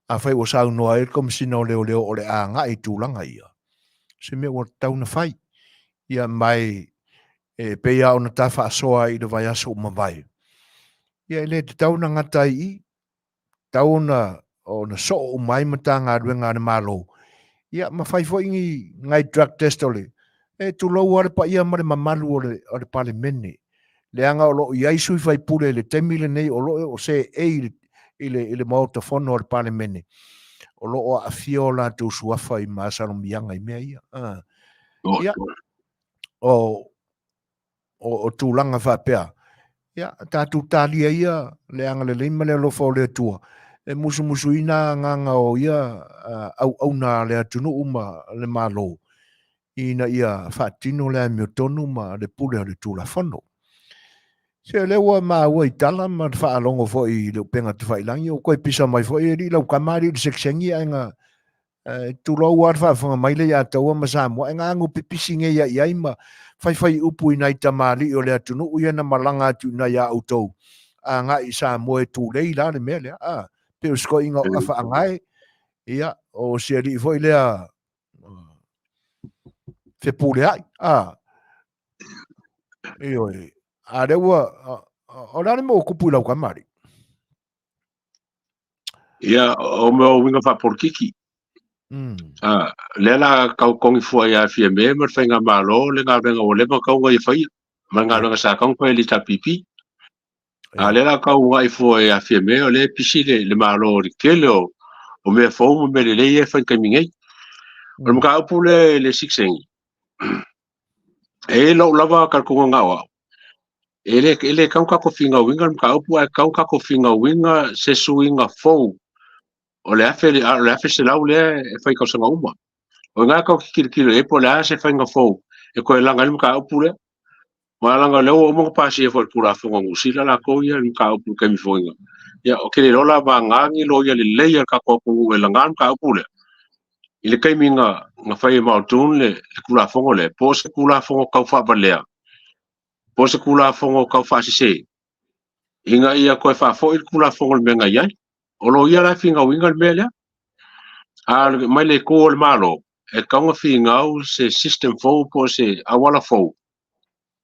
afai ua saunoa ai le Komesina o Leoleo o le a agai i tulaga ia, se mea ua tatau ona fai. Ia, ma e pei lava ona ta faasoa ai i le vaiaso ua mavae, ia, e le tatau ona gata ai i i, tatau ona soo uma ai Matagaluega a le Malo, ia ma fai foi ni nai drug test o le, e tulou lava le paia ma le mamalu o le Palemene, leaga o lo o i ai sui faipule i le taimi lenei o lo o seei i le Maota Fono a le Palemene, o lo o aafia o latou suafa i masalomiaga i mea ia. Ia, o o tulaga faapea, ia, tatou talia ia le agalelei ma le alofa o le Atua e musumusuina agaga o ia auauna a le atunuu ma le Malo. Ina ia faatino le amiotonu ma le pule o le Tulafono. Se o lea ua maua i tala ma le faalogo foi i le upega tafailangi, ua toe pisa mai foi e alii lau tama alii le sekisegi ae na tulou lava le faafofoga mai lea ia Taua ma Samoa, ae na anu pipisi nei ia i ai ma faifai upu i nai tamalii o le atunuu ia na malaga atu i ina ia outou agai i Samoa e tulei la le mea lea. A, pei o si toeaina o Afa Agae, ia, o si alii foi lea fepuleai, a, ioe, a lea ua, o le a le mea ua tupu i lau tama alii? Ia, o mea o uiga faapolitiki. A, lea la kau kongi fua ia Fiame ma le faigamalo le galuega ua leva ona tau ona ia faia, ma le galuega sa tau ona fai e le HRPP. A lea la tau ua'i fua ia Fiame o lea e pisi le, le Malo i le tele o, o mea fou ma mea lelei ia e fai i le taimi nei. O le mataupu lea i le sikiseini, e i ai lou lava talitonuga na o au, e le, e le tatau ona tatou finauina le mataupu ae tatau ona tatou finauina se suiga fou o le o le 1,100 lea e fai i tausaga uma. O i ina tatou te tilotilo i ai po o le a se faiga fou e toe laga ai le mataupu lea. Ma leaga o lea ua uma ona pasia foi i le Tulafono a Niu Sila latou ia le mataupu i le taimi foi na. Ia, ou te le iloa la vagana ni loia lelei a le tatou atunuu e laga le mataupu lea i le taimi na, na fai e Muldoon le, le Tulafono lea, po o se Tulafono tau faavalea, po o se Tulafono tau faasese, ina ia toe faafoi le Tulafono i le mea na i ai. O loia la e finauina le mea lea. A mai le itu o le Malo, e tatau ona finau se system fou po o se auala fou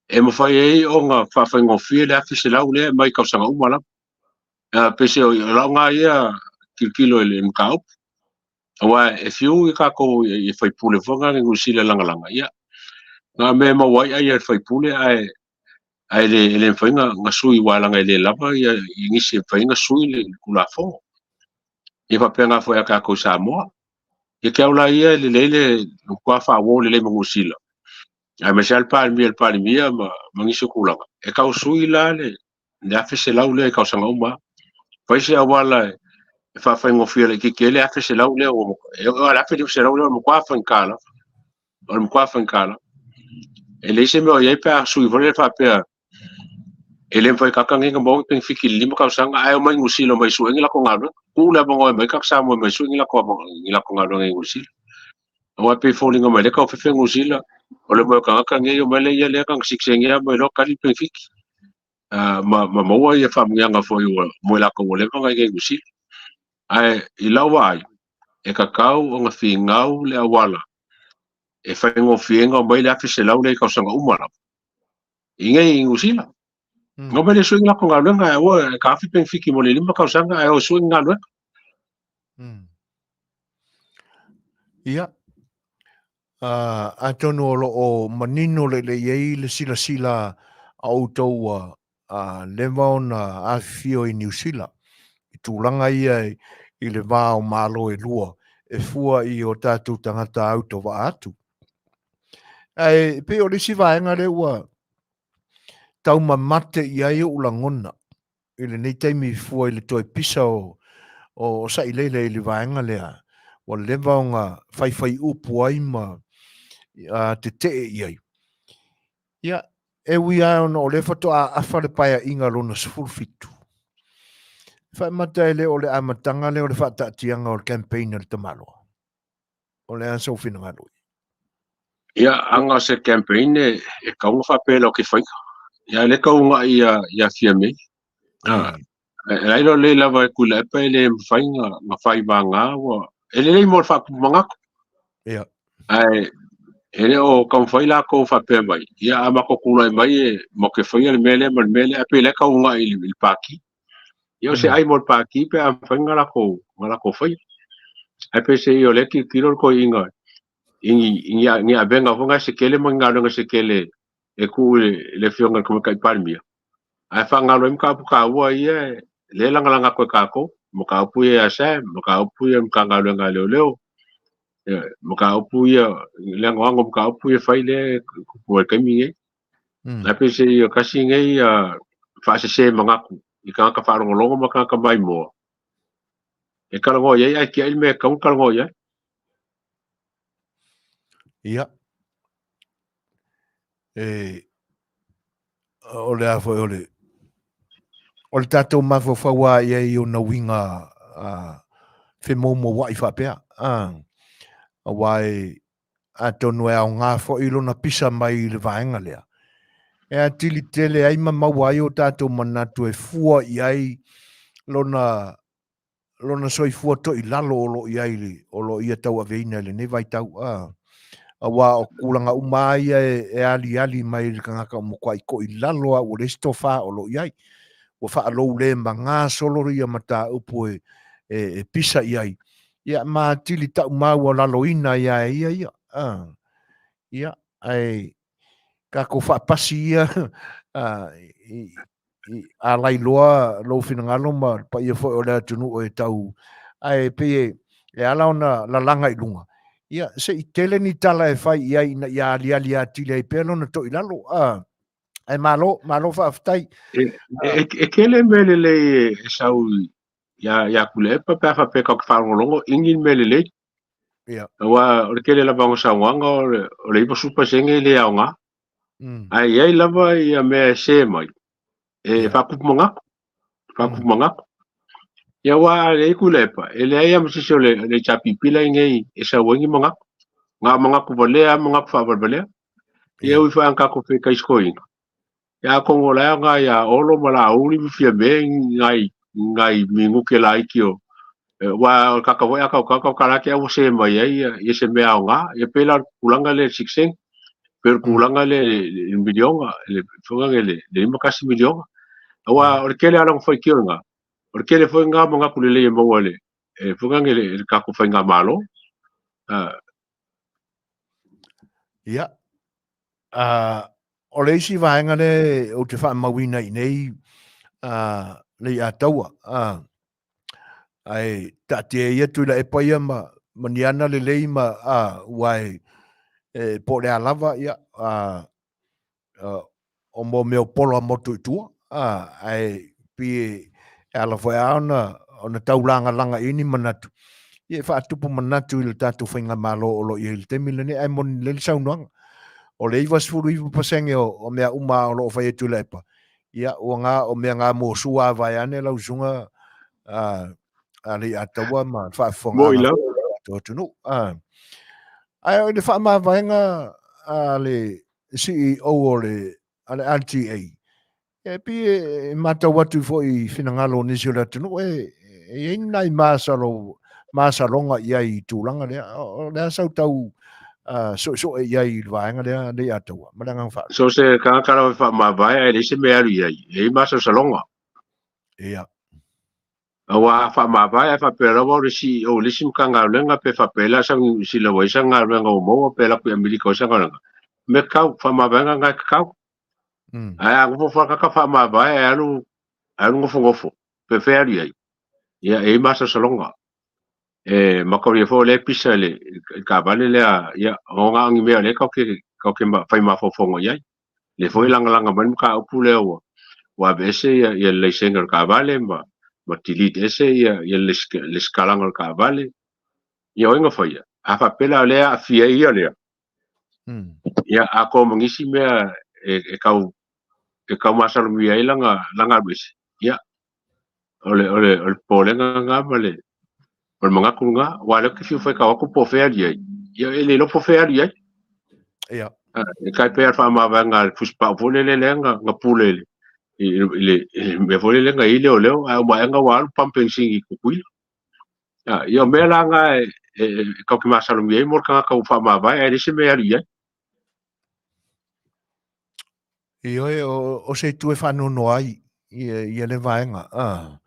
e mafai ai ona faafaigofie le 1,100 lea mai tausaga uma lava. Pei o lau lena ia tilotilo i le mataupu. Aua e fiu i tatou i faipule foi na i Niu Sila lagalaga, ia, na mea e maua ai ai a le faipule ae ae le, e le mafai ona sui aua leaga e le lava ia i nisi e mafai ona sui le Tulafono. Ia faapena foi ia tatou i Samoa. Ia te au la ia e lelei le matua faauo lelei ma Niu Sila, aemaise lava le Palemia, le Palemia ma, ma nisi o tulaga. E tau sui la le, le 1,100 lea i tausaga uma. Fai se auala e faafaigofie laitiiti ai le 1,100 lea, e oo lava le 1,500 lea o le matua faigata lava. O le matua faigata lava. E leai se mea o i ai pe a sui foi lea faapea e le mafai e tagata nei ona maua ni penefiti i le 5 tausaga ae omai Niu Sila omai e sue ni latou galuega. Tuu le avanoa e omai tagata Samoa e omai e sue ni latou galuega i Niu Sila. Aua e pei e foliga mai lea tau fefe Niu Sila o le omai o tagata nei omai lea ia lea na sikisegia mai loa kali le penefiti. Ma, ma maua ia faamanuiaga foi ua mo i latou ua leva ona i ai i Niu Sila. Ae i lau vaai, e tatau ona finau le auala e faigofie ai ona omai le 1,100 lea i tausaga uma lava i nei i Niu Sila. Ona omai lea e sue ni latou galuega, ae aua e taofi penefiti mo le 5 tausaga ae o e sue ni galuega. Ia, atonu o lo o manino lelei ai le silasila a outou ua leva ona afifio i Niu Sila i tulaga ia i le va o Malo e lua e fua i o tatou tagata autovaa atu. Ae pei o le isi vaega lea ua taumamate i ai ou lagona i lenei taimi fua i le toe pisa o, o Sailele i le vaega lea, ua leva ona faifai upu ai ma tetee i ai. Ia, e ui lava ona o lea faatoa afa le paeaiga lona 17. Faamata e le o le amataga lea o le faataatiaga o le campaign a le tamaloa. O le a sou finagalo? Ia, aga se campaign e, e tatau ona faapea lau ke faia. Ia, le tau uga'i ia, ia Fiame. E ai lo lei lava e Tuilaepa e le mafai na, na fai vagā ua, e lelei mo le faatupu manatu. Ia. Ae, e le o taumafai latou faapea mai, ia a matou tulai mai e matou te faia le mea lea ma le mea lea, ae pei o la e tau uga'i i le Pati. Ia o se ai mo le Pati pe a mafai na latou, na latou faia. Ae peiseai o lea e tilotilo le toeaina i ni, i ni, ni avega foi na e sekele ma ni galuega sekele e tuu i le Afioga i le Tamaitai Palemia, ae faagalo ai mataupu taua ia lea e lagalaga atu e tatou, mataupu ia ia SAM, mataupu ia Matagaluega a Leoleo, mataupu ia, le anoano o mataupu ia e fai lea e tupu ai i le taimi lenei. Ae peiseai o tasi lenei faasese manatu i tagata faalogologo ma tagata maimoa, e talanoa i ai ae tiai le mea e tatau ona talanoa i ai. Ia. E, o le a foi o le, o le tatou mafaufau a i ai i ona uiga femoumoua'i faapea, a, aua e, atonu e aoga foi lona pisa mai i le vaega lea, e atili tele ai ma maua ai o tatou manatu e fua i ai lona lona soifua toilalo o lo o i ai, o lo o ia tauaveina i lenei vaitau. A, aua o tulaga uma lava ia e aliali mai i le tagata ua matuai toilalo lava ua leai se tofa o lo o i ai. Ua faalou le maga solo ia mataupu e pisa i ai, ia ma atili taumaualaloina ai lava e ia ia. A, ia, ae tatou faapasi ia i, i ālai loa lou finagalo ma le paia foi o le atunuu e tau, ae pei e, e ala ona lalaga i luga, ia se i tele ni tala e fai i ai ina ia aliali atili ai pea lona toilalo. A, ae malo, malo faafetai. E, e, e tele mea lelei e sau ia, ia Tuilaepa pe a faapea tatou te faalogologo i ni mea lelei. Ia. Aua o le tele lava o saunoaga o le, o le 90% e le aoga. Ae i ai lava ia mea e se mai, e faatupu manatu, faatupu manatu. Ia aua a leai Tuilaepa, e leai lava ma se isi o le HRPP la i inei e sau ai ni manatu. Na o manatu valea lava, manatu faavalevalea. Ia ui foi lava ina tatou fetaisitoina, ia atonu o la e aoga ia Olo ma Laauli ma Fiame nai nai minute laiti o aua o le tagata foi a tautau tautala atu ai ua se mai ai ia se mea aoga. Ia pei la o le tulaga lea i le 6 pei o le tulaga lea i le miliona, le foi lea le 51 miliona. Aua o le tele lava o lana faitio lena, o le tele foi lena o manatu lelei e maua e le foi lea e le tatou faigamalo. Ia, o le isi vaega lea ou te faamauina i nei Leiataua, ae taatia ia Tuilaepa ia ma, ma ni ana lelei ma, a, ua e, e po o le a lava, ia, a, a, o mo mea o polo a motu i tua, a, ae pi e, e ala foi a ona, ona taulagalaga i ni manatu, ia e faatupu manatu i le tatou faigamalo o lo o i ai i le taimi lenei, ae moni lelei le saunoaga. O le 99% o, o mea uma o lo o fai e Tuilaepa, Ia, ua ga, o mea ga mo sua vaeane lau susuga a, a Leiataua ma le Moi faafofogaaga lava. foi a le tatou atunuu. A, ae o le faamavaega a le CEO o le, a le RTA, e pei e matau atu foi i finagalo o nisi o le atunuu, e, e i ai ni nai masalo, masaloga i ai i tulaga lea. O le a sau tau soesoe i ai i le vaega lea Leiataua? Ma le agaga faaaloalo. So se tagata lava e faamavae ae leai se mea e alu i ai, e i ai masalosaloga. Ia. Aua a faamavae ae faapea lava o le CEO o le isi Matagaluega pe faapea la sau Niu Sila ua i ai sana galuega ua maua pe alu atu i Amerika ua i ai sana galuega, mea tatau, faamavaega lena e tatau. Ae a nofo foi le tagata faamavae ae alu alu nofonofo, pe fea e alu i ai, ia e i ai masalosaloga. E mataulia foi o lea e pisa i le taavale lea, ia, o na o ni mea o lea tatou te, tatou te fai mafaufauga i ai. Lea foi e lagalaga mai le mataupu lea ua, ua aveese ia, ia le laisene o le taavale ma, ma delete ese ia, ia le lesitalaga o le taavale. Ia o ai na faia? A faapea la o lea e aafia ai ia lea, ia atoa ma nisi mea e, e tau, e tau masalomia ai lana, lana alu ese, ia, o le, o le, o le popolega lena ma le, o le manatu lena, aua o lea ou te fiu e faitau atu po o fea e alu i ai. Ia, e le iloa po o fea e alu i ai. Ia. E tai pei o le faamavaega a le Fusipau foi lele lea na, na pule i le, i le, i le mea foi lele na i ai leoleo, ae uma aena ua alu pamu penisini i Tutuila. Ia, o mea la na e, e, e tatou te masalomia ai mo le tagata ua faamavae ae leai se mea e alu i ai. Ioe, o, o se itu e faanoanoa ai ia, ia le vaega. Ah,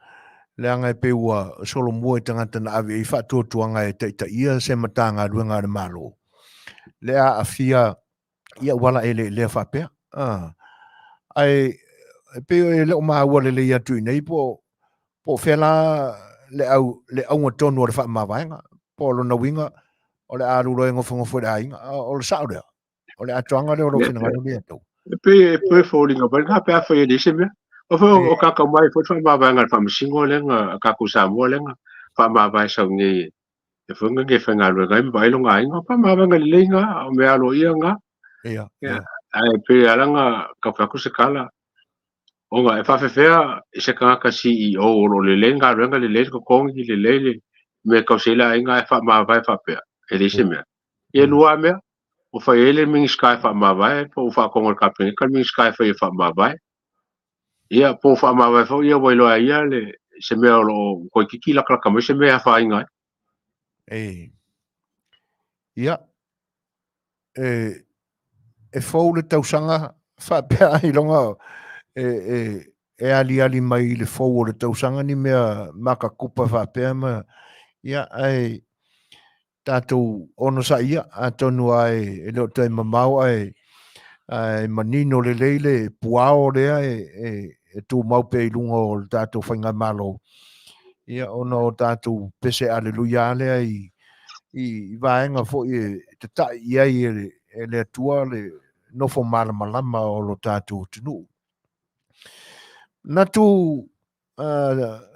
leaga e pei ua solomua i tagata na ave i ai faatuatuaga e taitaia se Matagaluega a le Malo. Le aafia i auala eleelea faapea. Ah, ae e pei e le o maua lelei atu i inei po po o fea la le au le auga tonu o le faamavaega, po o lona uiga o le a alu loa e nofonofo i le aiga. O le sao lea? O le atoaga lea o lou finagalo lea tou. E pei e pei foliga mai lena pe afai e leai se mea. O foi o tatou mai foi le faamavaega a le Faamasino lea na a tatou Samoa lea na faamavae sau nei e foi na e faigaluega ai ma vaai lona aiga. O faamavaega lelei na, o mea aloaia na. Ia, ia. Ae pei e ala ona tau fai atu se tala, ona e faafefea i se tagata CEO o lo o lelei le galuega, lelei le totogi, lelei le mea e tausi ai le aiga ae faamavae faapea, e leai se mea. Ia e lua lava mea, ua fai ai le Minisita e faamavae po ua faatonu e le Kapeneta le Minisita e fai e faamavae. Ia po ua faamavae foi ia ua iloa e ia le se mea o lo o toeitiiti latalata mai se mea e afaina ai. E. Ia, e, e fou le tausaga faapea ailoga e, e, e aliali mai i le fou o le tausaga ni mea makakupa faapea ma ia ae tatou onosaia atonu ae e le o toe mamao ae ae manino lelei le puao lea e, e, e tumau pea i luga o le tatou faigamalo ia ona o tatou pese aleluia lea i i vaega foi e tata'i i ai e le Atua le nofo malamalama o lo tatou atunuu. Manatu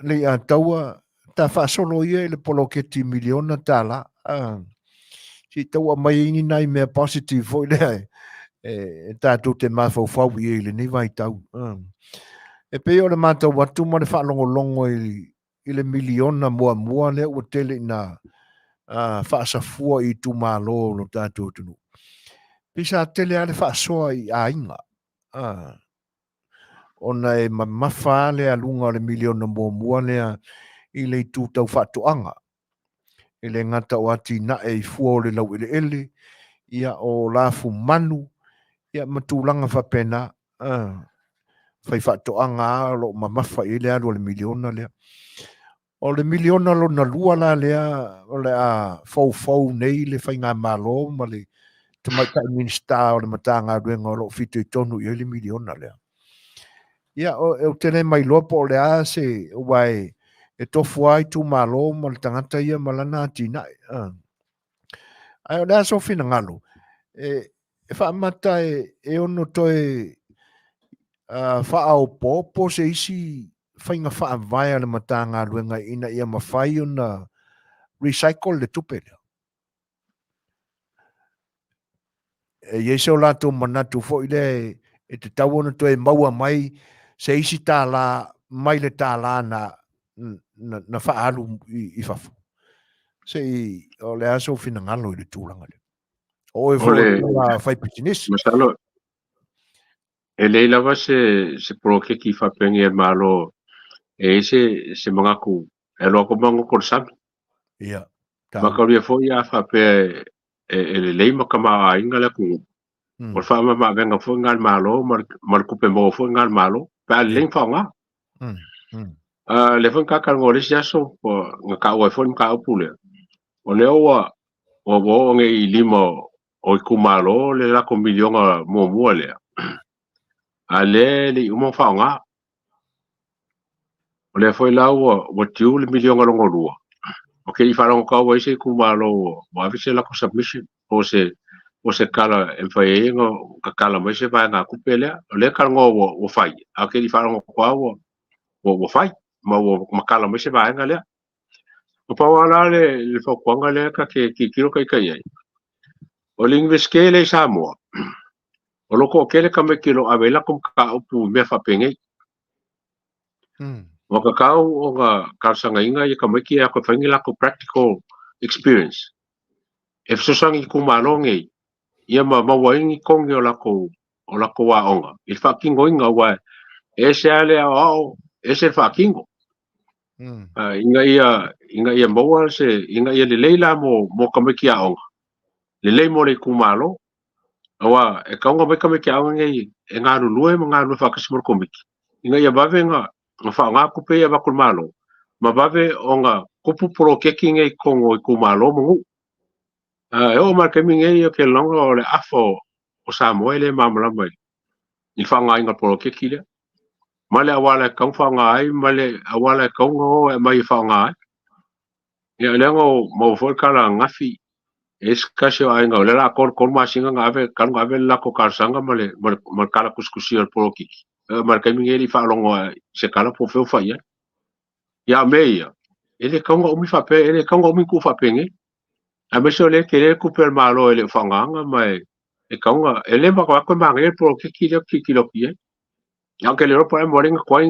Leiataua ta faasolo ia i le poloketi miliona tala se i tau aumai ai ni nai mea positive foi lea e tatou te mafaufau i ai i lenei vaitau. E pei o le matau atu ma le faalogologo i i le miliona muamua lea ua tele ina faasafua i itumalo o lo tatou atunuu. Pei sa tele lava le faasoa i aiga, ona e mamafa lava le aluga o le miliona muamua lea i le itu tau faatoaga. E le gata o atinae i fua o le laueleele, ia o lafumanu, ia ma tulaga faapena. Faifaatoaga lava o lo o mamafa i ai le alu a le miliona lea. O le miliona lona lua la lea o le a foufou nei le faigamalo ma le tamaitai Minisita o le Matagaluega o lo o fitoitonu i ai le miliona lea. Ia, ou te le mailoa po o le a se, aua e tofu lava itumalo ma le tagata ia ma lana atinae. Ae o le a sou finagalo, e e faamata e ono toe faaopoopo se isi faiga faavae a le Matagaluega ina ia mafai ona recycle le tupe lea. E i ai se o latou manatu foi lea e tatau ona toe maua mai se isi tālā mai le tālā na faaalu i fafo. Se i, o le a sou finagalo i le tulaga lea? O oe foi o le fai pisinisi. Masalo, e leai lava se poloketi faapea e Malo e i ai se manatu e alu atu ma goto i le sami. Ia. Mataulia foi a faapea e lelei ma tamaoaiga le atunuu. O le faamamaavega foi lena a le Malo ma le tupe maua foi lena a le Malo pe a lelei ona faaaoga. Lea foi na ta talanoa i le isi aso na taua ai foi le mataupu lea, o lea ua oo nei i lima o itumalo le latou miliona muamua lea, a lea e le i uma ona faaaoga. O lea foi la ua due le miliona lona lua, ou te le i faalogo atu lava ua i ai se itumalo ua ave se latou submission po o se tala e mafai ai ona tatala mai se vaegatupe lea. O lea e talanoa ua fai, ae ou te le i faalogo atu lava ua fai ma ua matala mai se vaega lea. Na pau lava la le fautuaga lea ta te tilotilo ita i ai, o le Iunivesite lea i Samoa, o lo o toatele tamaiti o lo o ave ai latou mataupu i mea faapenei. Ua tatau ona talosagaina ia tamaiti ia e fai ni latou practical experience e fesoasoani i itumalo nei ia ma maua ai ni togi o latou aoga i le faatinoina, aua e ese lava le aoao, ese le faatino. Ina ia maua se, ina ia lelei la mo tamaiti aoga, lelei mo le itumalo, aua e tatau ona omai tamaiti aoga nei e galulue ma galulue faatasi ma le Komiti, ina ia vave ona faaaoga tupe ia e avatu i le Malo, ma vave ona tupu poloketi nei i totonu o itumalo ma nuu. E oo mai i le taimi nei, ou te lagona o le afa o Samoa e le malamalama i le faaaogaina o le poloketi lea, ma le auala e tatau ona faaaoga ai, ma le auala e tatau ona o e aumai e faaaoga ai. Ia, o lea na maua foi le tala ananafi, e i ai se tasi o aiga o lea o le a 33 masina na ave, talu ona ave le latou talosaga ma le tala tusitusia o le poloketi. Ma le taimi nei e le i faalogo i se tala po o fea ua fai i ai. Ia, a o mea ia, e le tatau ona umi faapea, e le tatau ona umi ona tuu faapenei. Aemaise o lea e tele le tupe a le Malo e le o faaaogaina ma e E kauga, e le maka aku e manaia le poloketi lea ou te tilotilo atu i ai. Ae ou te le iloa po o le a le mea ua ala ai ona tuai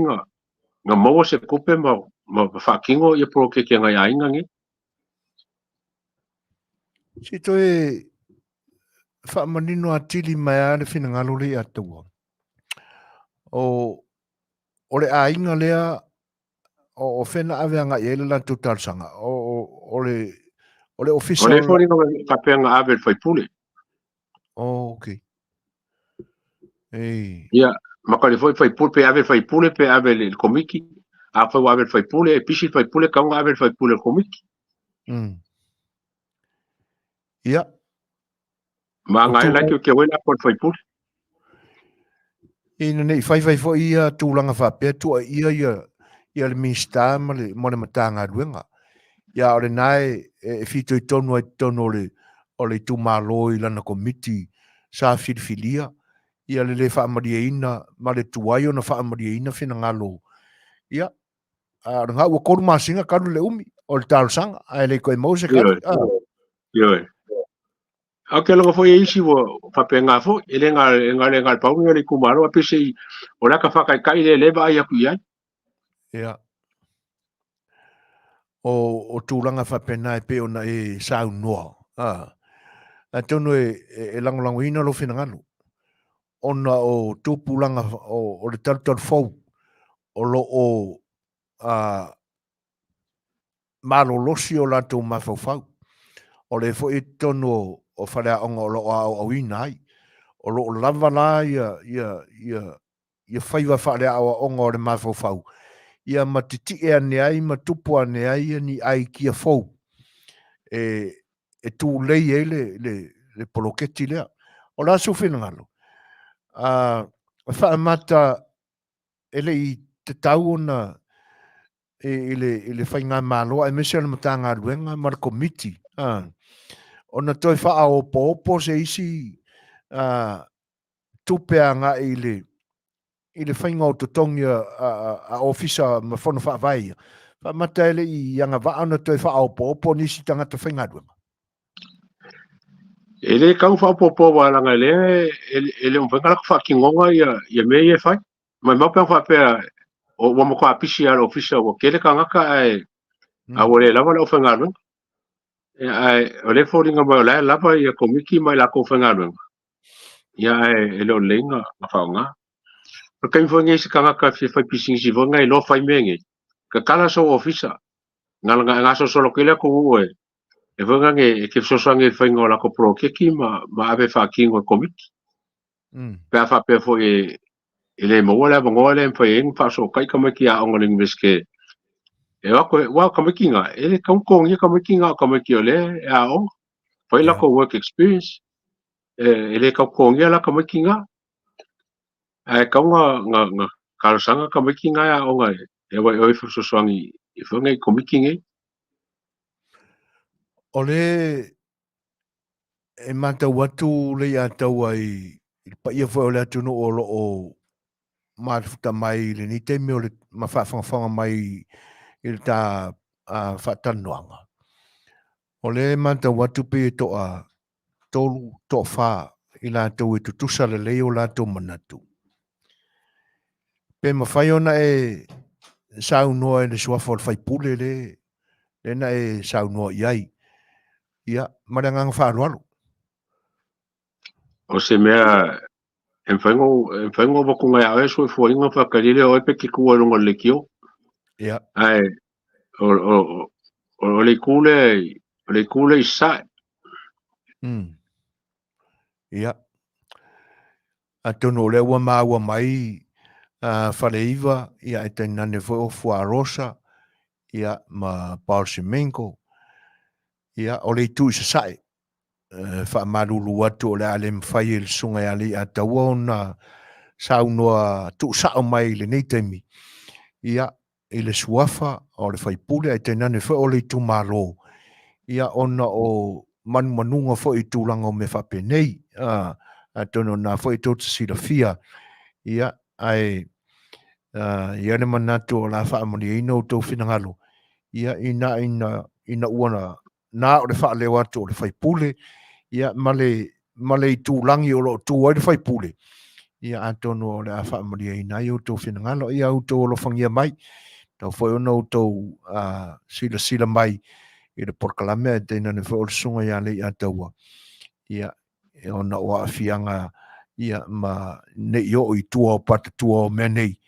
ona maua se tupe ma faatino poloketi a nai aiga nei. Se i toe faamanino atili mai lava le finagalo lea ia taua. O le aiga lea o fea na ave agai i ai le latou talosaga? O le ofisa o le foliga faapea na ave i le faipule. Oh, okay. Ei. Ia, ma ka le foi faipule, pe ave le faipule, pe ave le komiti. Afai ua ave le faipule, e pisi le faipule, tatau ona ave le faipule i le komiti. Ia. Ma agai la ke ke la ko le faipule. Ina nei faifai foi ia tulaga faapea tuuaia ia le Minisita ma le Matagaluega. Ia o lena e fitoitonu ai totonu o le itumalo i lana komiti sa filifilia ia le le faamalieina ma le tuai ona faamalieina finagalo. Ia, a o lena ua 3 masina talu le umi o le talosaga ae le toe maua se tali. Ioe. A ou te logo foi e isi ua faapena foi, e le na e le na le pau le itumalo, a pese o le ata faataitai le le vaai atu i ai. Ia. O tulaga faapena e pei ona e saunoa. Atonu e lagolagoina lou finagalo ona o tupulaga o le talutalu fou o lo o malolosi o latou mafaufau. O lea foi i totonu o faleaoga o lo o aoaoina ai. O lo o lava la ia faiva faaleaoaoga o le mafaufau, ia ma titie ane ai ma tupu ane ai ia ni aikia fou e tulei ai le poloketi lea. O le a sou finagalo? Faamata e le i tatau ona i le faigamalo aemaise o le Matagaluega ma le Komiti ona toe faaopoopo se isi tupe agai i le faiga o totogi a ofisa ma fono faavae ia. Faamata e le i agavaa ona toe faaopoopo nisi tagata faigaluega. E le tau faaopoopo aua leaga lea e le o mafai ona latou faatinoga ia mea ia e fai. Maimau pe ana faapea ua matua pisi lava le ofisa ua tele tagata ae ua le lava le aufaigaluega. Ae o lea e foliga mai o la e lava ia komiti ma i latou faigaluega, ia ae e le o lelei ona faaaoga. O le taimi foi lenei se tagata e fia fai pisinisi foi lenei e iloa fai mea nei, tatala sou ofisa, gasolosolo atu ai le atunuu e foi lea e te fesoasoani i le faiga o latou poloketi ma ave e faatino e komiti. Pe a faapea foi e le maua le avanoa lea e mafai ai ona faafesootai tamaiti aoga o le Iunivesite e o atu, aua o tamaiti na, e le tatau ona totogia tamaiti na o tamaiti o lea e aoga, fai latou work experience, e le tau totogia la tamaiti na. Ae tatau ona talosaga tamaiti na e aoga e o e fesoasoani i foi nei komiti nei. O le e matau atu le ia taua i le paia foi o le atunuu o lo o mafuta mai i lenei taimi o le ma faafogafoga mai i le ta faatalanoaga. O lea e matau atu pei e toa 3, toa 4 i latou e tutusa lelei o latou manatu. Pe mafai ona e saunoa i le suafa o le faipule le lea na e saunoa i ai. Ia, ma le agaga faaaloalo. O se mea e mafai ona ou avatu ia oe soifuaina faatali oe pe te tu ai i luga o le leitio. Ia. Ae o le itu lea, o le itu lea i sasae. Ia. Atonu o lea ua maua mai Faleiva, ia e tainane foi o Fuarosa, ia ma Paul Semenko. Ia, o le itu i sasae, e faamalulu atu o le a le mafai e le Susuga ia Leiataua ona saunoa tuusao mai i lenei taimi, ia, i le suafa o le faipule ae tainane foi o le itumalo, ia, ona o manumanuga foi i tulaga o mea faapenei. Atonu o lena foi tou te silafia, ia, ae i ai le manatu o le a faamalieina outou finagalo, ia, ina ua na o le faaleo atu o le faipule, ia, ma le ma le itulagi o lo o tu ai le faipule, ia atonu o le a faamalieina ai outou finagalo. Ia outou alofagia mai, tau foi ona outou silasila mai i le polokalame ae tainane foi o le susuga ia Leiataua, ia ona o aafiaga ia ma ne i oo i tua o patatua o mea nei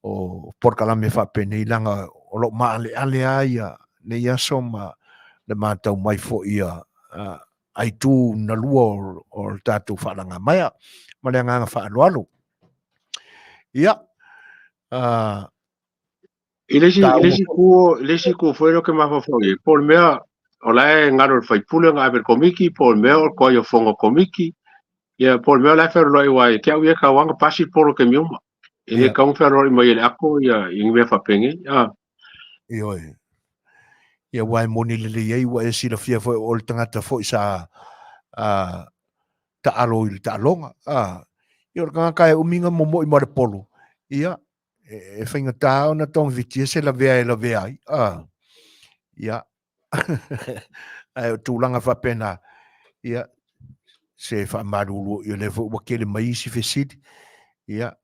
o polokalame faapenei leaga o lo o maaleale lava ia nei aso ma le matau mai foi ia a itu na lua o le tatou faalagamaea ma le agaga faaaloalo. Ia, I le isi, i le isi ku, i le isi ku foi lo ke mafaufau i, po o le mea o la e galo le faipule ona ave le komiti, po o le mea o le koai o fono komiti, ia po o le mea o la e fealuai aua e te au ia tau anga pasi polo taimi uma. E le tau fealuai mai e le ako ia i ni mea faapenei. Ah. Ioe. Ia aua e moni lelei ai ua e silafia foi o le tagata foi sa taalo i le taaloga. Ah. Ia o le tagata e umi na momoi ma le polo. Ia e faigata ona togafitia se lavea e lavea ai. Ah. Ia. Ae o tulaga faapena, ia, se faamalulu ia lea foi ua tele mai isi fesili. Ia,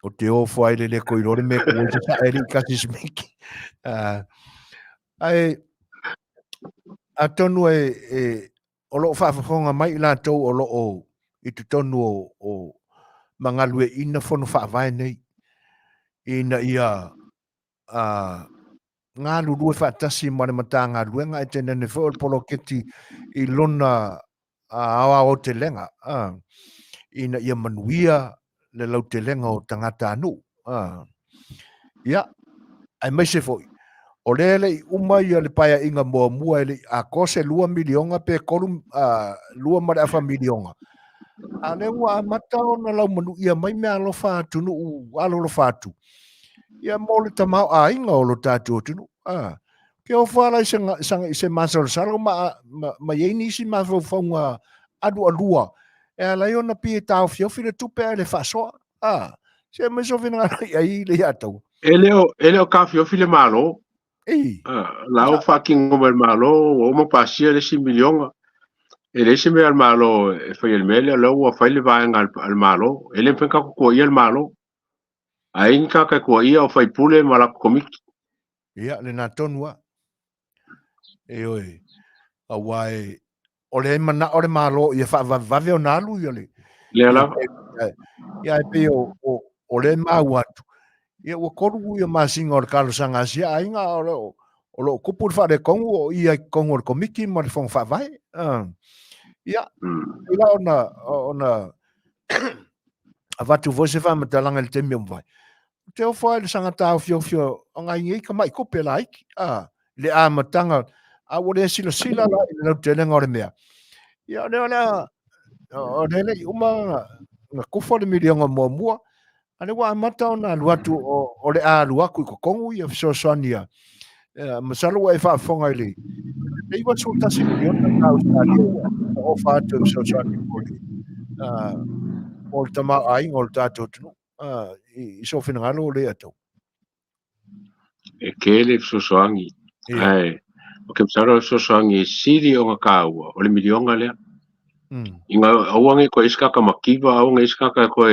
o te ofo ai le le ko iloa le mea ku ai se sae le i kasi smiki. Ae, atonu e, o lo o faafofoga mai i latou o lo o i totonu o ma galueaiina fono faavae nei, ina ia galulue faatasi ma le Matagaluega ae tainane foi o le poloketi i lona aoaotelega ina ia manuia le lautelega o tagatanuu. Ia, aemaise foi, o lea e le i uma ia le paeaiga muamua e le i atoa se 2 miliona pe 3, 2 ma le afa miliona. A lea ua amata ona laumanuia mai meaalofa a atunuu alolofa atu, ia mo le tamaoaiga o lo tatou atunuu. Ke ofo ala i se, i se masalosalo ma i ai nisi mafaufauga alualua e ala ai ona pei e taofiofi le tupe ae le faasoa. Se aumai sou finagalo i ai le ia tau. E le o taofiofi le Malo. Ei. La ua faatino mai le Malo, ua uma pasia le isi miliona. E leai se mea a le Malo e faia i le mea lea, o lea ua fai le vaega a le Malo. E le mafai ona tatou tuuaia le Malo. Ae i ai ni tagata e tuuaia o faipule ma latou komiti. Ia, lena tonu lava. Ioe, aua e, o lea e manao le Malo ia faavavevave ona alu ia le... Lea lava. Ia, e pei o lea e maua atu, ia ua 3 ia masina o le talosaga a si aiga, a o lo o tupu le faaletonu o ia i totonu o le komiti ma le fono faavae. Ia, pei la ona avatu foi se faamatalaga i le taimi o mavae. Ou te ofo lava i le saga taofiofi o nai nei tamai tupe laiti, a, i le amataga, a ua le silasila la i le lautelega o le mea. Ia, o lea o le a, o lea e le i uma ona kufa le miliona muamua, a lea ua amata ona alu atu, o le a alu atu i totonu ia fesoasoani a, masalo ua e faafofoga i le $91 miliona na Ausetalia ua ofa atu e fesoasoani mo le tamaoaiga o le tatou atunuu. I sou finagalo o lea atau. E tele fesoasoani. Ae, o ke masalo o le fesoasoani e sili ona taua, o le miliona lea. Ina aua nei koe isi tagata mativa, aua nei isi tagata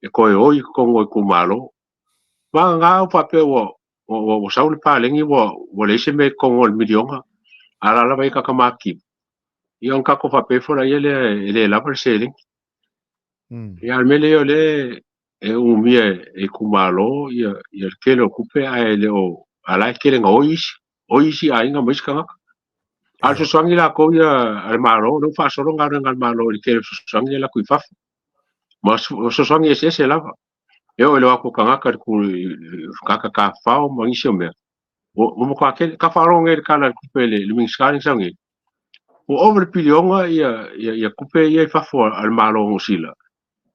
e toe oi i totonu o itumalo. Vagana au faapea ua sau le paleni ua leai se mea i totonu o le miliona, a la lava i tagata matitiva. Ia ona tatou faapea ifo laia lea e le lava le seleni. Ia a o le mea lea o lea e umia e itumalo ia le tele o tupe ae le o a la e tele na oi isi, oi isi aiga ma isi tagata. A o le fesoasoani latou ia a le Malo, lea ua faasolo galuega a le Malo i le tele o fesoasoani lea e alu atu i fafo. Ma fesoasoani eseese lava. E oo i le o atu o tagata i le tagata tafafao ma nisi o mea. Ua matua tele. Ka faalogo nei i le Tala o le Tupe le Minisita lea na sau nei, ua ova i le piliona ia tupe ia i fafo a le Malo o Niu Sila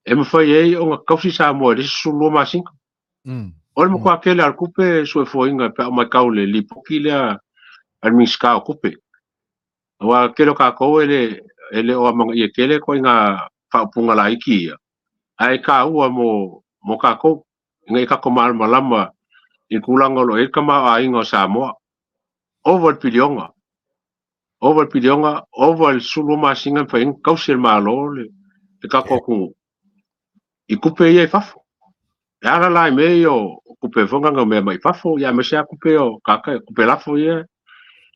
e mafai ai ona tausi Samoa i le isi 12 masina. O le matua tele lava o le tupe suefuaina pe a ou matau i le lipoti lea a le Minisita o Tupe. Aua o le tele o tatou e le o amanaia tele ituaiga faaupuga laiti ia, ae taua mo tatou ina ia tatou malamalama i le tulaga o lo o i ai le tamaoaiga o Samoa. Ova i le piliona. Ova le piliona, ova le 12 masina e mafai ai ona tausi e le Malo le tatou atunuu i tupe ia i fafo. E ala la i mea ia o tupe foi na mea mai fafo, ia aemaise lava tupe o tagata, tupe lafo ia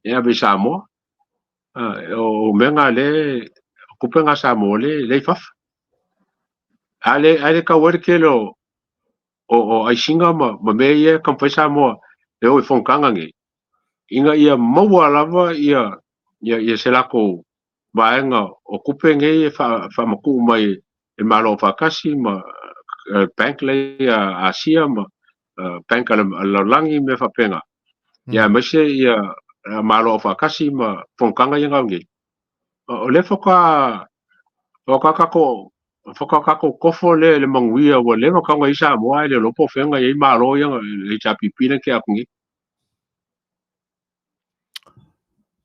e ave i Samoa. O mea na lea, o tupe na a Samoa lea i fafo. A le tau ai le tele o aisiga ma mea ia e taumafai Samoa e o i fonotaga nei, ina ia maua lava ia se latou vaega o tupe nei e faamatuu mai e le Malo Aufaatasi ma bank lea a Asia ma bank a le lalolagi ma mea faapena, ia aemaise ia Malo Aufaatasi ma fonotaga ia na nei. O lea faatoa tatou tofo lea i le manuia ua leva ona tatau ona i ai Samoa ae le iloa po o fea na i ai Malo ia le HRPP lea na tea atu nei.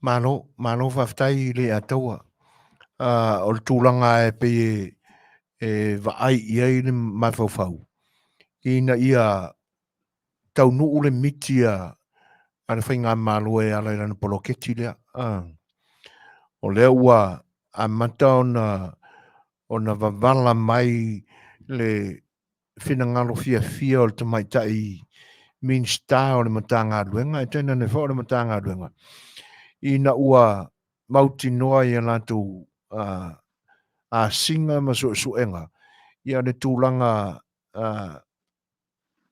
Malo, malo faafetai i le Ataua. O le tulaga e pei e vaai i ai le mafaufau, ina ia taunuu le miti a le Faigamalo e ala i lana poloketi lea. O lea ua amata ona vavala mai le finagalo fiafia o le tamaitai Minisita o le Matagaluega, e tainane foi o le Matagaluega, ina ua mautinoa i a latou asiga ma suesuega ia le tulaga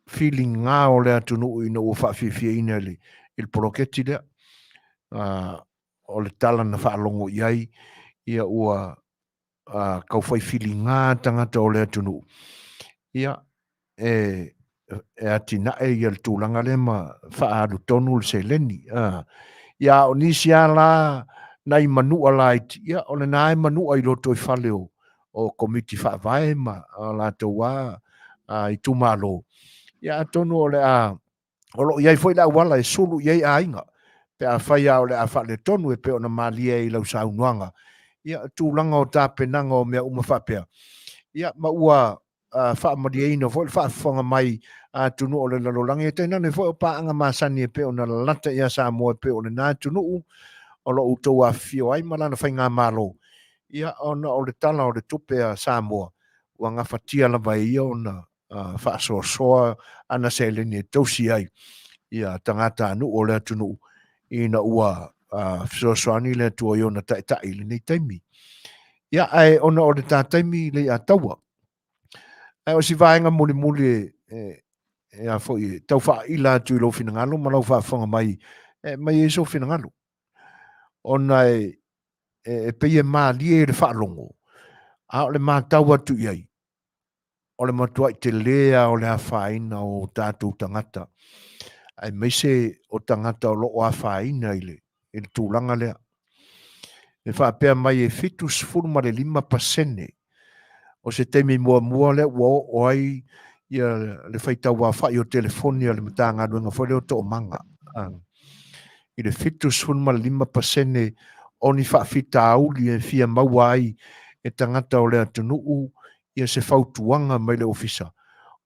filiga o le atunuu ina ua faafiafiaina i le poloketi lea. O le tala na faalogo i ai, ia ua tau fai filiga tagata o le atunuu, ia, e atinae ia le tulaga lea ma faaalu tonu le seleni. Ia, a o nisi lava la nai manua laiti, ia, o lena e manua i lotoifale o Komiti Faavae ma latou lava itumalo. Ia, atonu o le a o lo o i ai foi le auala e sulu i ai aiga, pe afai lava o le a faaletonu e pei ona malie ai i lau saunoaga, ia, tulaga o tapenaga o mea uma faapea, ia, ma ua faamalieina foi le faafofoga mai a atunuu o le lalolagi, e tainane foi o paaga masani e pei ona lalata ia Samoa e pei o lena atunuu o lo o outou afifio ai ma lana faigamalo, ia, ona o le Tala o le Tupe a Samoa, ua gafatia lava e ia ona faasoasoa ana seleni e tausi ai ia tagatanuu o le atunuu ina ua fesoasoani le Atua i ona taitai i lenei taimi. Ia, ae ona o le ta taimi le ia taua. Ae o si vaega mulimuli e a foi e tau faaila atu i lou finagalo ma lau faafofoga mai, e mai ai sou finagalo. Ona e pei e malie i le faalogo, a o le matau atu i ai, o le matuai telē lava o le afaina o tatou tagata, aemaise o tagata o lo o afaina i le, i le tulaga lea. E faapea mai e 75% o se taimi muamua lea ua oo ai ia le faitau aofai o telefoni a le Matagaluega foi lea o Toomaga. I le 75% o ni faafitauli e fia maua ai e tagata o le atunuu ia se fautuaga mai le Ofisa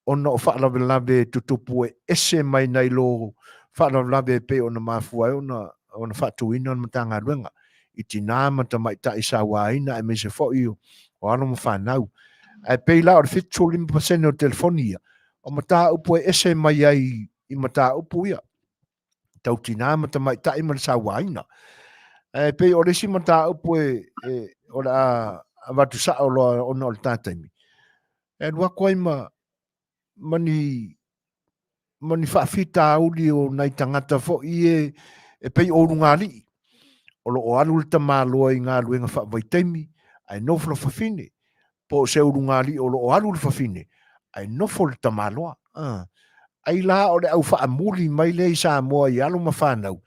ona o faalavelave e tutupu e ese mai nai lo faalavelave e pei ona mafua ai ona faatuina le Matagaluega i tinā ma tamaitai sauaina aemaise foi o alo ma fanau. Ae pei la o le 75% o telefoni ia, o mataupu e ese mai ai i mataupu ia tau tinā ma tamaitai ma le sauaina. Ae pei o le isi mataupu e o le a avatu sao loa ona o le ta taimi, e alu atu ai ma ni faafitauli o nai tagata foi e pei o ulugalii, o lo o alu le tamaloa i galuega faavaitaimi ae nofo le fafine, po o se ulugalii o lo o alu le fafine ae nofo le tamaloa. Ai la o le au faamuli mai lea i Samoa i alo ma fanau,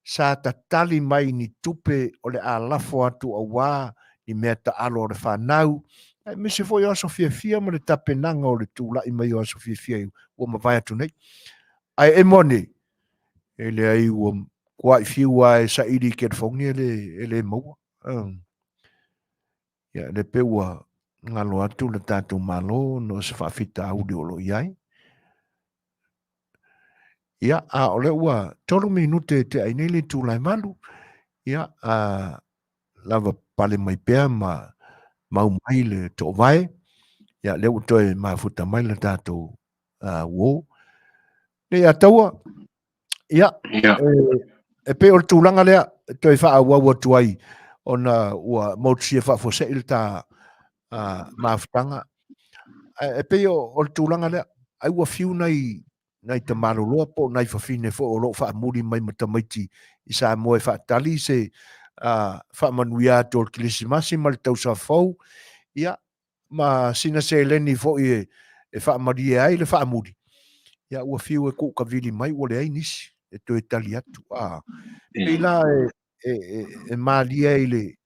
sa tatali mai ni tupe o le a lafo atu auā ni mea taalo a le fanau, aemaise foi o aso fiafia ma le tapenaga o le tulai mai o aso fiafia ua mavae atu nei. Ae emo ane, e leai ua kuai fiu lava e saili i telefoni e le maua. Ia, le pei ua galo atu le tatou Malo ona o se faafitauli o lo o i ai. Ia, a o lea ua 3 minute e tea ai nei le itula e 8. Ia, lava pale mai pea ma mau mai le toovae. Ia, lea ua toe mafuta mai le tatou uō. Nei a taua, ia, e pei o le tulaga lea e toe faaauau atu ai ona ua motusia faafuasei le ta mafutaga. E pei o le tulaga lea, ai ua fiu nai nai tamaloloa po o nai fafine foi o lo o faamuli mai ma tamaiti i Samoa e faatali se faamanuia atu o le Kerisimasi ma le tausaga fou, ia, ma sina seleni foi e faamalie ai le faamuli, ia ua fiu e kuukavili mai ua leai nisi e toe tali atu. A, pei la e malie i le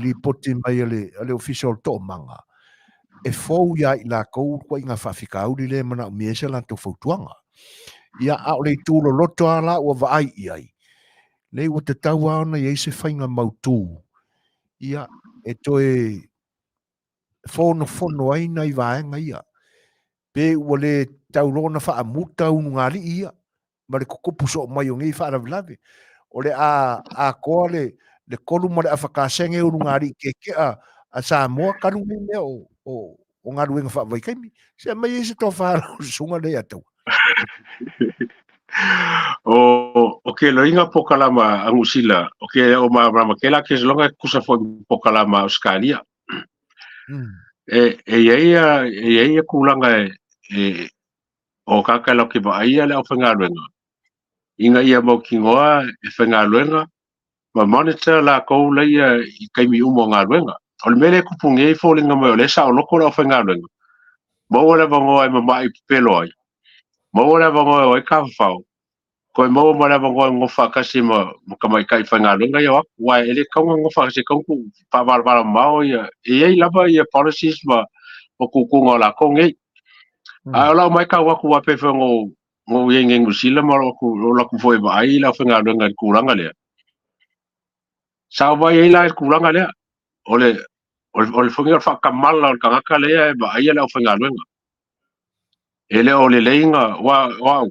lipoti mai a le Ofisa o le Toomaga, e fou ia i latou ituaiga faafitauli lea e manaomia ai se latou fautuaga. Ia, a o le itu loloto lava la ua vaai i ai, leai ua tatau lava ona i ai se faiga mautu, ia, e toe fonofono ai nai vaega ia, pe ua le tau loa ona faamuta ulugalii ia ma le tutupu soo mai o nei faalavelave. O le a atoa le 3 ma le afa kasene ulugalii tietia a Samoa talu nei mea o galuega faavaitaimi. Se aumai ai se tofa a lau susuga lea ia Taua. O ke loiga pokalama a Niu Sila, o ke o malamalama kela ke selonga e tutusa foi ma pokalama a Ausetalia. E i ai e i ai tulaga e o tagata e latou te vaaia le aufaigaluega ina ia mautinoa e faigaluega ma monitor latou laia i taimi uma o galuega. O le mea lea e tupu nei e foliga mai o lea e saoloto le aufaigaluega, maua le avanoa e mama'i pepelo ai, maua le avanoa e o ai tafafao, toe maua ma le avanoa e nonofo faatasi ma tamaitai faigaluega ia o atu, aua e le tatau ona nonofo faatasi, e tatau ona tuu faavalavala mamao ia, e i ai lava ia policies ma tuutuuga o latou nei. Ae o lau matau atu aua pei foi ona ou i ai nei i Niu Sila ma o latou foi e vaai i le aufaigaluega i le tulaga lea, sa ou vaai ai la i le tulaga lea, o le o le foi o le faatamala o le tagata lea e vaaia le aufaigaluega. E le o lelei na, aua o au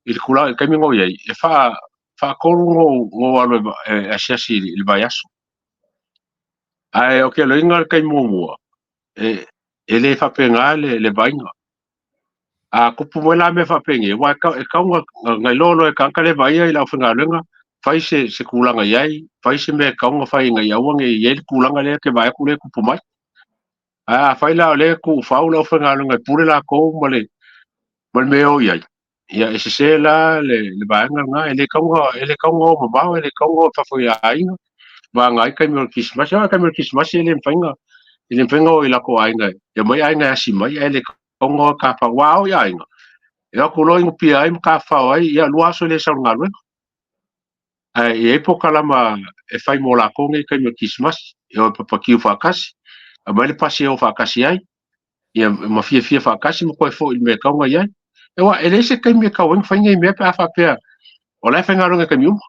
i le tulaga i le taimi na ou i ai, e faatolu ona ou alu e asiasi i le vaiaso. Ae o ke loiga le taimi muamua, e le faapena le vaaiga. A tupu mai la mea faapenei, aua e tatau ona iloa loa e tagata lea e vaaia i le aufaigaluega, fai se tulaga i ai, fai se mea e tatau ona fai ina ia aua ne i i ai le tulaga lea e te vaai atu lea e tupu mai. Ae afai la o lea e tuufau le aufaigaluega e pule latou ma le mea e o i ai, ia e sese la le vaega lena, e le tatau ona o mamao, e le tatau ona o i fafo i aiga, vagana ai taimi o le Kerisimasi. Aua o le taimi o le Kerisimasi e le mafai ona o i latou aiga, e omai aiga e asi mai, ae le tatau ona o e tafafao. Aua a o i aiga, e o atu loa inupia ai ma tafafao ai, ia 2 aso e le sau i le galuega. Ae i ai polokalama e fai mo latou nei i taimi o le Kerisimasi, e o e papakiu faatasi, aumai le pasi e o faatasi ai, ia ma fiafia faatasi ma toe foi i le mea e tatau ona i ai. Aua e leai se taimi e tatau ai ona fai nei mea pe a faapea o la e faigaluega i taimi uma.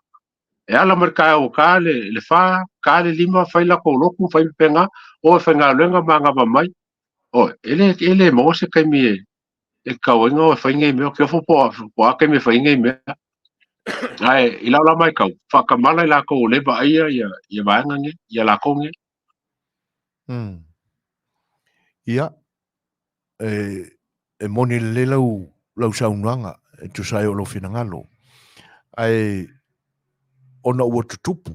E ala mai le taeao ua ta le 4, ta le 5, fai latou lotu, fai pepega, o e faigaluega ma agava mai. Oi, e le maua se taimi e tatau ai ona o e fai nei mea, ou te ofo po o a taimi e fai ai nei mea. Ae i lau la matau, faatamala i latou o lea e vaaia ia vaega nei, ia latou nei. Ia, e moni lelei lau saunoaga e tusa ai o lou finagalo. Ae ona ua tutupu,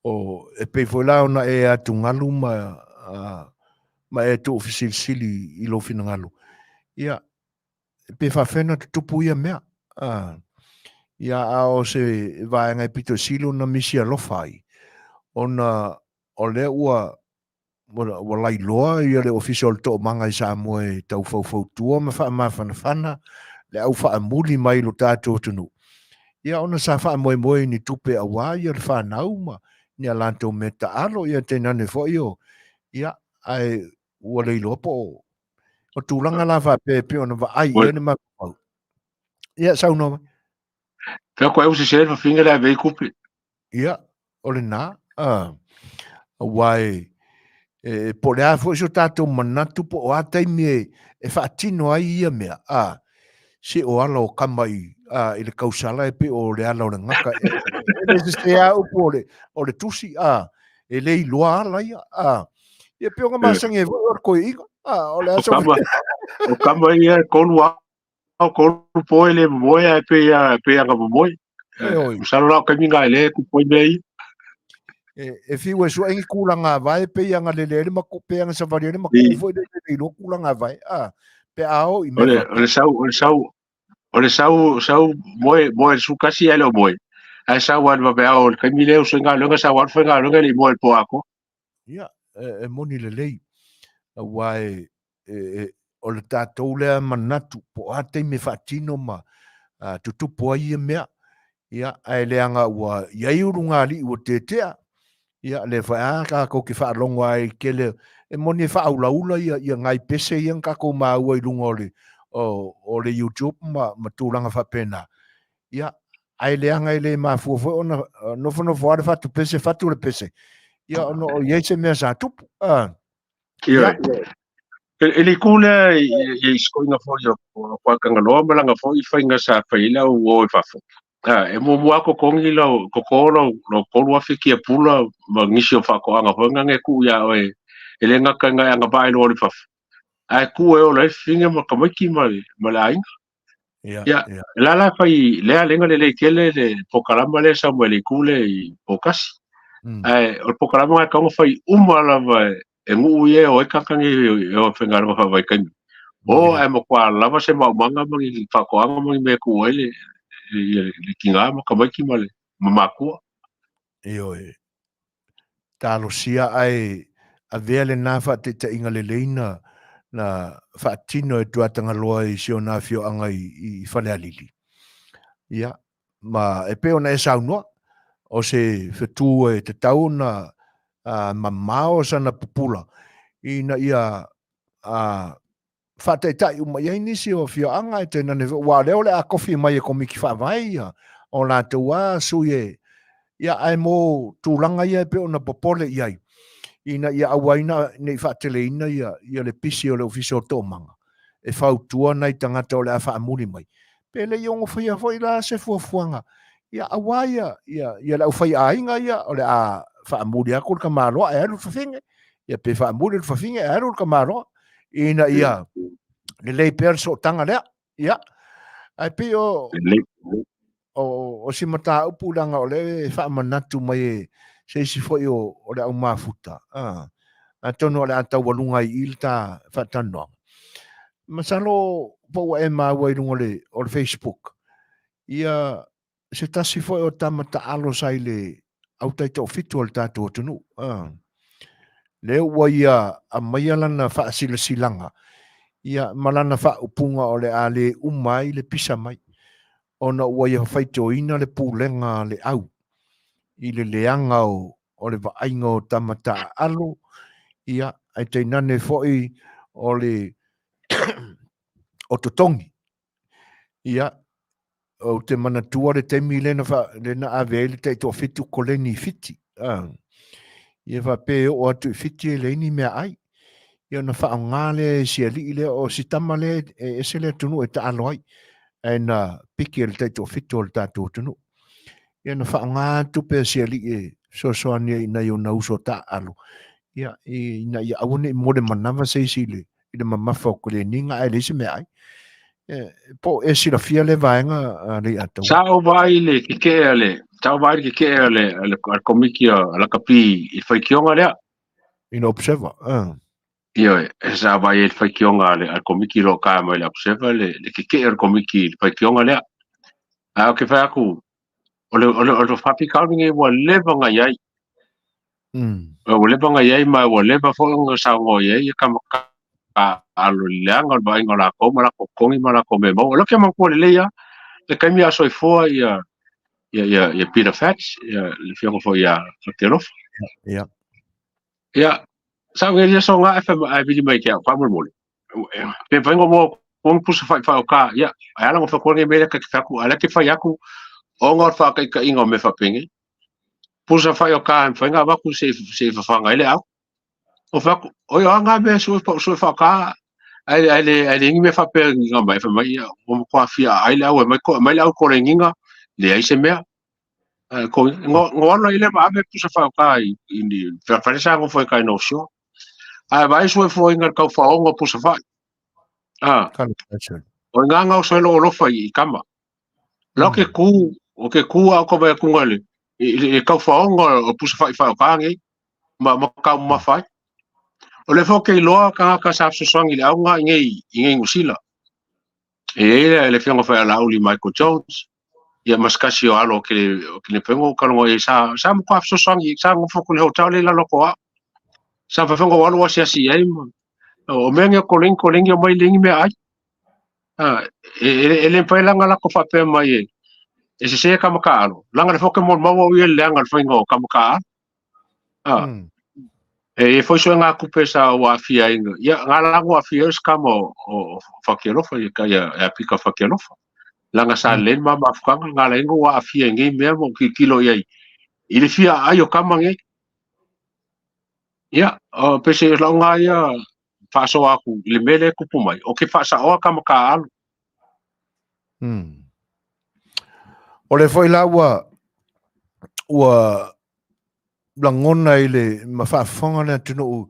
o, e pei foi la ona e atugalu ma e tuufesilisili i lou finagalo. Ia, pe faafefea ona tutupu ia mea. Ia, a o se vaega e pito sili ona misi alofa ai, ona o lea ua ua lailoa ia le Ofisa o le Toomaga i Samoa e tau faufautua ma faamafanafana le au faamuli mai i lo tatou atunuu. Ia ona sa faamoemoe i ni tupe aua ia le fanau ma ni a latou mea taalo, ia tainane foi o, ia, ae ua le iloa po o tulaga la faapea e pei ona vaai i ai le mafaufau. Ia, saunoa mai. Fea koe u sese le fafine le ave i tupe. Ia, o lena, aua e po o le a foi so tatou manatu po o a taimi e faatino ai ia mea, se o ala o kama i a, i le kausala e pei o le ala o le gaka. E, e le sese a upu o le, o le tusi, a, e le iloa ala ia, a. Ia pei o nga masani ai foi o le toeaina, a, o le aso. O kama ia e kolu ao, kolu po e le momoe, ae pei a, pei a nga momoe. Masalo la o kaimi nga e le kupu ai mea ia. E, e fiu e sue ni kūlanga vae pe ia nga lele ele maku pe nga savali ele maku foi le le ilo kūlanga vae a pe ao i me o le sau o le sau o le sau sau moe moe su kasi ele o moe ai sau al va ao le kaimi le uso nga longa sau al foi nga longa le moe po ako ia e, e moni lelei aua e, e, e o le tatou lea manatu po o a taimi e faatino ma uh, tutupu ai ia mea ia ae leaga ua i ai ulugalii ua tetea ia lea foi a tatou te faalogo ai i tele e moni e faaulaula ia ia nai pese ia na tatou maua i luga o le o, o le YouTube ma, ma tulaga faapena ia ae leaga e le mafua foi ona nofonofo lava le fatu pese fatu le pese ia ona o i ai se mea sa tupu ah. Ia. E le kū lea i sikoiga foi o Kuakangaloa ma langa foi faiga sa fai ai le au o i fafo. E muamua lava totogi lau, toto lau, lau 3,000 kia pula ma nisi o faatoaga foi na e tuu iā oe e le gata ina e agavaa ai loa i fafo, ae tuu e ola ai le fafine ma tamaiti ma le, ma le aiga. Ia, ia, ia. La la fai lea lenga lelei tele le pokalama lea sau mai le itu lea i Poutasi. Ae o le pokalama lena e tatau ona fai uma lava e nuu ia e o ai tagata nei e o e faigaluega faavaitaimi. O ae matua lava se maumaga ma ni faatoaga ma ni mea e tuu ai le le tina ma tamaiti ma le ma matua. Ioe. Talosia ae avea lena faataitaiga lelei na na faatino e Tuatagaloa i si ona afioaga i, i Falealili. Ia, ma e pei ona e saunoa, o se fetu e tatau ona a, mamao sana pupula ina ia a, faataitai uma i ai nisi o afioaga e tainane foi, aua o lea o le a kofi mai e Komiti Faavae ia o latou a sui e, ia ae mo tulaga ia e pei ona popole i ai, ina ia aua ai ne i faateleina ia, ia le pisi o le Ofisa o Toomaga e fautua nai tagata o le a faamuli mai. Pe le i ono faia foi la se fuafuaga, ia aua ia, ia, ia le aufaiaiga ia o le a faamuli atu le tamaloa ae alu le fafine, ia pe faamuli le fafine ae alu le tamaloa, ina ia lelei pea le sootaga lea. Ia, ae pei o, o, o si mataupu leaga o lea e faamanatu mai e se isi foi o, o le au mafuta. Ah, atonu o le a taualuga ai i le ta faatalanoaga. Masalo po ua e maua i luga o le, o le Facebook, ia se tasi foi o tama taalo sa i le au taitoafitu o le tatou atunuu. Ah. Lea ua ia aumaia lana faasilasilaga ia ma lana faaupuga o le a le uma ai le pisa mai, ona ua ia faitioina le pulega a le au i le leaga o, o le vaaiga o tama taaalo, ia, ae tainane foi o le o totogi. Ia, ou te manatua le taimi lea na, fa, lea na ave ai le taitoafitu koleni i Fiti. Ah. Ia faapea e oo atu i Fiti e leai ni meaai. Ia ona faaaoga lea e si alii lea, o si tama lea e ese le atunuu e taalo ai. Ae na piki e le taitoafitu o le tatou atunuu. Ia na faaaoga tupe a si alii e fesoasoani ai i nai ona uso taaalo. Ia, ina ia aua ne i mo le manava se isi i le i le mamafa o koleniga ae leai se meaai. E, po o e silafia lea vaega a Leiataua? Sa ou vaai i le kekee a le, sa ou vaai i le kekee a le, a le, a le komiti a lakapi i le faitioga lea. In Observer, ah. Ioe, sa vaai ai i le faitioga a le, a le komiti o lo o taea mai le Observer, le, le kekee o le komiti i le faitioga lea. Ae ou te fai atu, o le, o le, o le faafitauli lenei ua leva ona i ai. Ua leva ona i ai ma ua leva foi ona saunoa i ai ia tama taaalo i le leaga o le vaaiga o latou ma latou totogi ma latou mea maua. O lea ou te manatua lelei lava le taimi a o soifua ia ia ia ia Peter Fats, ia le afioga foi ia Fatialofa. Ia. Ia, sa ou ia soga ae fai ae vili mai ke au faamolemole. Pe mafai ona mua atu ni pusa faifai o ka, ia, ae ala ona fai atu nei mea lea ta te fai atu, a o lea e te fai atu ona o le faataitaiga o mea faapenei. Pusa fai o ka e mafai ona avatu se i fafaga ai le au. O fai atu, oi o a ngā mea sue sue whaka. Ae ae le ae le ni mea faapea ni nga mai fai mai ia ua matua fia aai le au e mai ko mai le au kolengiga leai se mea. Ae ko ngo ngo alu ai lea ma ave pusa fai o ka i i ni fale sa nofo ai kai North Shore. Ae vaai soifuaina le taufaoga o pusa fai. Ah. O ngā ngau soe lo alofa i kama. La ke ku, o ke ku a o ka vai atunga le, i, i taufaoga o pusa fai fai o ka ngei, ma, ma kau mawhai. O le fo ke iloa kangaka sa fesoasoani i le auga i ngei, i ngei Nusila. E i ai le, le fionga fai ala uli Michael Jones, ia ma se kasi o alo o ke, o ke lepengo ka longo e sa, sa mo kwa fesoasoani, sa ngofo ko le hotel le lalo ko au. Sa whawhenga o alo asi asi ai ma, o mea nge ko lengi ko lengi o mai lengi mea ai. Ah, e, e, e le mpai langa lako whapea mai e, e se se ka maka alo. Langa le whoke mo maua ui e le anga le whainga o ka maka alo. Ah, E e foi soe ngā kupe sa o aafia ai ia ngā lago aafia ai se kama o o Fakialofa ia ka ia e apika Fakialofa. Langa sa le ma mafukanga ngā la ingo ua aafia i ngei mea mo kilokilo i ai i le fia aai o kama ngei. Ia, o pese lau ngā ia faasoa aku i le mea lea e kupu mai, o ke faasaoa kama kāʻalo. O le foi la ua ua lagona i le ma faafofoga le atunuu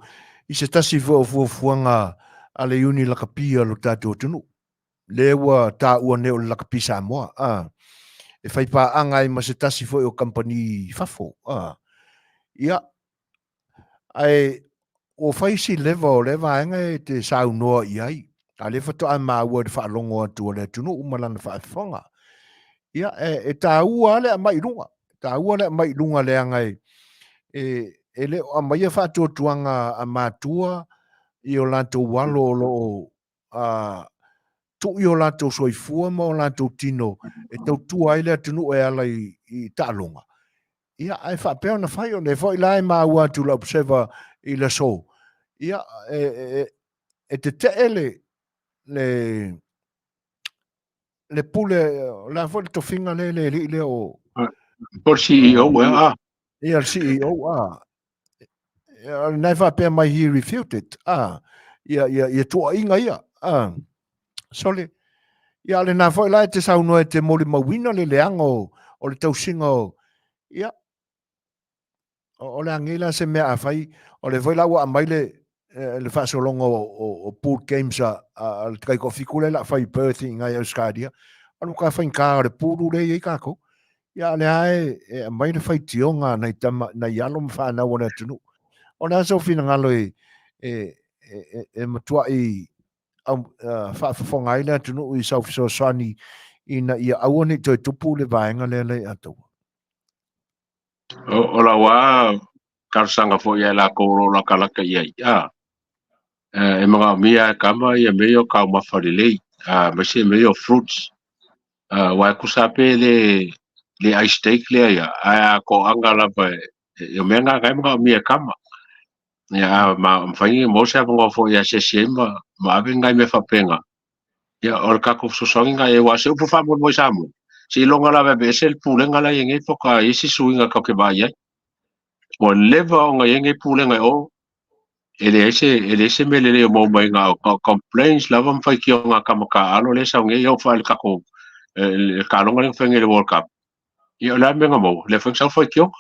i se tasi foi o fuafuaga a le Iuni Lakapi a lo tatou atunuu, lea ua taua nei o le Lakapi Samoa, a, e fai paaga ai ma se tasi foi o kamupani i fafo, a. Ia, ae ua fai si leva o lea vaega e te saunoa i ai, a lea faatoa maua i le faalogo atu a le atunuu ma lana faafofoga. Ia, e, e taua lava le aumai i luga, e taua le aumai i luga leaga e, e, e le o aumaia faatuatuaga a matua i o latou alo o lo o a, tuu i o latou soifua ma o latou tino e tautua ai le atunuu e ala i, i taaloga. Ia, ae faapea ona fai, o lea foi la e maua atu le Observer i le aso, ia, e, e, e tetee le, le, le pule, o le a foi le tofiga lea le alii lea o... O le CEO, e, a. Ia, le CEO, a. Lena e faapea mai he refuted, a. Ia, ia, ia tuuaiga ia, a. Sole. Ia, o lena foi la e te saunoa e te molimauina le leaga o, o le tausiga o, ia, o le a nei la se mea a fai, o lea foi la ua aumai le, le faasologa o, o, o pool games a, a, a le taitoafitu lea la fai i Perth i ngai Australia, o le matua faigata o le pulu lea e i ai tatou. Ia, a o lea e, e aumai le faitioga a nai tama, nai alo ma fanau a le atunuu. O le a sou finagalo e, e, e, e, e matuai au, uh, faafofoga ai le atunuu i sau fesoasoani ina ia aua ne i toe tupu le vaega lea le Ataua? O, o lau lava talosaga foi ia i latou o lo o latalata i ai, a, e manaomia e kama ia mea ia o taumafa lelei, aemaise mea ia o fruits. Aua e tusa lava pe le, le ai steak lea ia, ae a toaga lava e, o mea na e manaomia e kama. Ia, a ma mafai ona maua se avanoa foi e asiasi ai ma, ma ave nai mea faapena. Ia, o le tatou fesoasoani lena i ai, aua o se upu faamoemoe i Samoa, seiloga lava e aveese le pulega la e i ai nei faatoa i ai se suiga tatou te vaai ai. Ua leva ona i ai nei pulega e o, e leai se, e leai se mea lelei o maua mai na o complaints lava ma faitioga a tama taaalo lea e sau nei, e oo foi i le tatou le taaloga lea na fai nei i le World Cup. Ia o le a le mea na maua? O lea foi na sau faitioga.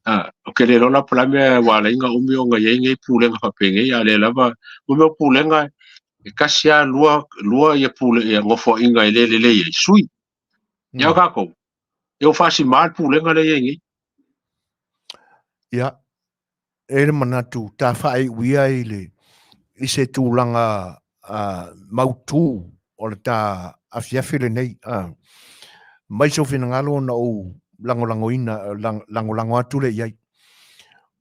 Ah, ou te le iloa la po o le a le mea ua ala ai ona umi ona i ai nei pulega faapenei, a o lea lava, mo mea o pulega, e tasi lava, lua, lua ia pule, ia nofoaiga e le lelei ai, sui. Ia o tatou, ia ua faasima le pulega lea e i ai nei. Ia, e i ai le manatu, ta faaiuia i le, i se tulaga uh, mautu o le ta afiafi lenei. Uh, mai sou finagalo ona ou lagolagoina, lang, lagolago atu le i ai.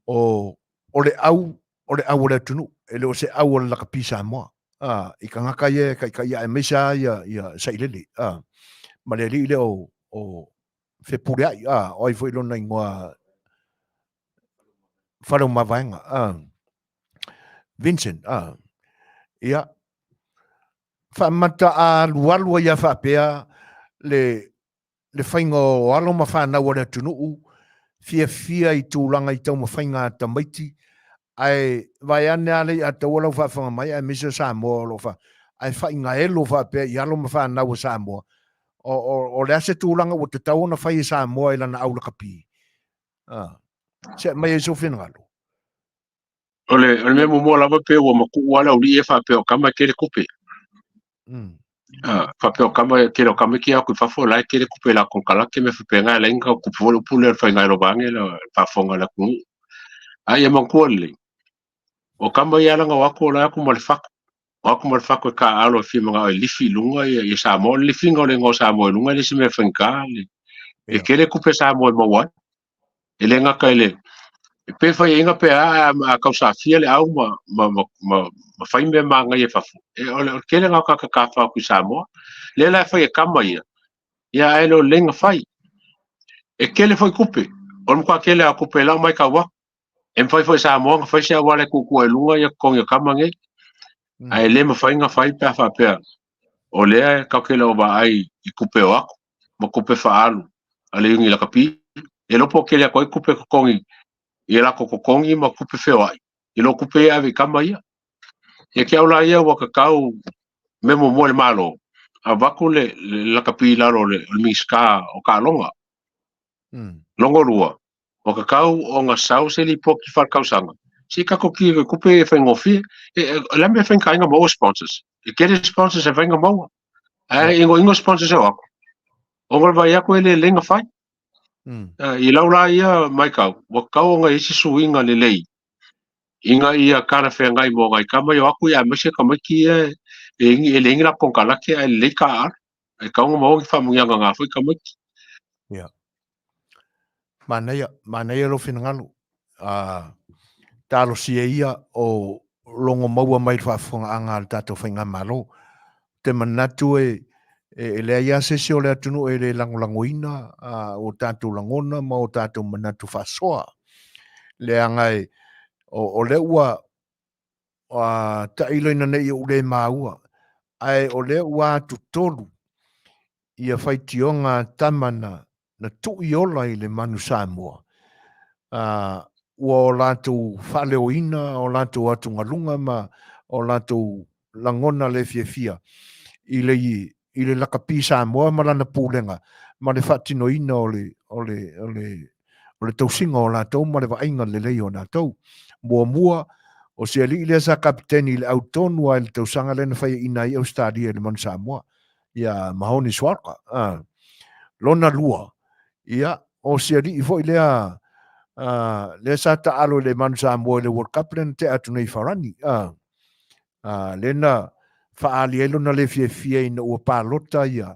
O, o le au, o le au o le atunuu, e le o se au o le lakapi Samoa. Uh, i kangaka ia e kaikai aemaise lava ia, ia Sailele. Uh, ma le alii lea o, o Fepuleai, uh, o ai foi lona ingoa Faleomavaega. Uh, Vincent, ah. Ia, faamata alualu ai a faapea le, le faiga o alo ma fanau a le atunuu, fiafia i tulaga i taumafaiga a tamaiti, Ae vaeane lava le i'a taua lau faafofoga mai aemaise o Samoa o lo o fa, ae faigaelo faapea i alo ma fanau a Samoa. O, o, o le a se tulaga ua tatau ona fai e Samoa i lana au lakapi? A, se aumai ai sou finagalo. O le, o le mea muamua lava pe ua matuu lava le aualii ia faapea o kama e tele tupe. Faapea o kama, tele o kama e kia atu i fafo la e tele tupe i la konekarate mea faapena e leai ni tupe foi le upu lea o le faigaelo vaeane le faafofoga a le atunuu. A ia manatua lelei, o kama ia ala na o atu o la e o atu ma le fatu, o atu ma le fatu e taaalo e fia manao e lifi i luga ia, ia Samoa. O le lifiina o le igoa o Samoa i luga e le o se mea faigata le, e tele tupe Samoa e maua ai. E le gata i le pe faiaina pe a a tausafia le au ma ma ma ma, ma fai mea manaia i fafo. E, o le, o le tele lena o tagata tafafao atu i Samoa. Lea la e fai e kama ia, ia ae le o lelei ona fai. E tele foi tupe, o le matua tele lava o tupe e lau mai tau atu. E mafai foi e Samoa ona fai se auala e tuutuu ai i luga ia totogi o kama nei. Ae le mafai ona fai pe a faapea o lea e tatou te le o vaai i tupe o atu ma tupe faaalu a le Iuni Lakapi. E iloa po o tele atu ai tupe totogi i latou totogi ma tupe feoai i lo tupe ia e ave i kama ia. Ia te au la ia ua tatau mea muamua i le Malo, avatu le, le lakapi i lalo o le, o le Minisita o Taaloga. Lona lua, ua tatau ona sau se lipoti faaletausaga, se i tatou ki tupe e faigofie. E, e, o le a mea e faigata ai ona maua sponsors? E tele sponsors e mafai ona maua. Ae ingoingo sponsors e o atu. Ona o le vaai atu e le lelei ona fai. I lau la ia matau, ua tatau ona i ai se suiga lelei ina ia talafeagai mo nai tama ia o atu ia aemaise tamaiti ia e, e leai ni latou konekarate ae lelei taaalo. E tatau ona maua ni faamanuiaga na foi tamaiti. Ia. Manaia, manaia lou finagalo. Uh, talosia ia o logo maua mai le faafofogaaga a le tatou faigamalo. Te manatu e, e, e leai lava se isi o le atunuu e le lagolagoina uh, o tatou lagona ma o tatou manatu faasoa. Leaga e, o, o lea ua uh, tailo ina ne i ou le maua, ae o lea ua atutolu ia faitioga a tama na, na tuu ola i le manu Samoa, ā, ua o latou faaleoina o latou atugaluga ma o latou lagona le fiafia i le, i le lakapi Samoa ma lana pulega ma le faatinoina o le, o le, o le, o le tausiga o latou ma le vaaiga lelei o latou. Muamua, o se alii lea sa kapiteni i le au tonu lava i le tausaga lea na faiaina ai Ausetalia i le manu Samoa. ia Mahoni Sualka. A. Lona lua, ia, o se alii foi lea, a, lea sa taalo i le Manu Samoa i le World Cup lea na tea atu nei i Farani. A, a, lea na faaali ai lona le fiafia ina ua palota ia,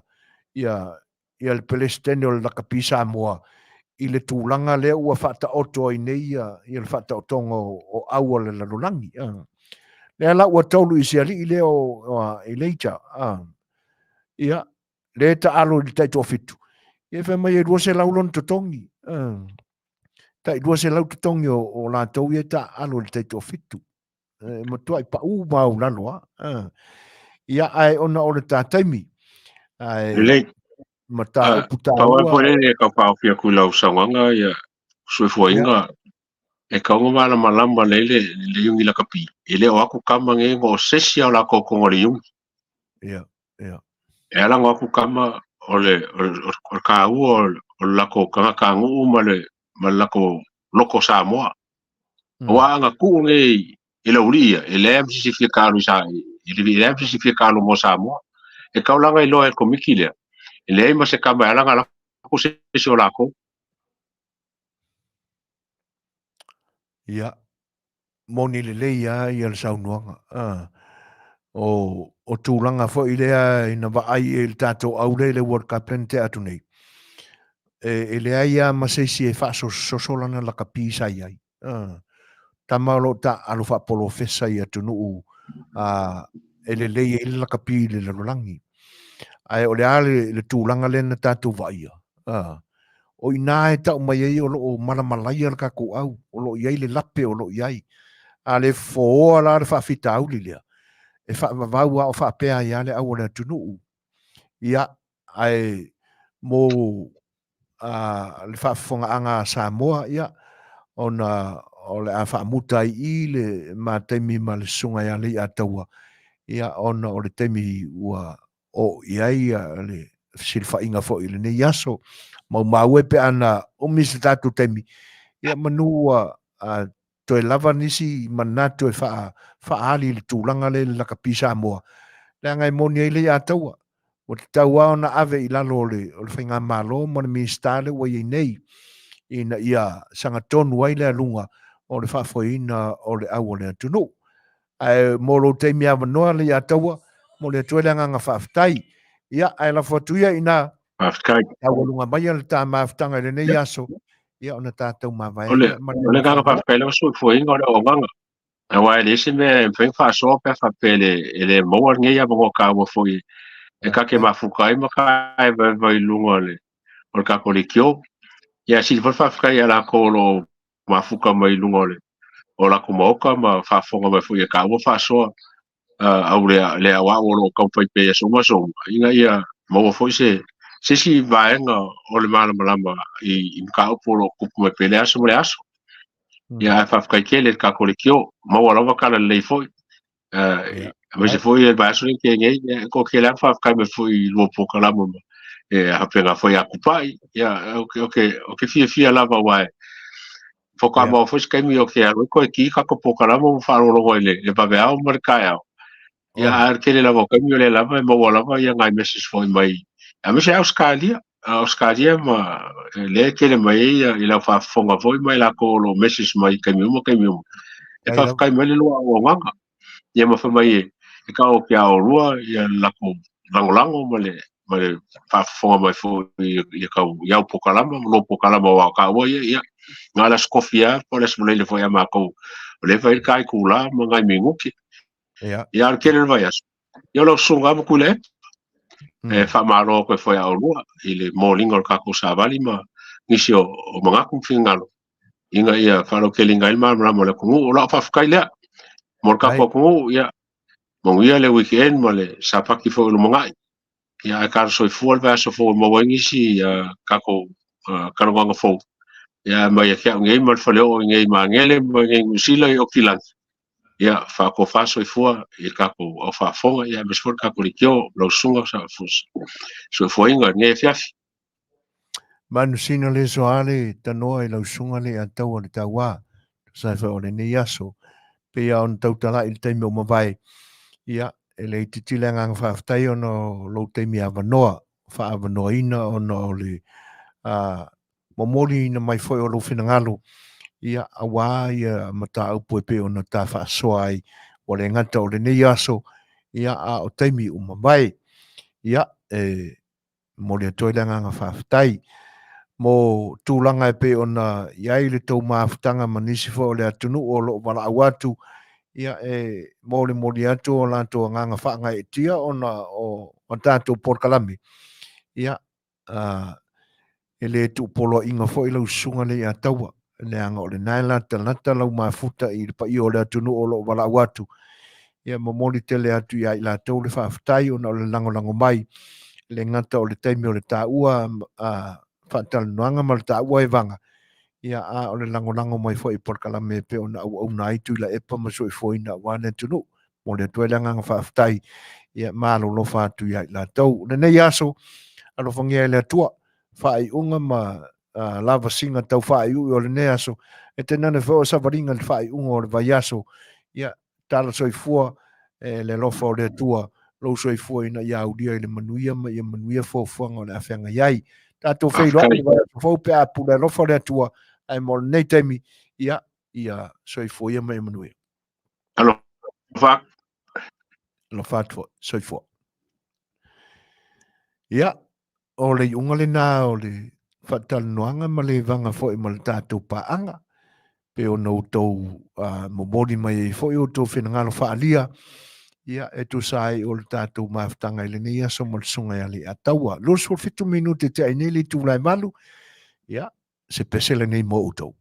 ia, ia le Pelesitene o le Lakapi Samoa i le tulaga lea ua faataoto ai nei ia, ia le faataotoga o, o au a le lalolagi. A. Lea la ua taulu i se alii lea o, o Elijah. A. Ia, lea e taalo i le taitoafitu. Ia fai mai e 200 lona totogi. A. Tai 200 totogi o, o latou ia e taalo i le taitoafitu. E matuai paū maualalo lava. A. Ia, ae ona o le ta taimi. Ae, Lelei. mataupu Pau taua. foi lele e tau faaofi atu i lau saunoaga ia soifuaina e tatau ona malamalama lelei le, le iuni lakapi. E le o atu kama nei ona o se isi lava o latou totonu o le iuni. Ia, ia. E ala ona o atu kama o le, o le, o le taua o le, o le latou tagatanuu ma le, ma le latou loto Samoa. Aua ana tuu nei i le aualii ia, e leai lava ma se isi e fia taaalo i Sa, e leai lava ma se isi e fia taaalo mo Samoa. E tatau la ona iloa e le Komiti lea, e leai ma se kama e ala ona alu atu se isi o latou. Ia, moni lelei lava ia le saunoaga. A, o, o tulaga foi lea ina vaai i le tatou au lea i le World Cup lea na tea atu nei, e, e leai lava ma se isi e faasososo lana lakapi sa i ai. A, tama o lo o taaalo faapolofesa i atunuu a, e lelei ai le lakapi i le lalolagi. Ae o le a le, le tulaga lea na tatou vaaia? A, o i ina e tau mai ai o lo o malamalaia le tatou au, o lo o i ai le lape o lo o i ai. A le fofoa la le faafitauli lea, e faavavau lava o faapea ai lava le au o le atunuu. Ia, ae mo a, le faafofogaaga a Samoa, ia, ona o le a faamuta ai i i le ma taimi ma le Susuga ia Leiataua, ia, ona o le taimi ua oo i ai le fesilafaiga foi i lenei aso. Maumau e pe a na umi se tatou taimi, ia manu ua toe lava nisi manatu e faaali i le tulaga lea i le lakapi Samoa, leaga e moni ai Leiataua, ua tatau lava ona ave i lalo o le Faigamalo ma le Minisita lea ua i ai nei, ina ia sagatonu ai le aluga o le faafoeina o le au a le atunuu. Ae mo lou taimi avanoa Leiataua, momoli atu ai le agaga faafetai. Ia, ae lafo atu ia ina Faafetai. taualuga maia le ta mafutaga i lenei aso, ia ona tatou mavae O le, o le agaga faafetai lava soifuaina o le auaunaga. Aua e leai se mea e mafai ona faasoa pe a faapea e le maua lenei avanoa taua foi e ta te mafuta ai ma taevaeva i luga o le o le tatou leitio. Ia sili foi le faafetai ia latou o lo o mafuta mai i luga o le o latou maota ma faafofoga mai foi e taua faasoa au le le aoao o lo o taumafai pea i aso uma aso uma ina ia maua foi se se isi vaega o le malamalama i mataupu o lo o tupu mai pea i le aso ma le aso. Ia ae faafetai tele i le tatou leitio, maua lava tala lelei foi. Aemaise foi le vaiaso lea na tea nei, ia e toatele lava faafetai mai foi i lua polokalama ma e faapena foi ia Tupai. Ia ou te fiafia lava aua e faatoa maua foi se taimi ou te alu ai toe ki tatou polokalama ma faalogologo ai i le vaveao ma le taeao. Ia ae o le tele lava o taimi o lea lava e maua lava ia nai message foi mai aemaise Ausetalia, Ausetalia ma lea e tele mai ai ia i lau faafofoga foi ma i latou o lo o message mai i taimi uma taimi uma. E faafetai mai le lua auaunaga. Ia ma fai mai e tau atu ia oulua ia le latou lagolago ma le ma le faafofoga mai foi i tau i au polokalama ma lou polokalama aua o taua ia, ia na o le Aso Tofi lava po o le Aso Faraile foi ia matou o lea e fai ai le ta itula ma nai minute. Ia. Ia, a o le tele o le vaiaso, ia o lau susuga lava ma Tuilaepa. E faamalo atu ai foi ia oulua i le moliga o le tatou savali ma nisi o manatu ma finagalo ina ia faalauteleina ai le malamalama o le atunuu. O lau faafetai lea mo le tatou atunuu, ia manuia le weekend ma le Sapati foi o lumanai. Ia ae talo soifua le vaiaso fou e maua ai nisi tatou talanoaga fou. Ia mai ia te au nei ma le faleoo i nei Magele ma i nei Niu Sila i Okilagi. Ia faatofa soifua i le tatou au faafofoga, ia aemaise foi le tatou leitio, lau susuga soifuaina i lenei afiafi. Manusina le soa le tanoa i lau susuga le ataua le tauā, tusa ai foi o lenei aso. Pei lava ona tautalai i le taimi o mavae, ia, e le itiiti le agaga faafetai ona o lou taimi avanoa, faaavanoaina ona o le momoliina mai foi o lou finagalo, ia, aua ia mataupu e pei ona ta faasoa ai, ua le gata o lenei aso, ia, a o taimi uma mai. Ia, e momoli atu ai le agaga faafetai mo tulaga e pei ona i ai le tou mafutaga ma nisi foi o le atunuu o lo o valaau atu, ia e molimoli atu o latou agaga faagaeetia ona o tatou polokalame. Ia, e le tuupoloaiga foi lau susuga Leiataua, leaga o lena e latalata lau mafuta i le paia o le atunuu o lo o valaau atu. Ia momoli tele atu ia i latou le faafetai ona o le lagolago mai, e le gata o le taimi o le taua faatalanoaga ma le taua evaga, ia a o le lagolago mai foi i polokalame e pei ona auauna ai Tuilaepa ma Soifuaina aua le atunuu. Momoli atu ai le agaga faafetai, ia malolofa atu ia i latou. Lenei aso, alofagia e le Atua, faaiuga ma lavasiga tau faaiui o lenei aso, e tainane foi o savaliga i le faaiuga o le vaiaso, ia tala soifua e le alofa o le Atua lou soifua ina ia aulia i le manuia ma ia manuia fuafuaga o le a feagai ai. Tatou feiloai i le vaiaso fou pe a pule alofa le Atua, ae mo lenei taimi, ia, ia soifua ia ma ia manuia. Alofa. Alofa atu foi, soifua. Ia, o le iuga lena o le faatalanoaga ma le vaga foi ma le tatou paaga, pe ona outou momoli mai ai foi outou finagalo faaalia, ia, e tusa ai o le tatou mafutaga i lenei aso ma le Susuga ia Leiataua. 27 minute te ai nei le itula e 8, ia, se pese lenei mo outou.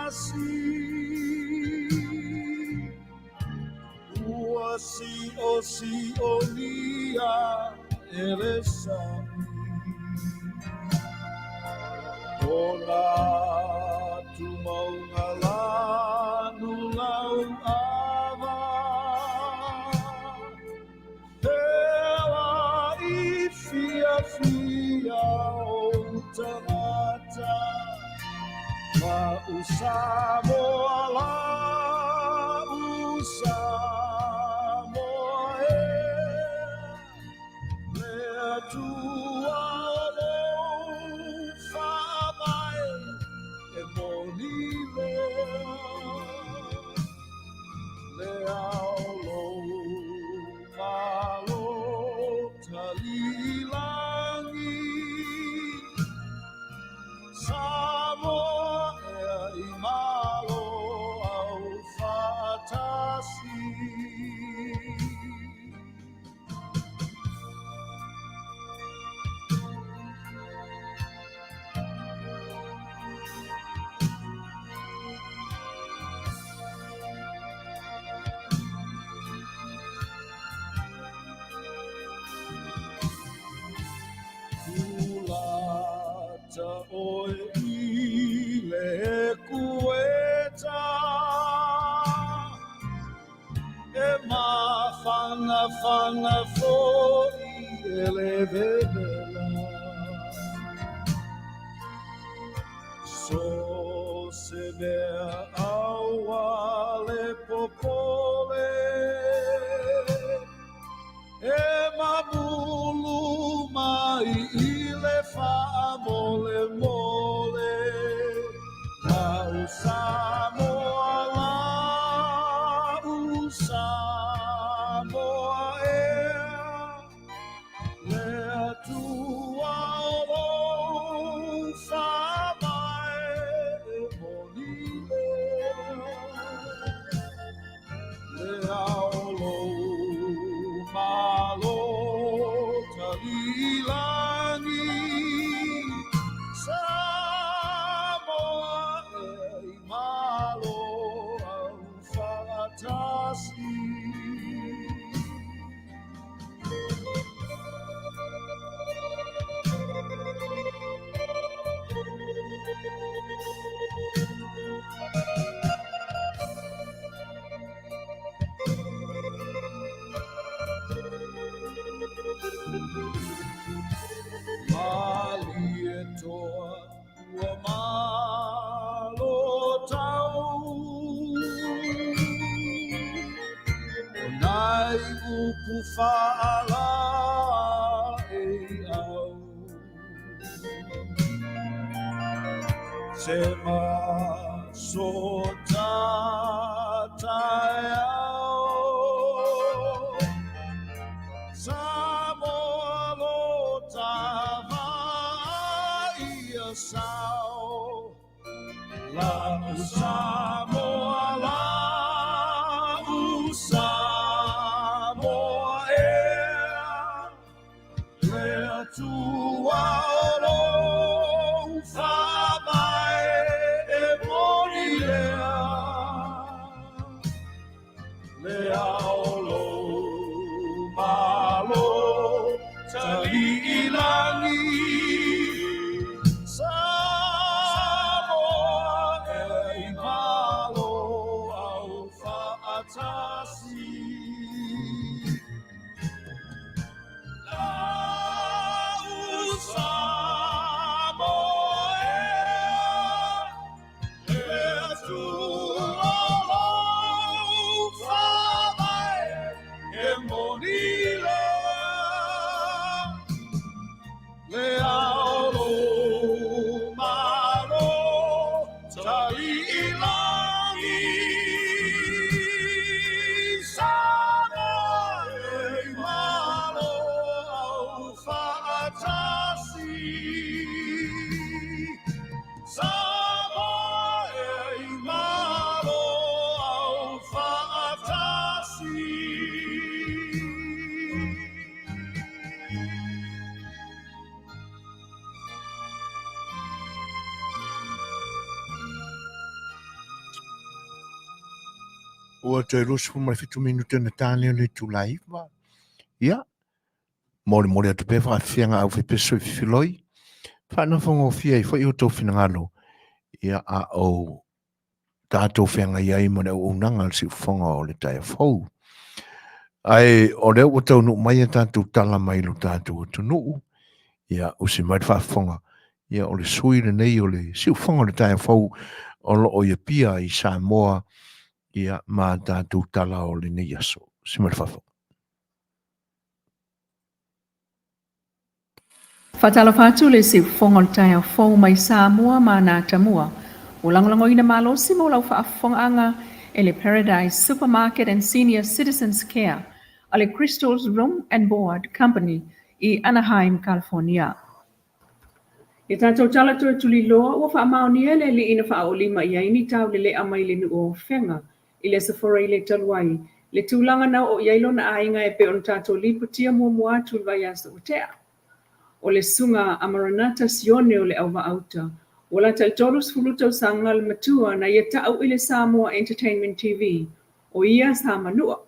tasi. Ua si'osi'olia e le sami O nā tumauga lanu lauava He wā i fiafia ou tagata La'u Samoa, la'u Samoa e Le Atua o lou faavae e moni lea Le ao lou malo taliilagi Samoa ea i malo au faatasi. Kulata oe i le kueta E mafanafana foi e le vevela So se mea aua le popole E mamulu mai i le faamolemole Lau Samoa, lau Samoa ea Le Atua o lou faavae e moni lea Le ao lou malo taliilagi Samoa ea i malo au faatasi. Malie toa ua malo tau O nai upu faalaeiau Se maso taeao Samoa lo tavaai ia sao La'u Samoa, la'u Samoa ea Le Atua o lou faavae e moni lea Le ao lou malo taliilagi Samoa ea i malo Ua toe 27 minute ona ta lea o le itula e 9. Ia, molimoli atu pea faafefeaga au fepeso i fifiloi, faanafogofie ai foi outou finagalo, ia a o tatou feagai ai ma le auaunaga a le siufofoga o le taeao fou. Ae o lea ua taunuu mai a tatou tala mai lo tatou atunuu, ia usi mai le faafofoga, ia o le sui lenei o le siufofoga o le taeao fou o lo o i Apia i Samoa, ia ma tatou tala o lenei aso. Usi mai le faafofoga. Faatalofa atu le siufofoga o le taeao fou mai Samoa ma ana atamua. Ua lagolagoina malosi mo lau faafofogaaga e le Paradise Supermarket and Senior Citizens Care a le Crystals Room and Board Company i Anaheim, California. I tatou tala toe tuliloa, ua faamaonia e le Alii na faaoolima i ai ni taulelea mai le nuu o Afega i le Aso Faraile talu ai le tulaga na oo i ai lona aiga e pei ona tatou lipotia muamua atu i le vaiaso ua tea. O le Susuga a Maranatha Sione o le Auvaauta, ua lata i le 30 tausaga le matua na ia ta'u i le Samoa Entertainment TV, o ia sa manua,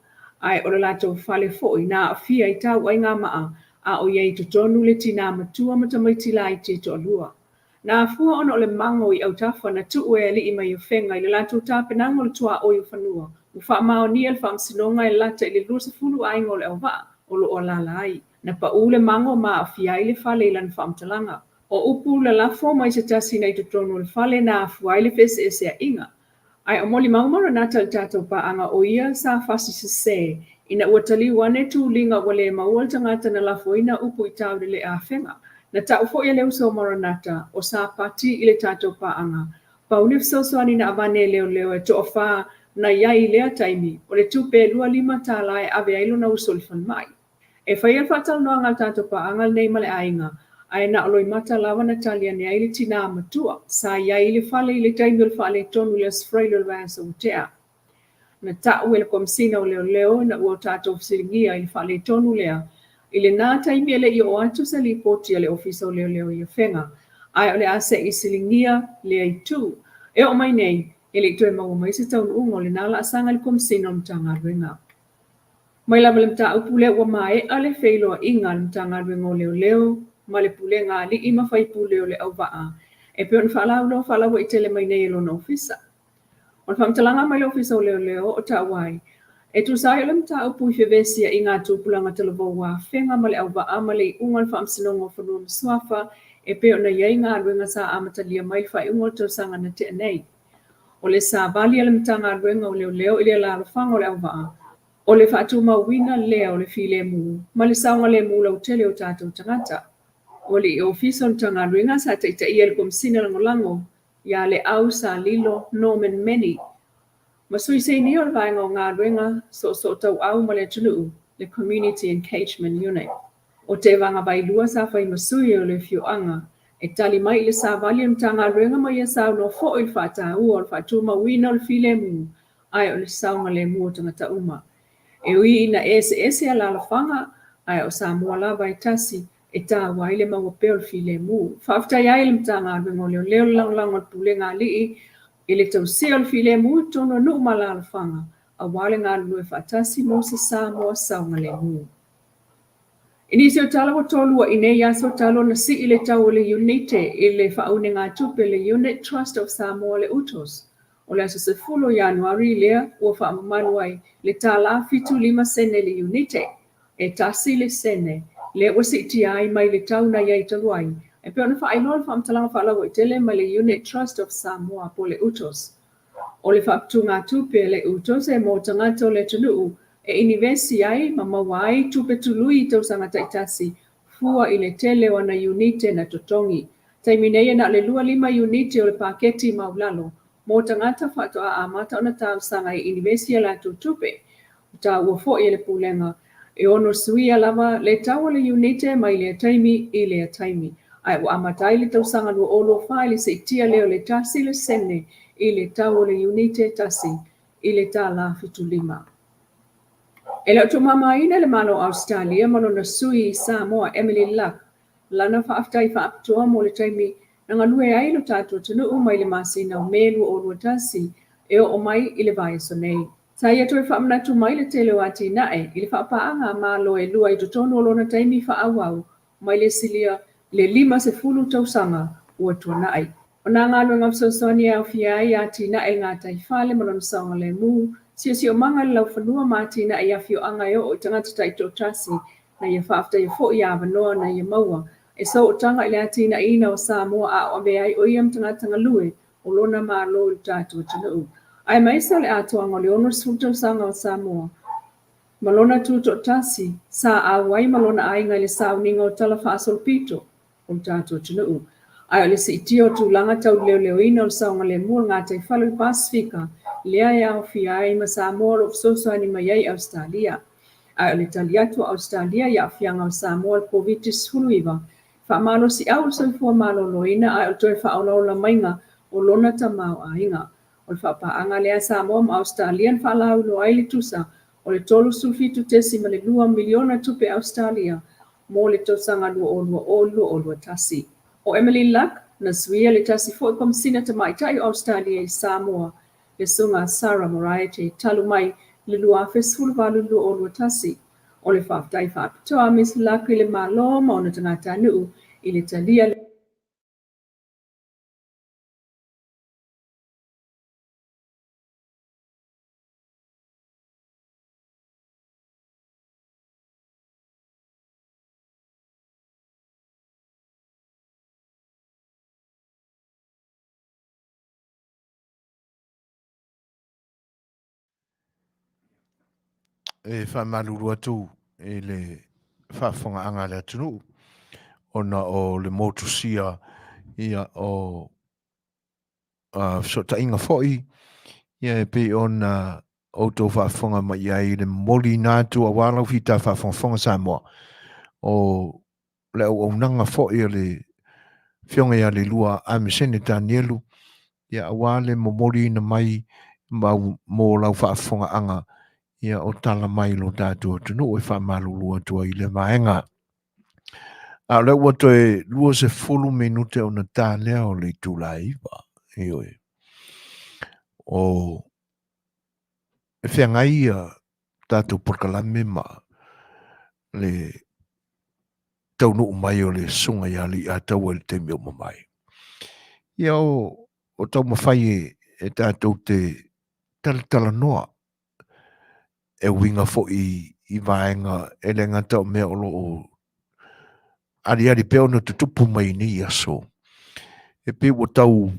ae o le latou fale foi na aafia i tauaigamaa a o i ai i totonu le tinā matua ma tamaiti laiti e toalua. Na afua ona o le mago i autafa na tuu e alii mai Afega i le latou tapenaga o le tuaoi o fanua ua faamaonia e le Faamasinoga e lata i le 20 aiga o le auvaa o lo o alaala ai. Na pau le mago ma aafia ai le fale i lana faamatalaga. O upu lalafo mai se tasi na i totonu o le fale na afua ai le feeseeseaiga. Ae o molimau Maranatha i le tatou paaga o ia sa fasi sese ina ua taliu ane tuliga ua le maua le tagata na lafoina upu i taulelea Afega. Na ta'u foi e le uso o Maranatha o sa pati i le tatou paaga. Pau le fesoasoani na avane e leoleo e toafa na i ai i lea taimi o le tupe e 25 tala e ave ai lona uso i le falemai. E faia le faatalanoaga a le tatou paaga lenei ma le aiga, ae na o Loimata lava na tali ane ai le tinā matua sa i ai i le fale i le taimi o le faaletonu i le Aso Faraile o le vaiaso ua tea. Na ta'u e le Komesina o Leoleo ina ua tatou fesiligia i le faaletonu lea i lenā taimi e le i oo atu se lipoti a le Ofisa o Leoleo i Afega, ae o le a se i siligia lea itu. E oo mai nei, e le i toe maua mai se taunuuga o lenā laasaga i le Komesina o le Matagaluega. Mai lava i le mataupu lea ua maea le feiloaiga a le Matagaluega o Leoleo ma le Pulega a Alii ma Faipule o le Auvaa e pei ona faalauiloa faalauaitele mai nei e lona ofisa. O le faamatalaga mai le Ofisa o Leoleo o taua ai, e tusa ai o le mataupu i fevesiaiga a tupulaga talavou a Afega ma le Auvaa ma le iuga o le Faamasinoga o Fanua ma Suafa e pei ona i ai galuega sa amatalia mai le faaiuga o le tausaga na tea nei. O le savali a le Matagaluega o Leoleo i le alaalafaga o le Auvaa, o le faatumauina lea o le filemu ma le saogalemu lautele o tatou tagata. O le Ofisa o le Matagaluega sa taitaia e le Komesina Lagolago ia Leau Salilo Norman Meni ma Sui Seinia o le Vaega o Galuega Soosootauau ma le Atunuu, le Community Engagement Unit. O Tevaga Vailua sa fai ma sui o le afioaga e tali mai i le savali a le Matagaluega ma ia saunoa foi i le faataua o le faatumauina o le filemu ae o le saogalemu o tagata uma. E ui ina eseese alaalafaga, ae o Samoa lava e tasi e taua ai le maua pea o le filemu. Faafetai ai i le Matagaluega o Leoleo le lagolago a le Pulega a Alii i le tausia o le filemu i totonu o nuu ma alaalafaga aua le galulue faatasi mo se Samoa saogalemu. I nisi o tala ua tolu ai nei aso talu ona sii le tau o le iunite i le faaunegatupe le Unit Trust of Samoa le UTOS, o le aso 10 o Ianuari lea ua faamamalu ai le $1 75 sene le iunite, e tasi le sene lea ua siitia ai mai le tau na i ai talu ai, e pei ona faailoa le faamatalaga faalauaitele mai le Unit Trust of Samoa po o le UTOS. O le faaputugatupe a le UTOS e mo tagata o le atunuu e inivesi ai ma maua ai tupe tului i tausaga taitasi fua i le tele o ana iunite na totogi. Taimi nei e na o le 25 iunite o le paketi maulalo mo tagata faatoa amata ona talosaga e inivesi a latou tupe. Ua taua foi e le Pulega e ono suia lava le tau o le iunite mai lea taimi i lea taimi, ae ua amata ai le tausaga 2024 i le siitia lea o le tasi le sene i le tau o le iunite tasi i le $75. E le o tuumamaina e le Malo o Ausetalia ma lona sui i Samoa Emily Luck lana faafetai faapitoa mo le taimi na galue ai lo tatou atunuu mai le masina o Me 2021 e oo mai i le vaiaso nei. Sa ia toe faamanatu mai le tele o atinae i le faapaaga a Malo e lua i totonu o lona taimi faaauau mai le silia i le 50 tausaga ua tuanai. O nā galuega fesoasoani e aofia ai atinae i gataifale ma lona saogalemu, siosiomaga i le laufanua ma atinae i afioaga e oo i tagata taitoatasi na ia faafetaia foi avanoa na ia maua e sootaga i le atinaeina o Samoa a o avea ai o ia ma tagata galue o lona Malo i le tatou atunuu. Aemaise o le atoaga o le 60 tausaga o Samoa ma lona tutoatasi sa auai ma lona aiga i le sauniga o tala faasolopito o le tatou atunuu. Ae o le siitia o tulaga tau leoleoina o le saogalemu o le gataifale o le Pasefika lea e aofia ai ma Samoa o lo o fesoasoani mai ai Ausetalia. Ae o le tali atu a Ausetalia i aafiaga o Samoa i le Koviti-19, faamalosiau le soifua maloloina ae o le toe faaolaola maiga o lona tamaoaiga. O le faapaaga lea a Samoa ma Ausetalia na faalauiloa ai le tusa o le $37.2 miliona tupe Ausetalia mo le tausaga 2020/2021. O Emily Luck, na suia le tasi foi Komesina Tamaitai o Ausetalia i Samoa, le Susuga Sarah Moriarty, talu mai le 2018-2021. O le faafetai faapitoa a Miss Luck i le Malo ma ona tagatanuu i le talia E faamalulu atu i le faafofogaaga a le atunuu ona o le motusia ia o fesootaiga foi ia e pei ona outou faafofoga mai i ai i le momoliina atu aua lau fita faafogafoga Samoa o le auaunaga foi a le Afioga ia Leilua Amesene Tanielu ia aua le momoliina mai ma mo lau faafofogaaga ia o tala mai lo tatou atunuu e faamalulu atu ai i le vaega. A o lea ua toe 20 minute ona ta lea o le itula e 9. Ioe. O e feagai ia tatou polokalame ma le taunuu mai o le susuga ia Aliiataua i le taimi o mamae. Ia o, o taumafai e, e tatou te talatalanoa e uiga foi i vaega e le gata o mea o lo o aliali pea ona tutupu mai nei aso. E pei ua tau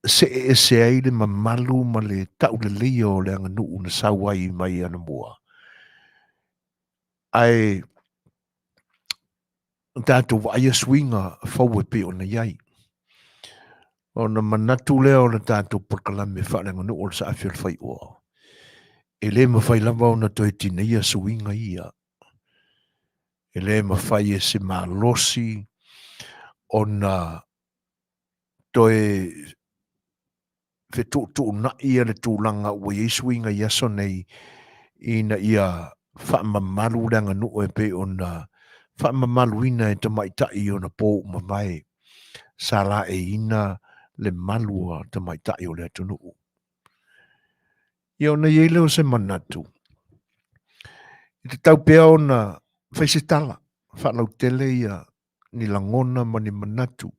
see ese ai le mamalu ma le tauleleia o le aganuu na sau ai mai anamua. Ae tatou vaaia suiga fou e pei ona i ai. Ona manatu lea o le tatou polokalame faaleaganuu o le Saafi o le Faioa, e le mafai lava ona toe tineia suiga ia. E le mafai e se malosi ona toe fetuutuunai le tulaga ua i ai suiga i aso nei ina ia faamamalu le aganuu e pei ona faamamaluina e tamaitai i ona po ua mavae sa laeiina le malu a tamaitai o le atunuu. Ia ona i ai lea o se manatu, e tatau pea ona fai se tala faalautele ia ni lagona ma ni manatu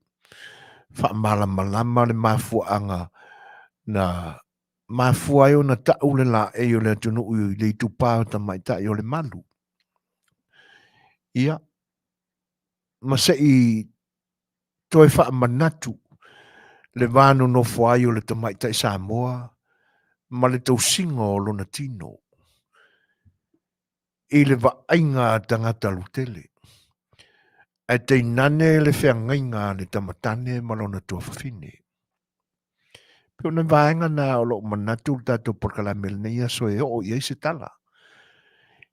faamalamalama le mafuaaga na mafua ai ona tau le laei o le atunuu i le itupa o tamaitai o le malu. Ia, ma se i toe faamanatu le va nonofo ai o le tamaitai Samoa ma le tausiga o lona tino i le vaaiga a tagata lautele, ae tainane le feagaiga a le tamatane ma lona tuafafine. Pei o nai vaega na o loo manatu le tatou polokalame i lenei aso e oo i ai se tala.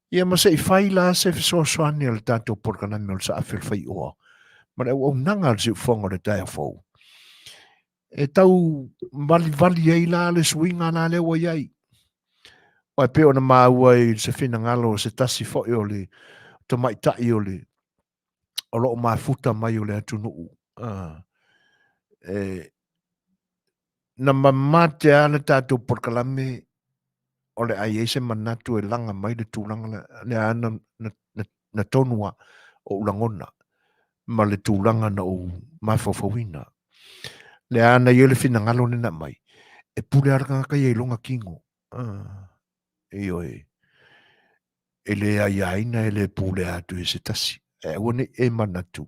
Ia ma se i fai la se fesoasoani a le tatou polokalame o le Saafi o le Faioa ma le auaunaga a le Siufofoga o le Taeao Fou e tau valivali ai la le suiga la lea ua i ai. Aua e pei ona maua i se finagalo o se tasi foi o le tamaitai o le o lo o mafuta mai o le atunuu e, na mamate lava le tatou polokalame. o le a i ai se manatu e laga mai le tulaga lea, lea na, na, na, na tonu a ou lagona ma le tulaga na ou mafaufauina. Lea na i ai le finagalo lena mai, e pule a le tagata ia i lona tino. Ah, ioe. E le aiaina e le pulea atu e se tasi. Ae aua ne i e manatu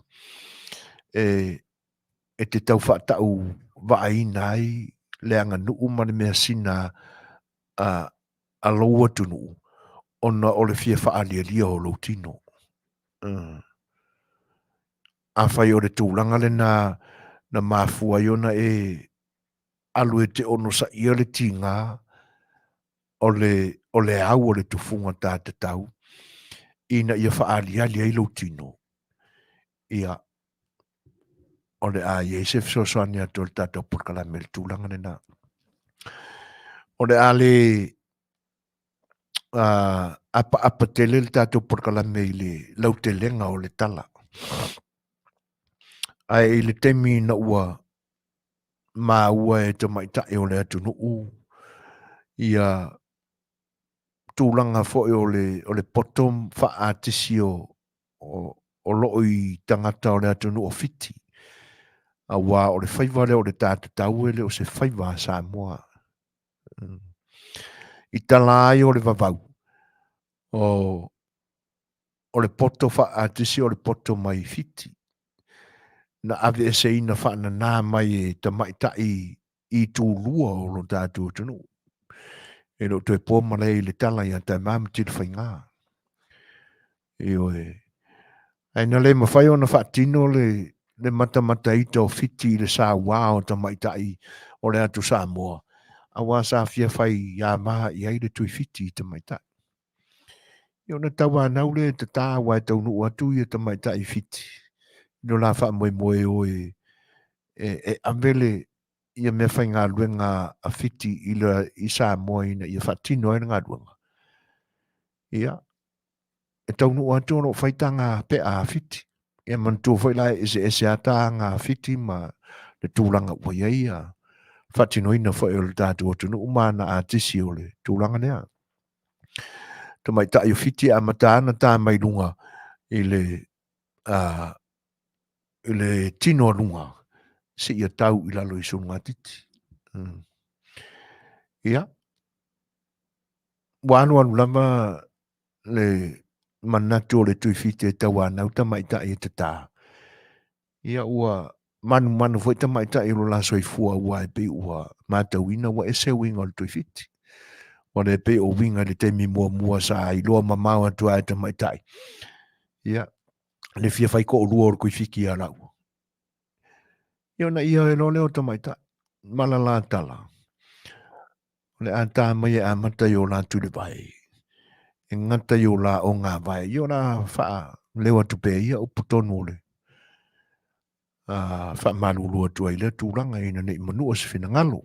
e, e te tau faatau vaaina ai le aganuu ma le measina a, a lou atunuu ona o le fia faaalialia o lou tino. Mm. Afai o le tulaga lena na mafua ai ona e alu e te onosaia le tiga o le, o le au o le tufuga ta tatau ina ia faaaliali ai lou tino, ia, o le a i ai se fesoasoani atu o le tatou polokalame i le tulaga lena. O le a le uh, apaapa tele le tatou polokalame i le lautelega o le tala. Ae i le taimi ina ua maua e tamaitai o le atunuu ia tulaga foi o le, o le poto faa-atisi o, o, o loo i tagata o le atunuu o Fiti, auā o le faiva lea o le tā tatau e le o se faiva a Samoa. I tala ai o le vavau, o, o le poto faa-atisi o le poto mai Fiti, na aveeseina faananā mai e tamaitai i tulua o lo tatou atunuu. E le o toe po malae i le tala ia Taima ma Tilafaiga. Ioe. Ae na le mafai ona faatino le, le matamataita o Fiti i le sauā o tamaitai o le atu Samoa, auā sa fia fai amā i ai le tui Fiti i tamaitai. Ia ona tauanau lea e tatā aua e taunuu atu ia tamaitai Fiti i lo la faamoemoe o e, e, e ave le, ia mea faigaluega a Fiti i, le, i Samoa ina ia faatino ai le galuega. Ia, e taunuu atu o lo o fai taga pea a Fiti. Ia manatua foi la e eseese lava taga a Fiti ma le tulaga ua i ai ia faatinoina foi o le tatou atunuu ma ana atisi o le tulaga lea. Tamaitai o Fiti e amata ana ta mai luga i le uh, i le tino a luga seia tau i lalo i sulugatiti. Mm. Ia, ua alualu lava le manatu o le Tuifiti e tauanau tamaitai e tatā. Ia ua manumanu foi tamaitai o lo la soifua aua e pei ua matauina ua ese uiga o le Tuifiti. Ua le pei o uiga i le taimi muamua sa iloa mamao atu ai e tamaitai. Ia, le fia fai toalua o le Tuifiti ia laua. Ia ona ioe loa lea o tamaitai, ma la la tala, o le a tā mai e amata i o la tulivae, e gata i o la ogāvae, ia o la faaleo atu pea ia upu tonu o le faamalulu atu ai lea tulaga ina ne i manua se finagalo.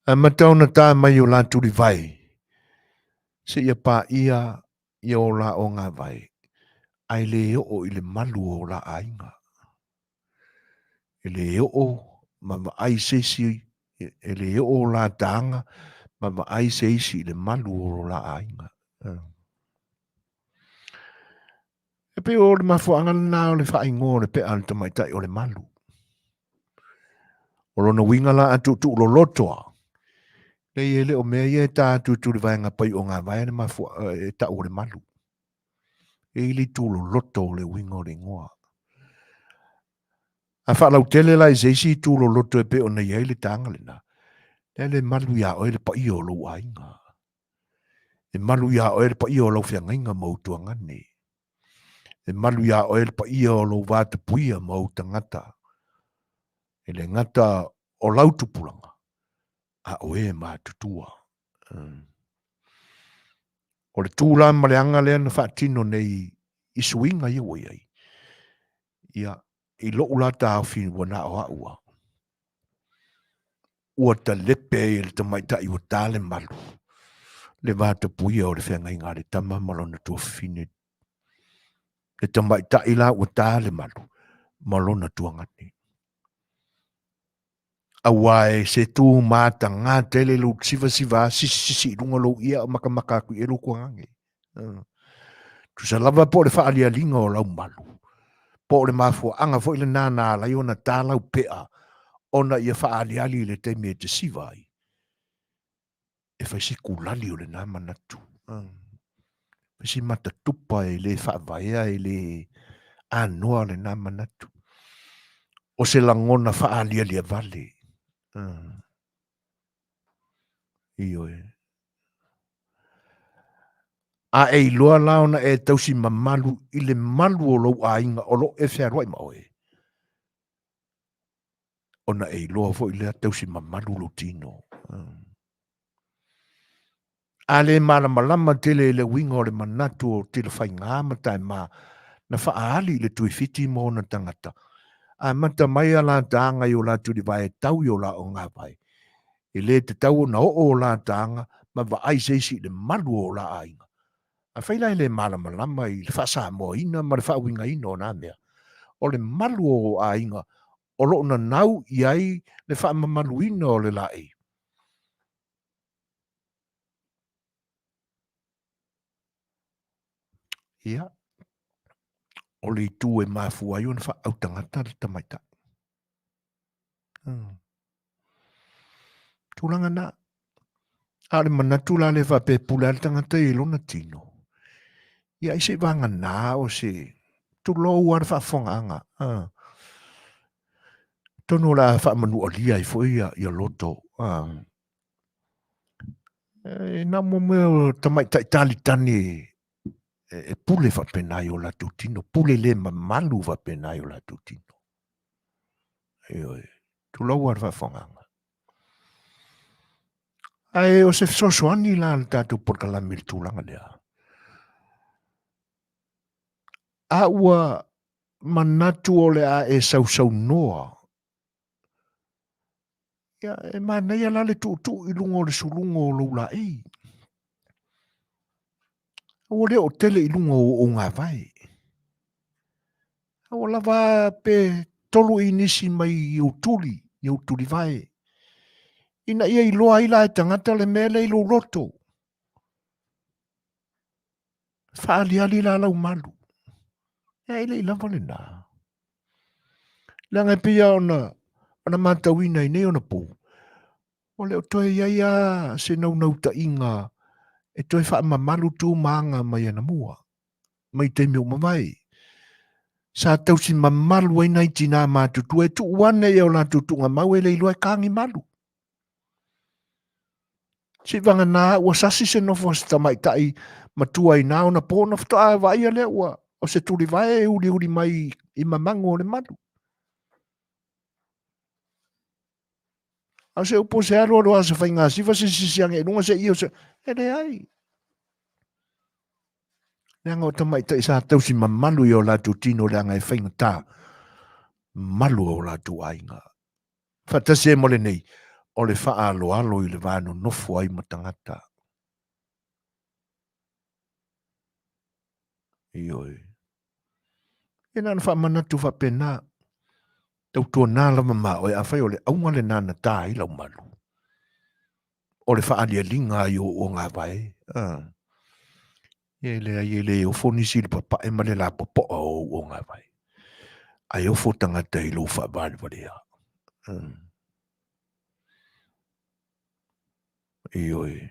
Amata ona tā mai o la tulivae, seia paia ia o la ogāvae, ae le oo i le malu o la aiga. E le oo ma vaai se isi, e le oo la tāga ma vaai se isi i le malu o la aiga. E pei o le mafuaaga lena o le faaigoa o le pea a le tamaitai o le malu. O lona uiga la a tuutuu loloto lava, leai e le o mea ia e ta atu i tulivaega pai o gavae le mafua e tau o le malu. E i le itu loloto o le uiga o le igoa. A faalautele la i se isi itu loloto e pei ona i ai le taga lena, lea le malu iā oe le paia o lou aiga. E malu iā oe le paia o lau feagaiga ma ou tuagane. E malu iā oe le paia o lou vatapuia ma ou tagata. E le gata o lau tupulaga, a o e matutua. Mm. O le tū la ma le aga lea na faatino nei i suiga ia ua i ai. Ia, i lou la taofi ua na o au a. Ua talepe ai e le tamaitai ua tā le malu, le vatapuia o le feagaiga a le tama ma lona tuafafine. Le tamaitai la ua tā le malu ma lona tuagane. Auā e se tū mātangā tele lou sivasiva sisisisi i luga o lou ia o makamaka atu i ai lou tuagage. Tusa lava po o le faalialiga o lau malu, po o le mafuaaga foi lena na ala ai ona ta lau pea ona ia faaaliali i le taimi e te siva ai. E fai si kulali o lena manatu. Fai si matatupa e le faavaea e le anoa lena manatu. O se lagona faalialiavale. Ioe. A e iloa la ona e tausi mamalu i le malu o lou aiga o lo o e fealuai ma oe, ona e iloa foi lea tausi mamalu lou tino. A le malamalama tele i le uiga o le manatu o Tilafaiga ma Taema na faaali i le Tuifiti ma ona tagata, amata mai a la taaga i o la tulivae tau i o la ogāvae. E le tatau ona oo o la taaga ma vaai se isi i le malu o la aiga. Afai la e le malamalama i le faasamoaina ma le faauigaina o na mea, o le malu o aiga o lo o nanau i ai le faamamaluina o le laei. Ia, o le itu e mafua ai ona faaautagata le tamaitai. Tulaga na. A o le manatu la lea faapea e pule lava le tagata i lona tino, ia ai se i vagana o se tulou lava le faafofogaaga. Atonu o le a faamanualia ai foi ia loto. E na mo mea o tamaitai talitani e pule faapena i o latou tino, pule le mamalu faapena i o latou tino. Ioe, tulou lava le faafofogaaga. Ae o se fesoasoani la le tatou polokalame i le tulaga lea. A ua manatu o le a e sausaunoa, ia, e manaia la le tuutuu i luga o le suluga o lou laei. Ua le oo tele i luga o ou gavae. Ua lava pe tolu inisi mai i ou tuli, i ou tulivae, ina ia iloa ai la e tagata le mea lea i lou loto. Faaliali la lau malu. Ia e le i lava lena. Leaga e pei lava ona, ona matauina i nei ona pou, ua le o toe i ai lava se naunautaiga e toe faamamalu tu ma aga mai anamua, mai taimi ua mavae. Sa tausi mamalu ai nai tinā matutua e tuu ane i o latou tuugamau e le iloa e kagi malu. Seivagana ua sasi se nofo a se tamaitai matua i na ona po ona faatoa vaaia lea ua o se tulivae e uliuli mai i mamagu o le malu. A o se upu se alu alu a se faiga siva se sisi age i luga se i o se e leai. Leaga o tamaitai sa tausi mamalu i o latou tino leaga e faigata malu o latou aiga. Faatasi ai ma lenei, o le faaaloalo i le va nonofo ai ma tagata. Ioe. E na ona faamanatu faapena, tautuana lava ma oe, afai o le auga lena na ta ai lau malu, o le faalialiga ai o ou gavae. Ia e leai e le ofo nisi i le papae ma le lapopoa o ou ogavae, ae ofo tagata i lou faavalevalea. Ioe.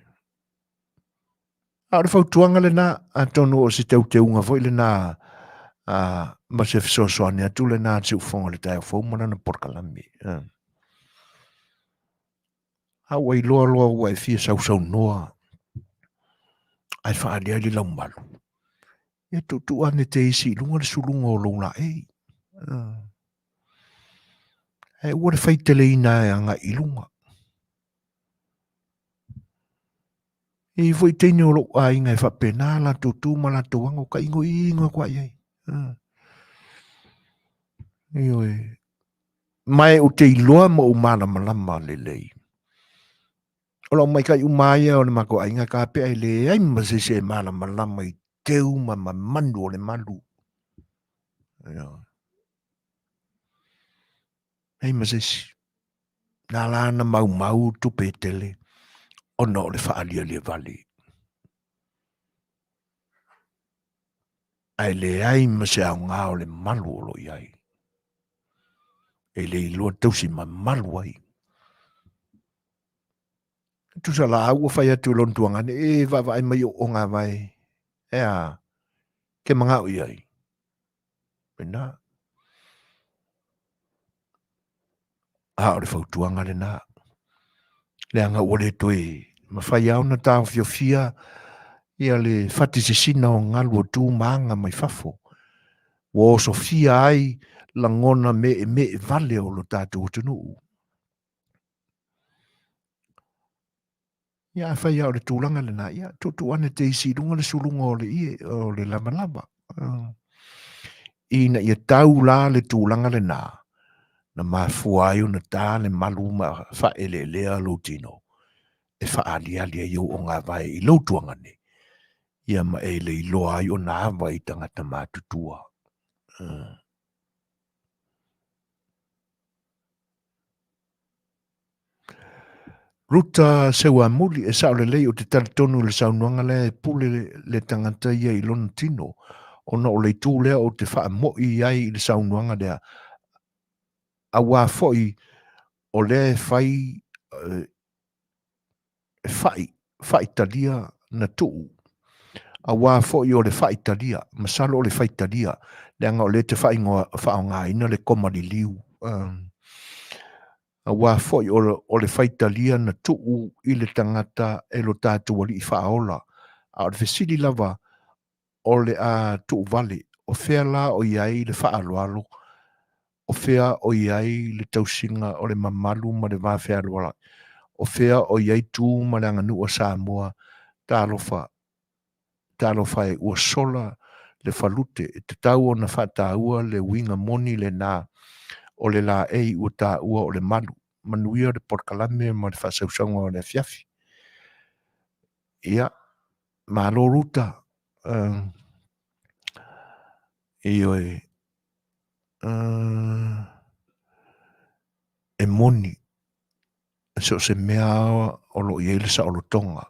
A o le fautuaga lena, atonu o se teuteuga foi lena a, ma se fesoasoani atu lena a le Siufofoga o le Taeao Fou ma lana polokalame. A ua iloa loa ua e fia sausaunoa ae faaaliali lau malu, ia tuutuu ane te isi i luga le suluga o lou laei. Ae aua le faiteleina e agai i luga. E i ai foi teine o lou aiga e faapena latou tu ma latou aga, o ka igoigo atu i ai. Ioe. Ma e ou te iloa ma ou malamalama lelei. O lau maikaʻi uma ia o le matou aiga kapea e leai ma se isi e malamalama i teu ma mamanu o le malu. Ioe. Leai ma se isi. Na la na maumau tupe e tele ona o le faalialia vale. Ae leai ma se aoga o le malu o lo o i ai. E le iloa tausi mamalu ai. Tusa la au ua fai atu i lona tuagane, e vaavaai mai o ogavae, e a, ke mangao i ai. Lena. A o le fautuaga lena. Leaga ua le toe mafai lava ona taofiofia ia le fati sisina o galu o tu ma aga mai fafo. Ua osofia ai lagona meemee vale o lo tatou atunuu. Ia afai lava o le tulaga lena, ia tuutuu ane te isi i luga le suluga o le ie, o le lavalava. Ina ia tau la le tulaga lena, na mafua ai ona ta le malu ma faaeleelea lou tino, e faaaliali ai ou ogavae i lou tuagane, ia ma e le iloa ai ona ava i tagata matutua. Ruta Seuamuli, e sao lelei ou te talitonu i le saunoaga lea e pule le tagata ia i lona tino, ona o le itu lea ou te faamoi ai i le saunoaga lea, auā foi o lea e fai e fa'i, faitalia na tuu, auā foi o le faitalia, masalo o le faitalia, leaga o lea e te faaigoa, faaaogaina le koma liliu, auā foi o le faitalia na tuu i le tagata e lo tatou Alii Faaola. A o le fesili lava, o le a tuuvale, o fea la o i ai le faaaloalo, o fea o i ai le tausiga o le mamalu ma le va fealoalai, o fea o i ai tu ma le aganuu a Samoa, talofa, talofa e, ua sola le falute, e tatau ona faataua le uiga moni lena o le laei ua taua o le malu. Manuia le polokalame ma le faasausauga o le afiafi. Ia, malo Ruta. Ioe, e moni, so o se mea o lo o i ai le saolotoga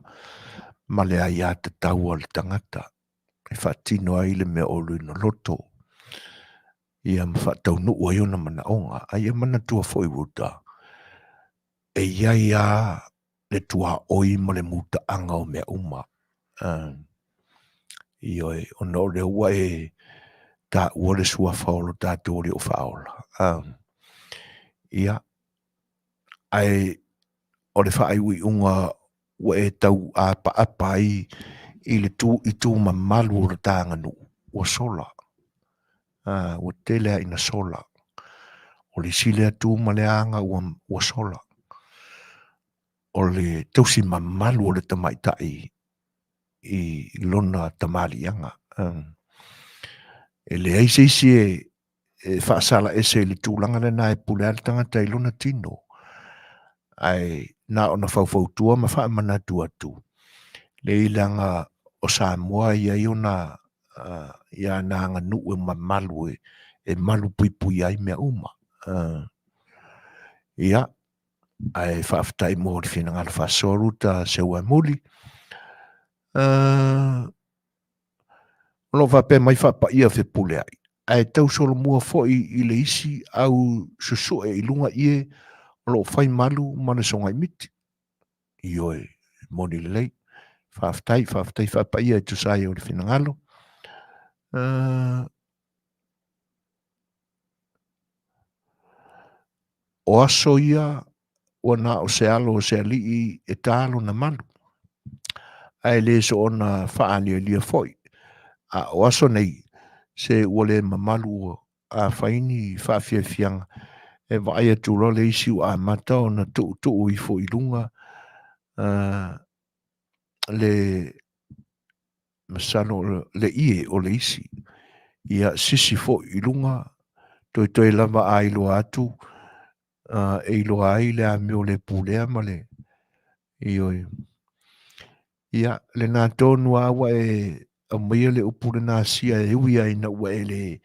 ma le aiatatau a le tagata e faatino ai le mea o lona loto, ia ma faataunuu ai ona manaoga. A ia manatua foi Ruta, e i ai lava le tuaoi ma le mutaaga o mea uma. Ioe, ona o lea ua e taua le suafa o lo tatou Alii o Faaola. Ia, ae o le faaiuiuga ua e tau apaapa ai i le tu i tu mamalu o le ta aganuu, ua sola. Ua tele lava ina sola. O le isi lea tu ma le aga ua sola. O le tausi mamalu o le tamaitai i lona tamaliiaga. E leai se isi e faasala ese i le tulaga lena e pule lava le tagata i lona tino. Ae na ona faufautua ma faamanatu atu, leai leaga o Samoa e i ai ona ia ana aganuu e mamalu e malu puipuia ai mea uma. Ia, ae faafetai mo le finagalo faasoa Ruta Seuamuli. O lo o faapea mai faapaia Fepuleai, ae tau solomua foi i le isi au susue i luga ie o lo o fai malu ma le sogaimiti. Ioe, moni lelei. Faafetai, faafetai faapaia e tusa ai o le finagalo. O aso ia ua na o se alo o se alii e tā lona malu, ae le soona faaalialia foi. A o aso nei, se ua le mamalu a fai ni faafiafiaga, e vaai atu loa le isi ua amata ona tuutuu ifo i luga le masalo le ie o le isi. Ia sisi foi i luga, toetoe lava a iloa atu, e iloa ai le amio le pulea ma le ioe. Ia, lena tonu lava ua e aumaia le upu lena sia e ui ai ina ua e le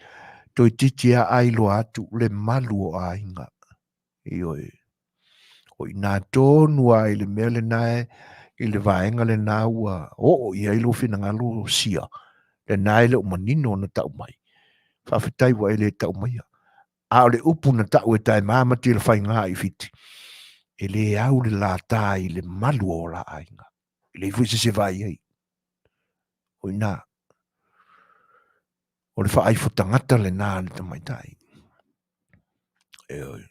toeitiiti lava a iloa atu le malu o aiga. Ioe. O i nā tonu a i le mea lena e, i le vaega lena ua oo i ai lou finagalo sia, lena e le o manino ona tau mai. Faafetai ua e le tau maia. A o le upu na tau e Taema ma Tilafaiga i Fiti, e le au le lata i le malu o la aiga. E leai foi se isi e vaai ai. O i ina, o le faaifo tagata lena a le tamaitai. Ioe.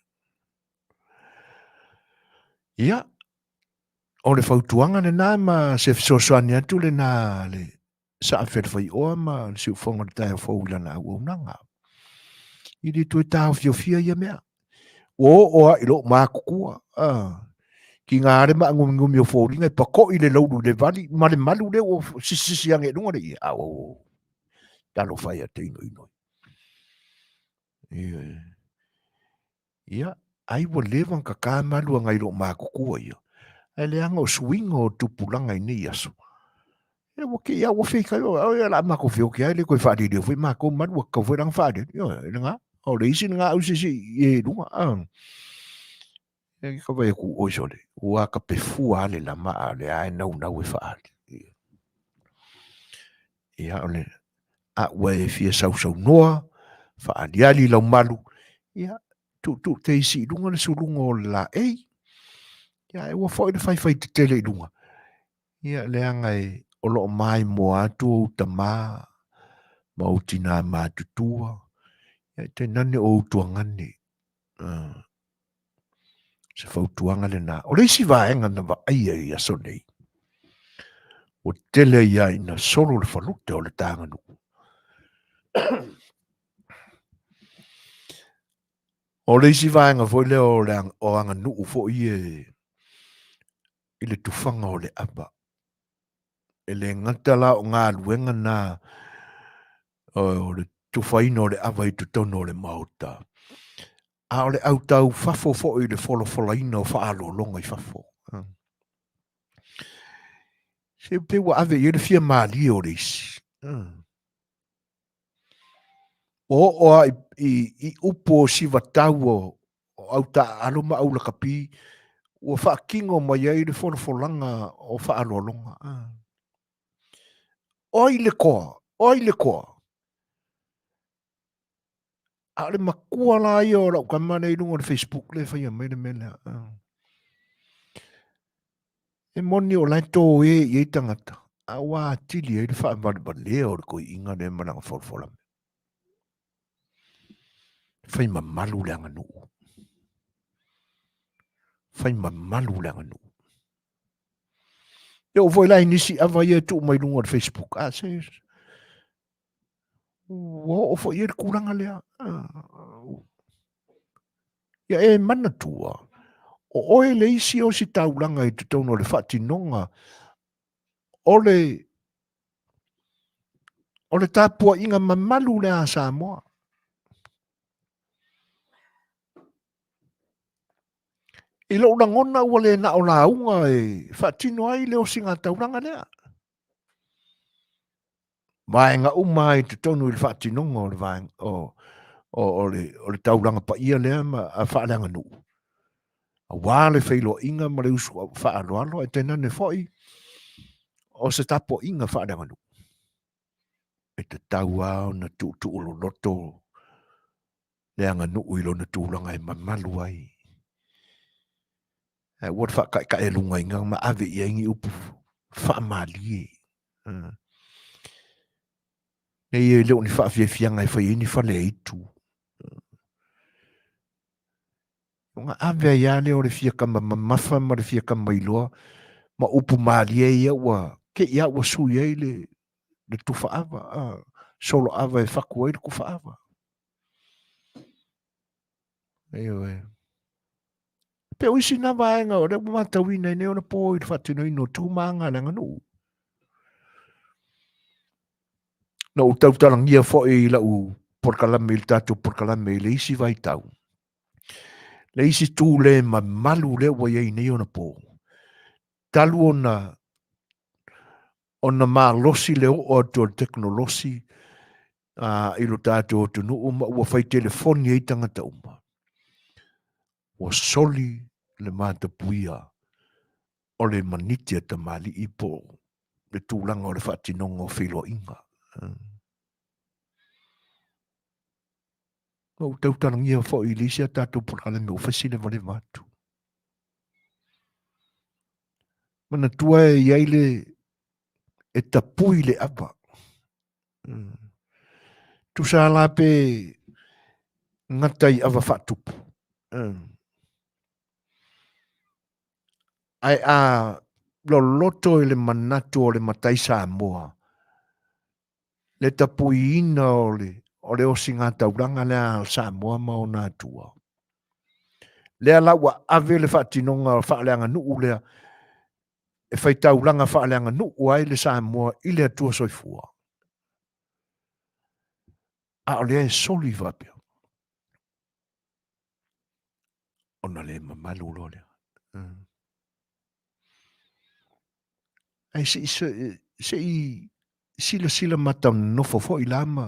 Ia, o le fautuaga lena ma se fesoasoani atu lena a le Saafelefai'oa ma le siufofoga o le taeao fou i lana auaunaga. I le toe taofiofia ia mea. Ua oo lava i lou matutua, tiga le maagumigumi o foliga e pako'i le laulu i le vali ma le malu lea ua sisisisi ane i luga le ie. Auau, talofa e ia te inoino. Ioe. Ia, ai ua leva ona kaka malu agai lou matutua ia, ae leaga o suiga o tupulaga i nei aso. Ia ua kei lava ua feikai, o ia o le a matou feoti lava e le toe faalelea foi matou malu ua tatau foi la ona faalele. Ioe, e lena, o le isi lena au sisi i luga. Ia ka vaai atu, oi sole, ua tapefua lava le lama a o lea lava e naunau e faaali. Ia, o le a ua e fia sausaunoa, faaaliali lau malu, ia, tuutuu te isi i luga le suluga o le laei, ia, e ua foi le faifai tetele i luga, ia, leaga e o lo o maimoa atu ou tama ma ou tinā matutua, ia, tainane o ou tuagane. Se fautuaga lena. O le isi vaega na vaaia i aso nei, ua tele ai lava ina solo le falute o le taganuu. O le isi vaega foi lea o le o aganuu foi e i le tufaga o le ava. E le gata la o galuega na o le tufaina o le ava i totonu o le Maota, a o le autau fafo foi i le folafolaina o faaaloaloga i fafo. Se pei ua ave i ai le fia malie o le isi. Ua oo lava i upu o sivatau o autaaalo ma aulakapi, ua faatino mai ai le folafolaga o faaaloaloga. O ai le toa? O ai le toa? A o le matua la ia o lau tama lea i luga o le Facebook lea e faia mai le mea lea. E moni o la e toe i ai tagata, a ua atili ai le faavalevalea o le toeaina lea ma lana folafola. Fai mamalu le aganuu. Fai mamalu le aganuu. E oo foi la i nisi ava ia e tuu mai luga o le Facebook. A se ua oo foi i ai le tulaga lea. Ia e manatua, o oe le isi o ositaulaga i totonu o le faatinoga o le o le tapuaiga mamalu lea a Samoa. I lou lagona ua le na o lauga e faatino ai le osiga taulaga lea. Vaega uma lava i totonu i le faatinoga o le vaega o, o, o, le, o le taulaga paia lea ma faaleaganuu. Aua le feiloaiga ma le usu faaaloalo ae tainane foi o se tapuaiga faaleaganuu. E tatau lava ona tuutuu loloto le aganuu i lona tulaga e mamalu ai. Ae ua le faataetaealugaina ma ave i ai ni upu faamalie. Nei e le o ni faafiafiaga e fai ai ni fale aitu. Ona ave ai lava lea o le fia tama mamafa ma le fia tama iloa ma upu malie ia ua te i lava ua sui ai le, le tufa ava, a, solo ava e fatu ai le tufa ava. Ioe. Pe o isi na vaega o lea ua matauina i nei ona po i le faatinoina o tu ma aga a le aganuu. Na ou tautalagia foi i lau polokalame i le tatou polokalame i le isi vaitau. Le isi tu le mamalu lea ua i ai nei ona po. Talu ona ona malosi le oo atu o le tekonolosi i lo tatou atunuu ma ua fai telefoni ai tagata uma. Ua soli le vatapuia o le maniti a tamalii po o le tulaga o le faatinoga o feiloaiga. Na ou tautalagia foi i le isi a tatou polokalame ua fai si levaleva atu. Manatua e i ai le e tapui le ava. Tusa la pe gata i ava faatupu. Ae a loloto i le manatu o le matai Samoa, le tapuiina o le, o le osiga taulaga lea a Samoa ma ona atua. Lea la ua ave le faatinoga faaleaganuu lea e faitaulaga faaleaganuu ai le Samoa i le Atua Soifua. A o lea e soli faapea. Ona le mamalu loa lea. Ae se i, se i silasila matanonofo foi la ma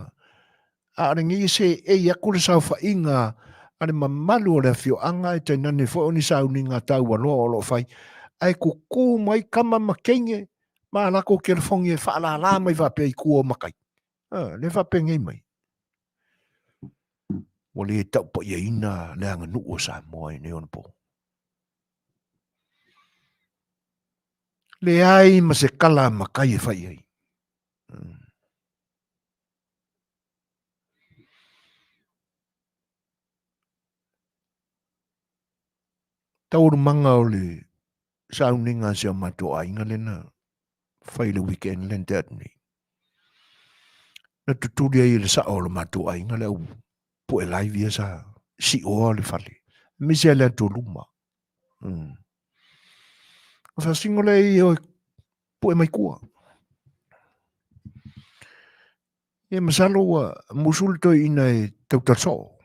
a o lenei e seei atu le saofaiga a le mamalu o le afioaga e tainane foi o ni sauniga taualoa o lo o fai, ae tutu mai tama ma teine ma a latou telefoni e faalala mai faapea i tua o matai. A, lea e faapenei mai. Ua le taupaiaina le aganuu o Samoa i nei ona po. Leai ma se kala a matai e fai ai. Taualumaga o le sauniga a si o matou aiga lea na fai i le weekend lea na tea atu nei. Na tutuli ai e le sao o le matou aiga le au pue live ia sa sioa le fale. Aemaise le atu luma. O faasino lea i o pue mai tua. Ia masalo ua musu le toeaina e tautala soo.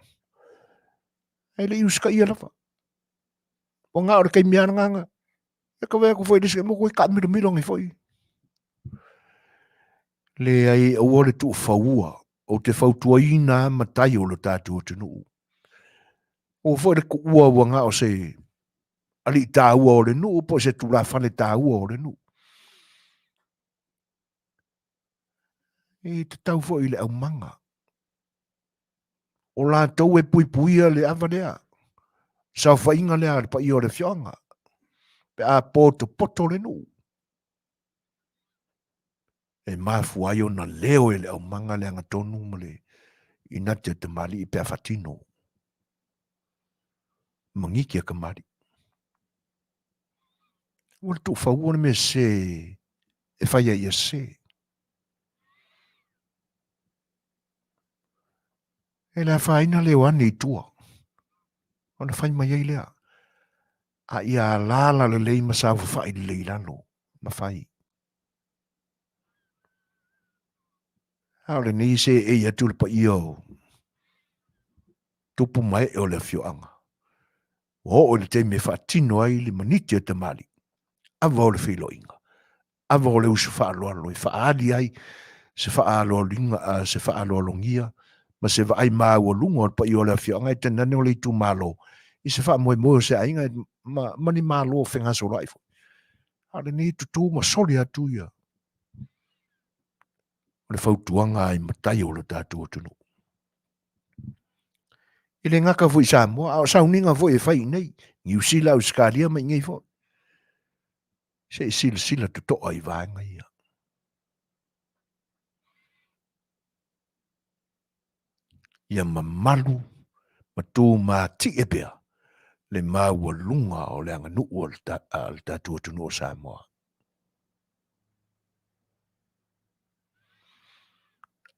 Ae le i usitaia lava. Ua na o le taimi lava lena na. E ka vaai atu foi i le isi motu e taamilomilo ane foi. Leai, aua le tuufaua. Ou te fautuaina lava matai o lo tatou atunuu. Aua foi le tuua ua na o se alii taua o le nuu po o se tulafale taua o le nuu. E tatau foi i le aumaga. O latou e puipuia le ava lea, saofaiga lea a le paia o le afioaga, pe a potopoto le nuu. E mafua ai ona leo e le aumaga le agatonu ma le inati a tamalii pe a faatino. Magiki a tamalii. Ua le tuufaua le mea sese e fai ai ia sese. E le afaina le o ane i tua, ona fai mai ai lea, a ia alaala lelei ma saofafai lelei i lalo, ma fai. A o lenei e seei atu le paia o tupu ma ee o le afioaga. Ua oo i le taimi e faatino ai le maniti a tamalii, ava o le feiloaiga, ava o le uso faaaloalo e faaali ai se faaaloaloga, se faaaloalogia ma se vaai maualuga o le paia o le afioaga e tainane o le itumalo i se faamoemoe o se aiga ma, ma ni malo fegasoloai foi. A o lenei e tutū ma soli atu ia o le fautuaga i matai o lo tatou atunuu. E le gata foi i Samoa, a o sauniga foi e fai i inei, Niu Sila, Ausetalia ma inei foi. Se i silasila totoa i vaega ia. Ia mamalu ma tumatie pea le maualuga o le aganuu a le tatou atunuu o Samoa.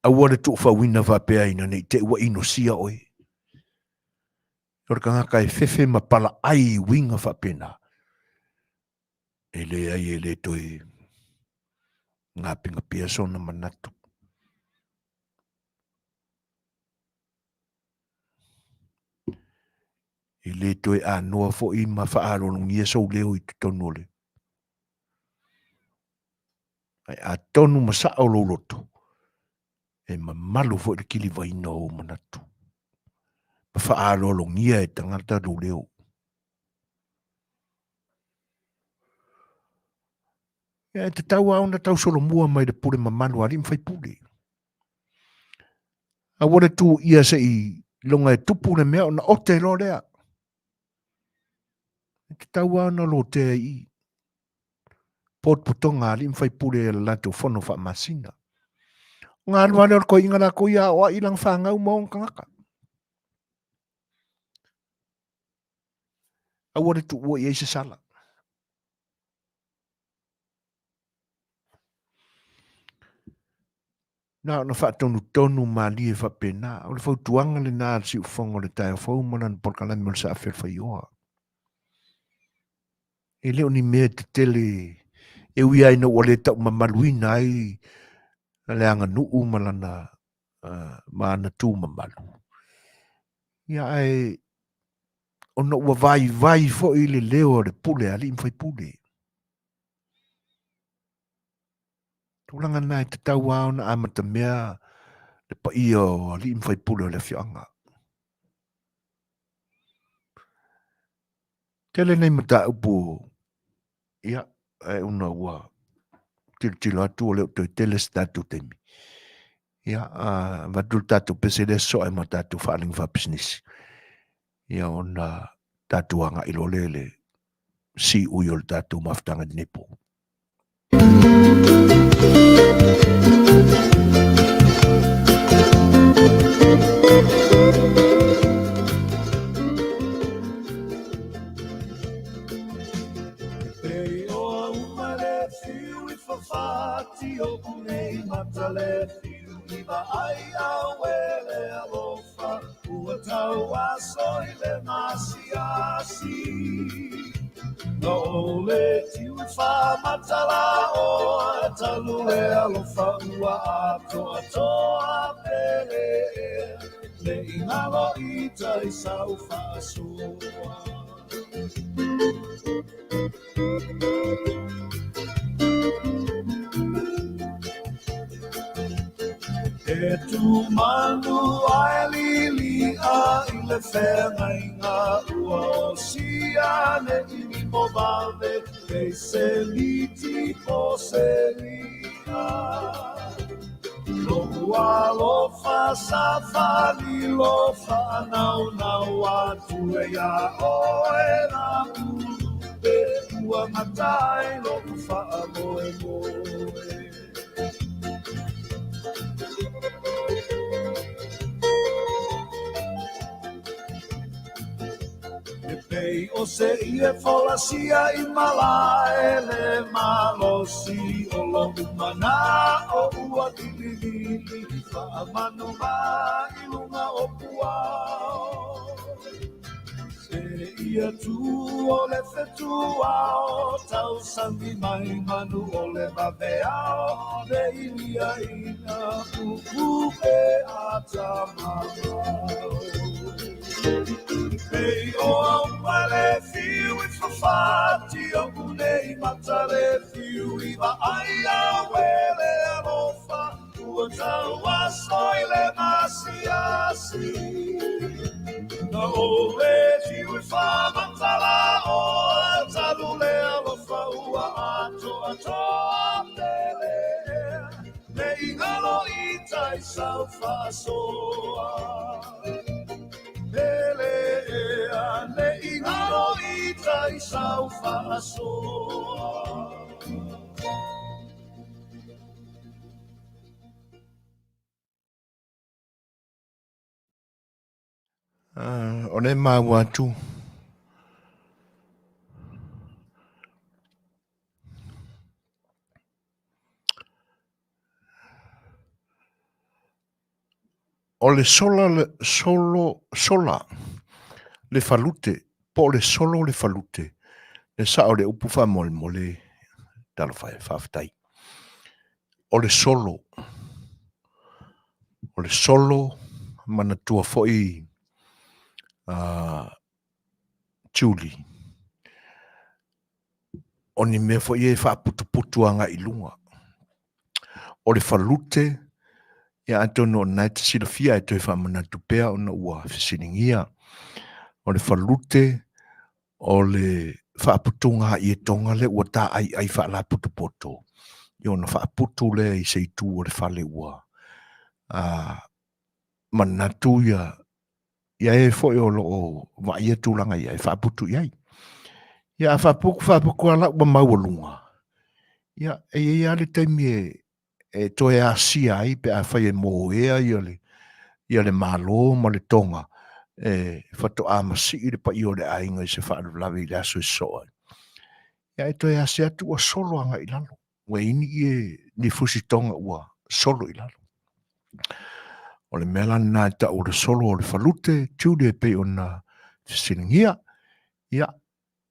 Aua le tuufauina faapea ina ne i te i ua inosia oe. O le tagata e fefe ma palaai i uiga faapena, e leai e le toe gapegapea sona manatu. E le toe anoa foi ma faaaloalogia sou leo i totonu o le. Ae atonu ma sao lou loto, e mamalu foi le kilivaina o ou manatu, ma faaaloalogia e tagata lou leo. Ia, e tatau lava ona tausolomua mai le pule mamalu a alii ma faipule. Aua le tuuia se i loga e tupu le mea ona ote loa lea. E tatau lava ona lotea i i potopotoga a alii ma faipule i le latou fono faamasina. Ona alu lava lea o le toeaina latou ia aoai lana fanau ma ona tagata. Aua le tuua i ai se sala. Na ona faatonutonu malie faapena. O le fautuaga lena a le siufofoga o le taeao fou ma lana polokalame o le Saafi o le Faioa. E le o ni mea tetele e ui lava ina ua le taumamaluina ai le aganuu ma lana ma ana tu mamalu. Ia ae ona ua vaivai foi le leo o le pule a alii ma faipule. Tulaga na e tatau lava ona amatamea le paia o alii ma faipule o le afioaga. Tele nei mataupu, ia, ae ona ua tilotilo atu ua le o toe tele se tatou taimi. Ia, avatu le tatou pese lea sosoa ai ma tatou faaaliga faapisinisi. Ia, ona tatou agai loa lea i le siui o le tatou mafutaga i lenei po. O lea e maua atu o le sola le solo sola le falute po o le solo le falute le sao o le upu faamolemole talofa e faafetai. O le solo O le solo, manatua foi a Julie, o ni mea foi ia e faaputuputu agai i luga. O le falute, ia atonu o lena e te silafia ae toe faamanatu pea ona ua fesiligia. O le falute, o le... faaputuga ietoga lea ua taaiai faalapotopoto, ia ona faaputu lea i se itu o le fale ua manatu ia ia e foi o lo o vaaia tulaga ia e faaputu i ai. Ia a faaputu faaputu lava la ua maualuga, ia e i ai lava le taimi e toe asia ai pe afai e moea ia le, ia le Malo ma le Toga e faatoa masii le paia o le aiga i se faalavelave i le aso e sosoo ai. Ia e toe asia atu ua solo agai i lalo. Ua i ai ni, ni fusitoga ua solo i lalo. O le mea la lena e tau o le solo o le falute, tiule e pei ona fesiligia. Ia,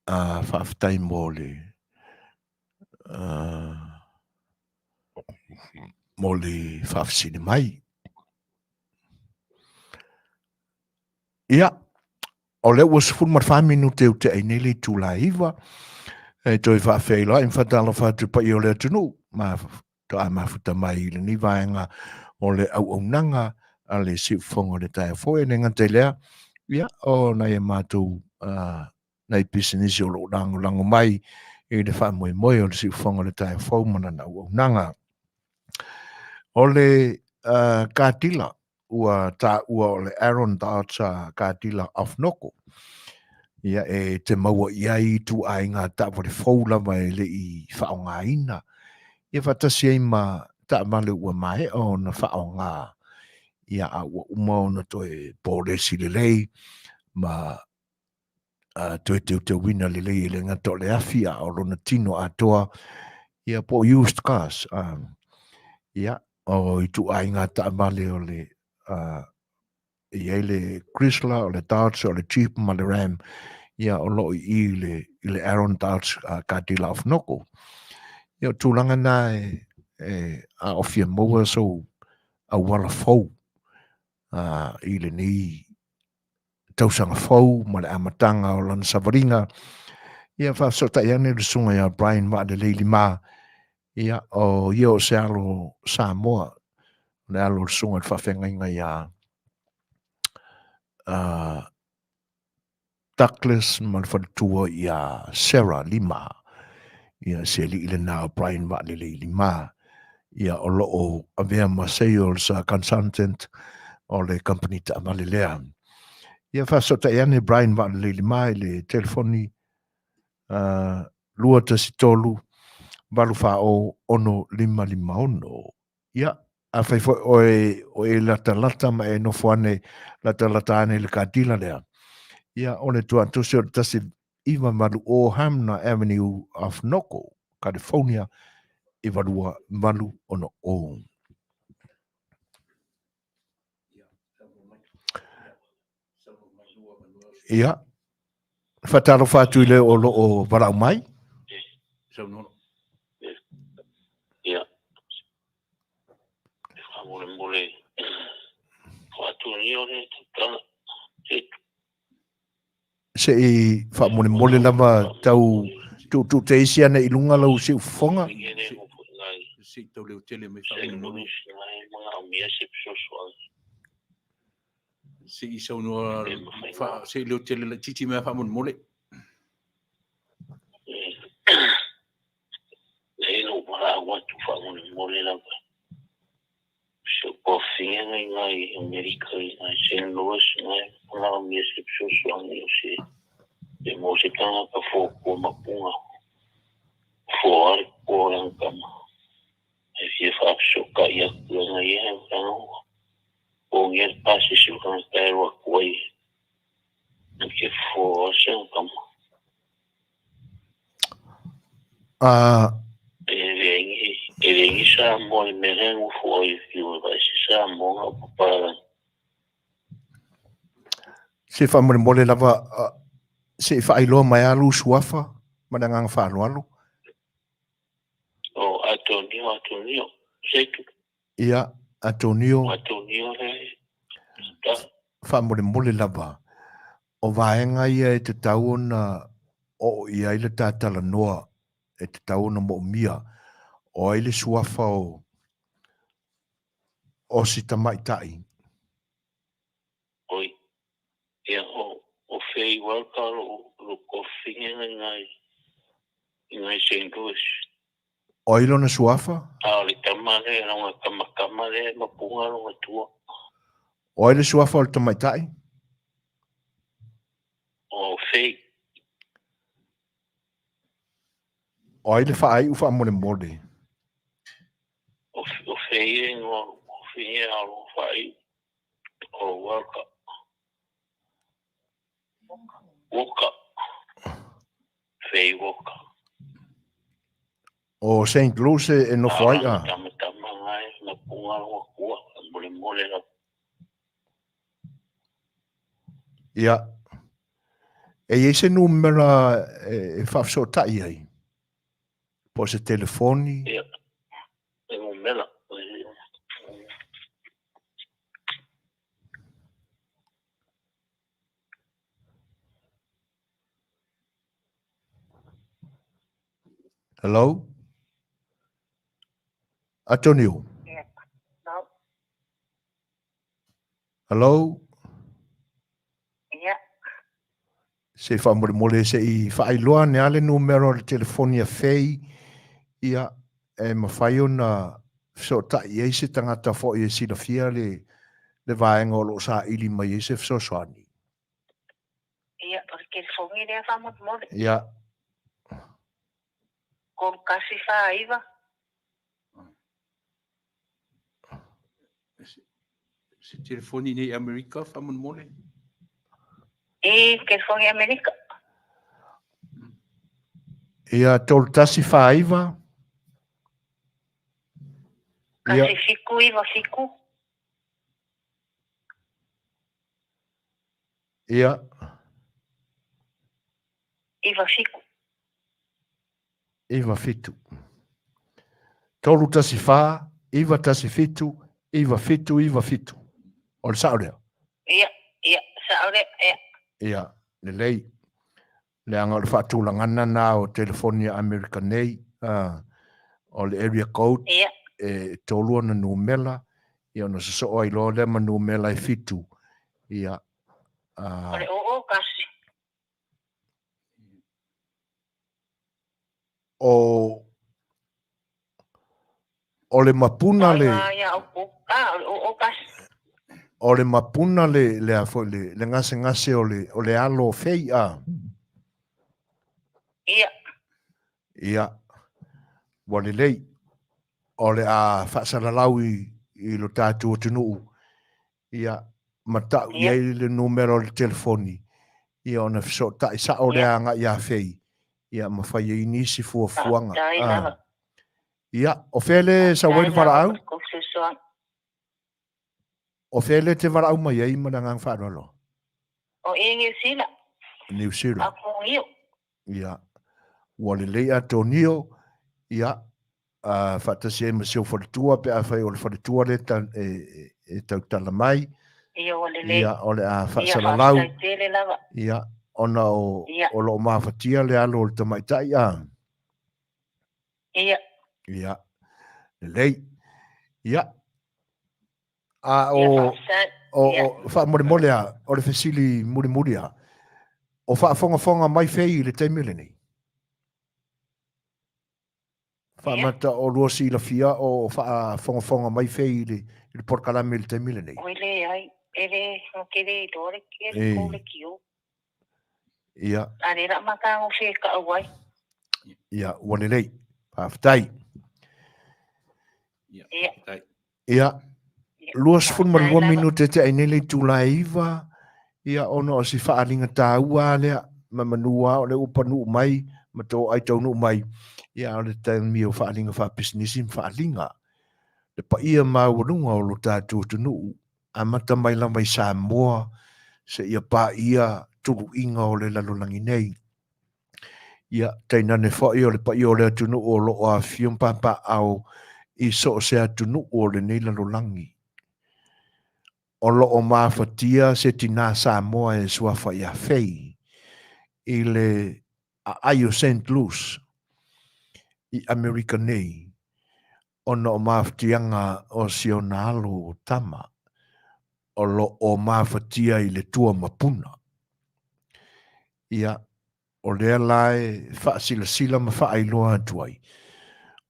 faafetai mo le mo le faafesili mai. Ia, o lea ua 14 minute ua tea ai nei le itula e 9, e toe faafeiloai ma faatalofa atu i paia o le atunuu ma toa mafuta mai i lenei vaega o le auaunaga a le siufofoga o le taeao fou. E le gata i lea, ia, o nai a matou nai pisinisi o lo o lagolago mai i le faamoemoe o le siufofoga o le taeao fou ma lana auaunaga. O le katila ua taua o le Aaron Dodge Katila of Noko. Ia e te maua i ai ituaiga taavale fou lava e le i faaaogaina. Ia faatasi ai ma taavale ua maea ona faaaoga, ia a ua uma ona toe polesi lelei ma toe teuteuina lelei e le gata o le afi a o lona tino atoa, ia po o used cars. Ia, o ituaiga taavale o le e i ai le Chrysler, o le Dodge, o le Jeep ma le Ram, ia o lo o i i le, i le Aaron Dodge Car Dealer of Noko. Ia o tulaga na e, e a o fia maua sou auala fou i lenei tausaga fou ma le amataga o lana savaliga. Ia faafesootai ane le susuga ia Brian Vaalelei Lima, ia o ia o se alo Samoa, o le alo o le susuga i le faafeagaiga ia Douglas ma le faletua ia Sarah Lima. Ia se alii lena o Brian Vaalelei Lima. Ia o lo o avea ma sales consultant o le company taavale lea. Ia faafesootai ane Brian Vaalelei Lima i le telefoni 213 840 6556. Ia, afai foi oe o e latalata ma e nofo ane latalata ane i le katila lea, ia o le tuatosi o le 198 Hamner Avenue of Noko, California 92860. Ia, faatalofa atu i le o lo o valaau mai. Ia, e faamolemole faatunia le tala. Se i faamolemole lava tau tuutuuteisi ane i luga lau siufofoga. Se i tau leotele mai faamolemole. Se i saunoa, se i leotele laitiiti mai faamolemole. Nei lou valaau atu faamolemole lava. Si ou tuafafine i ina i Amerika i ina i Saint Louis ina e manaomia se fesoasoani o se e mo se tagata fua mapuna fua le pua o lana tama e fia faafesootai atu i ana ia e leaga ua pogia le pasese o tagata e alu atu ai e te fua se ana tama. E leai ni Samoa i mea lea e nofo ai i o e se Samoa na o papalagi. Se faamolemole lava, se i faailoa mai lava lou suafa ma le agaga faaaloalo. O Antonio, Antonio, Setu. Ia, Antonio. Antonio le. Faamolemole lava, O vaega ia e tatau ona oo i ai le ta talanoa, e tatau ona moomia, o ai le suafa o, o si tamaitai? Oi, ia, o, o fea. Faye Walker lou tuafafine lena i ina i Saint Louis. O ai lona suafa? A o le tama lea, lona tama tama lea e mapuna lona tua. O ai le suafa o le tamaitai? O Faye. O ai le faaiu faamolemole? O Faye le igoa o lou tuafafine a o lona faaiu o Walker. Walker. Faye Walker. O Saint Louis e nofo ai a. Tama tama ngai na punga lo kua mole mole la. Ia. E i ai se numera e faafesootai ai? Po o se telefoni? Ia. E numera. Hello? Antonio? Yeah. No. Hello? Yeah. Se i faamolemole se i faailoa ane lava le numera o le telefoni a Faye, ia, e mafai ona fesootai i ai se tagata foi e silafia le, le vaega o lo o saili mai ai se fesoasoani. Ia, o le telefoni lea faamolemole. Ia. 3149. Se telefoni nei Amerika faamolemole. I telefoni Amerika. Ia, 3149. Ia. 1797. Ia. 97. 97. 314, 917, 97, 97. O le sao lea? Ia, ia, sao lea, ia. Ia, lelei. Leaga o le faatulagana na o telefoni a Amerika nei, o le area code, ia. E tolu ona numela, ia ona sosoo ai loa lea ma numela e fitu. Ia, O le 00 kasi. O o le mapuna le O le mapuna le le a foi le le gasegase o le o le alo o Fei a. Ia. Ia. Ua lelei. O le a faasalalau i i lo tatou atunuu. Ia, ma tau i ai le numera o le telefoni, ia ona fesootai sao lea agai ia Fei, ia ma fai ai nisi fuafuaga. Ah. Ia, o fea le sau ai le valaau? O fea le te valaau mai ai ma le agaga faaaloalo? O i Niu Sila. Niu Sila. Ia, ua lelei Antonio, ia, a faatasi ai ma si ou faletua pe afai o le faletua lea e, e, e tautala mai. Ia, ua lelei. Ia, o le a faasalalau. Ia, tele lava. Ia, ona o, ia. o lo o mafatia le alo o le tamaitai a. Ia. Ia, lelei. Ia, a o, o, o faamolemole a, o le fesili mulimuli a, o faafogafoga mai Fei i le taimi lenei? Faamata o lua silafia o faafogafoga mai Fei i le, i le polokalame i le taimi lenei? Oi leai, e le, no te le iloa le, le kou le kio. Ia. A le la matagofie ka ai. Ia, ua lelei. Faafetai. Ia. Ia, 22 minute te ai nei le itula e 9, ia ona o si faaaliga taua lava lea, ma manu lava o lea ua panuu mai ma toai taunuu mai, ia o le taimi o faaaliga faapisinisi ma faaaliga le paia maualuga o lo tatou atunuu, amata mai lava i Samoa seia paia tuluiga o le lalolagi nei. Ia, tainane foi o le paia o le atunuu o lo o afifio ma papaaao i so o se atunuu o lenei lalolagi. O lo o mafatia se tinā Samoa e suafa ia Fei i le aai o Saint Louis i Amerika nei ona o mafatiaga o si ona alo tama o lo o mafatia i le tua mapuna. Ia, o lea la e faasilasila ma faailoa atu ai,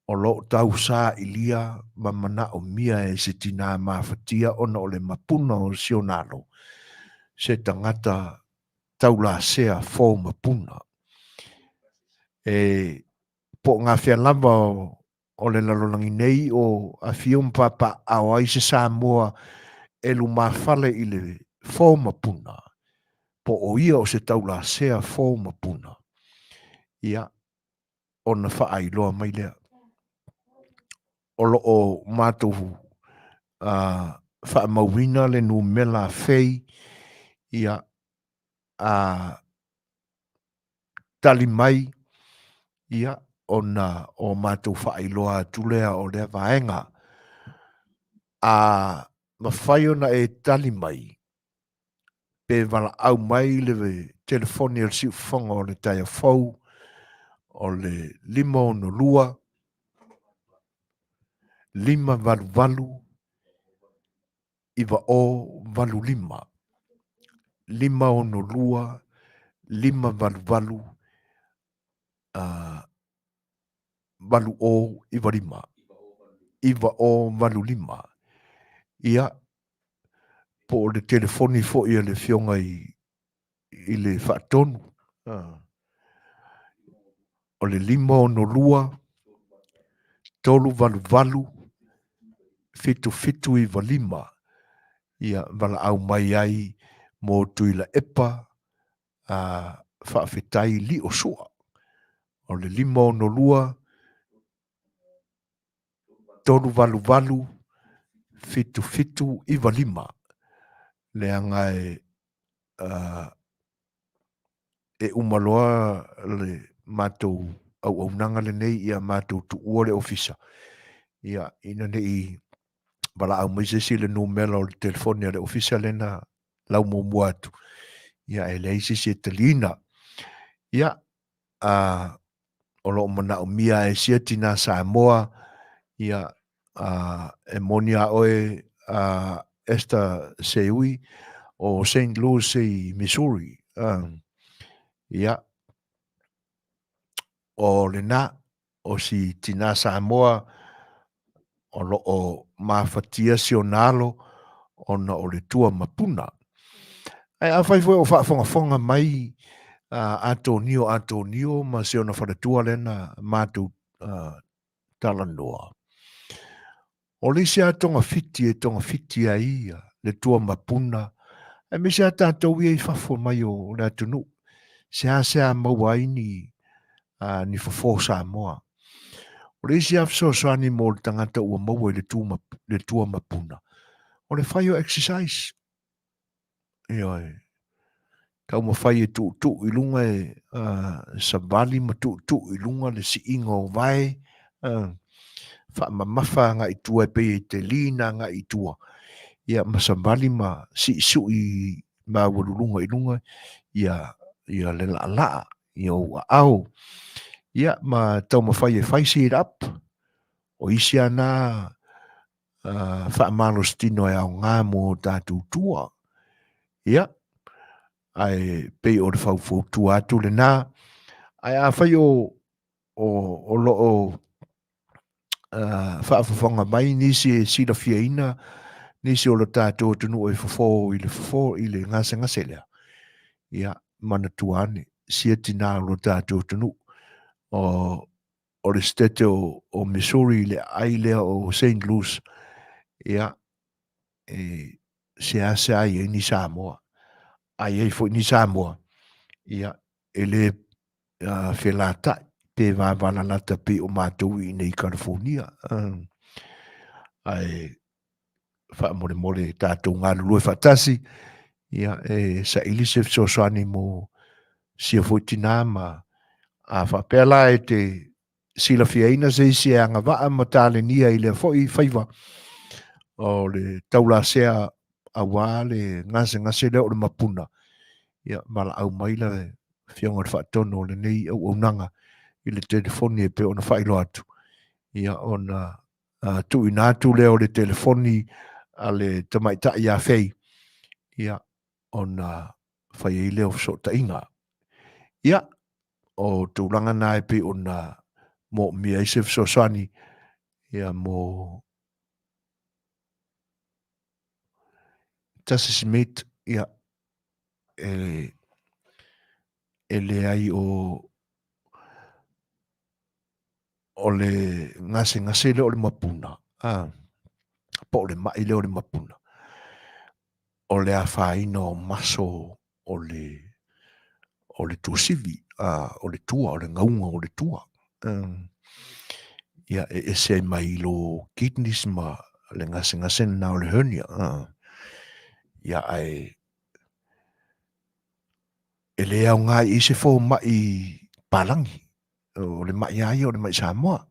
o lo o tausailia ma manaomia e se tinā mafatia ona o le mapuna o si ona alo, se tagata taulasea fo mapuna. E po o gafea lava o le lalolagi nei o afio ma papaaao ai se Samoa e lumafale i le fo mapuna, po o ia o se taulasea fo mapuna, ia, ona faailoa mai lea. O lo o matou faamauina le numera fei, ia, a tali mai, ia, ona o matou faailoa atu lea o lea vaega. A mafai ona e tali mai, pe valaau mai le telefoni a le Siufofoga o le Taeao Fou o le 562 588 9085, 562 588 8095, 9085. Ia, po o le telefoni foi a le Afioga i, i le Faatonu, o le 562 388 7795, ia valaau mai ai mo Tuilaepa a faafetai lio sua. O le 562 388 7795, leaga e e uma loa le matou auaunaga lenei ia matou tuua le ofisa, ia ina ne i valaau mai se isi i le numera o le telefoni a le ofisa lea na lau muamua atu, ia e leai se isi e taliina. Ia, a o lo o manaomia e sia tinā Samoa, ia, a e moni a oe a Esther Seui o Saint Louis i Missouri. A, ia, o lena, o si tinā Samoa o lo o mafatia si ona alo ona o le tua ma Puna. Ae afai foi o faafogafoga mai Atonio Atonio ma si ona faletua lea na matou talanoa, o le isi lava togafiti e togafiti ai le tua ma Puna, aemaise lava tatou ia i fafo mai o le atunuu, seasea maua ai ni ni fofo Samoa. O le isi lava fesoasoani mo le tagata ua maua i le, tu ma, le tua ma Puna, o le fai o exercise. Ioe. Taumafai e tuutuu i luga e savali ma tuutuu i luga le siiga o vae, faamamafa agai i tua e pei e te lean agai i tua, ia ma savali ma siisui maualuluga i luga ia, ia le laalaa i ou aao. Ia ma taumafai e fai sit up, o isi lava na faamalositino e aoga mo tatou tua. Ia, ae pei o le faufautua atu lena. Ae afai o, o, o lo o faafofoga mai nisi e silafiaina nisi o lo tatou atunuu e fofo i le fofo i le gasegase lea, ia, manatua ane, sia tinā o lo tatou atunuu. O, o le state o, o Missouri le aai lea o St. Louis, ia, e seasea i ai ni Samoa. A i ai foi ni Samoa, ia, e le felatai pe vavalalata pei o matou i inei i California. Ae faamolemole tatou galulue faatasi, ia, e saili se fesoasoani mo sia foi tinā ma a faapea la e te silafiaina se isi e agavaa ma talenia i lea foi faiva o le taulasea aua le gasegase lea o le mapuna, ia valaau mai le Afioga i le Faatonu o lenei auaunaga i le telefoni e pei ona faailoa atu, ia ona tuuina atu lea o le telefoni a le tamaitai ia Fei, ia ona fai ai lea o fesootaiga. Ia, o tulaga na e pei ona moomia ai se fesoasoani ia mo Tasi Smith, ia, e, e leai o o le gasegase lea o le mapuna, a, po o le mai lea o le mapuna, o le afaina o maso o le o le tuasivi, a, o le tua, o le gauga o le tua. Um, ia, e ese ai mai lo kidneys ma le gasegase lena o le hernia. A, ia, ae e le aoga i se fomai palagi. O le mai a ia o le mai Samoa.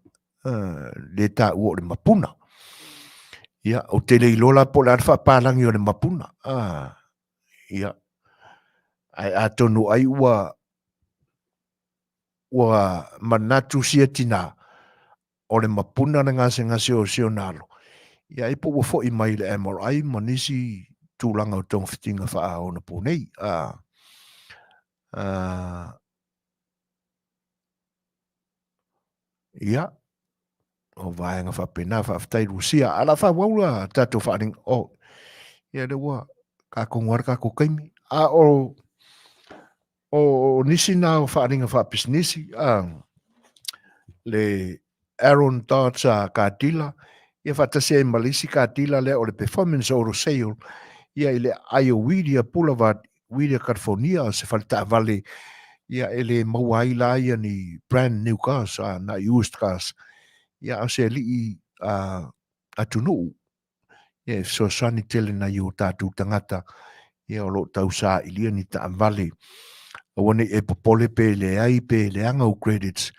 Le taua o le mapuna. Ia, ou te le iloa la po o le a le faapalagi o le mapuna. Ia, ae atonu ai ua ua manatu sia tinā o le mapuna le gasegase o si ona alo. Ia ai po ua foi mai le MRI ma nisi tulaga o togafitiga faaonaponei. Ia, o vaega faapena, faafetai Lucia. A la faaauau la tatou faaaliga, oh, ia lea ua tatou le tatou taimi. A o, o, o nisi na o faaaliga faapisinisi, a, le Aaron Dodds a Katila, ia faatasi ai ma le isi Katila lea o le Performance Auto Sale, ia i le Iowedia Boulevard, Whittier, California, o se fale taavale, ia e le maua ai la ia ni brand new cars, a, na used cars, ia a o se alii a, atunuu, ia e fesoasoani tele nai o tatou tagata, ia o lo o tausailia ni taavale, aua ne i e popole pe leai pe leaga ou credits,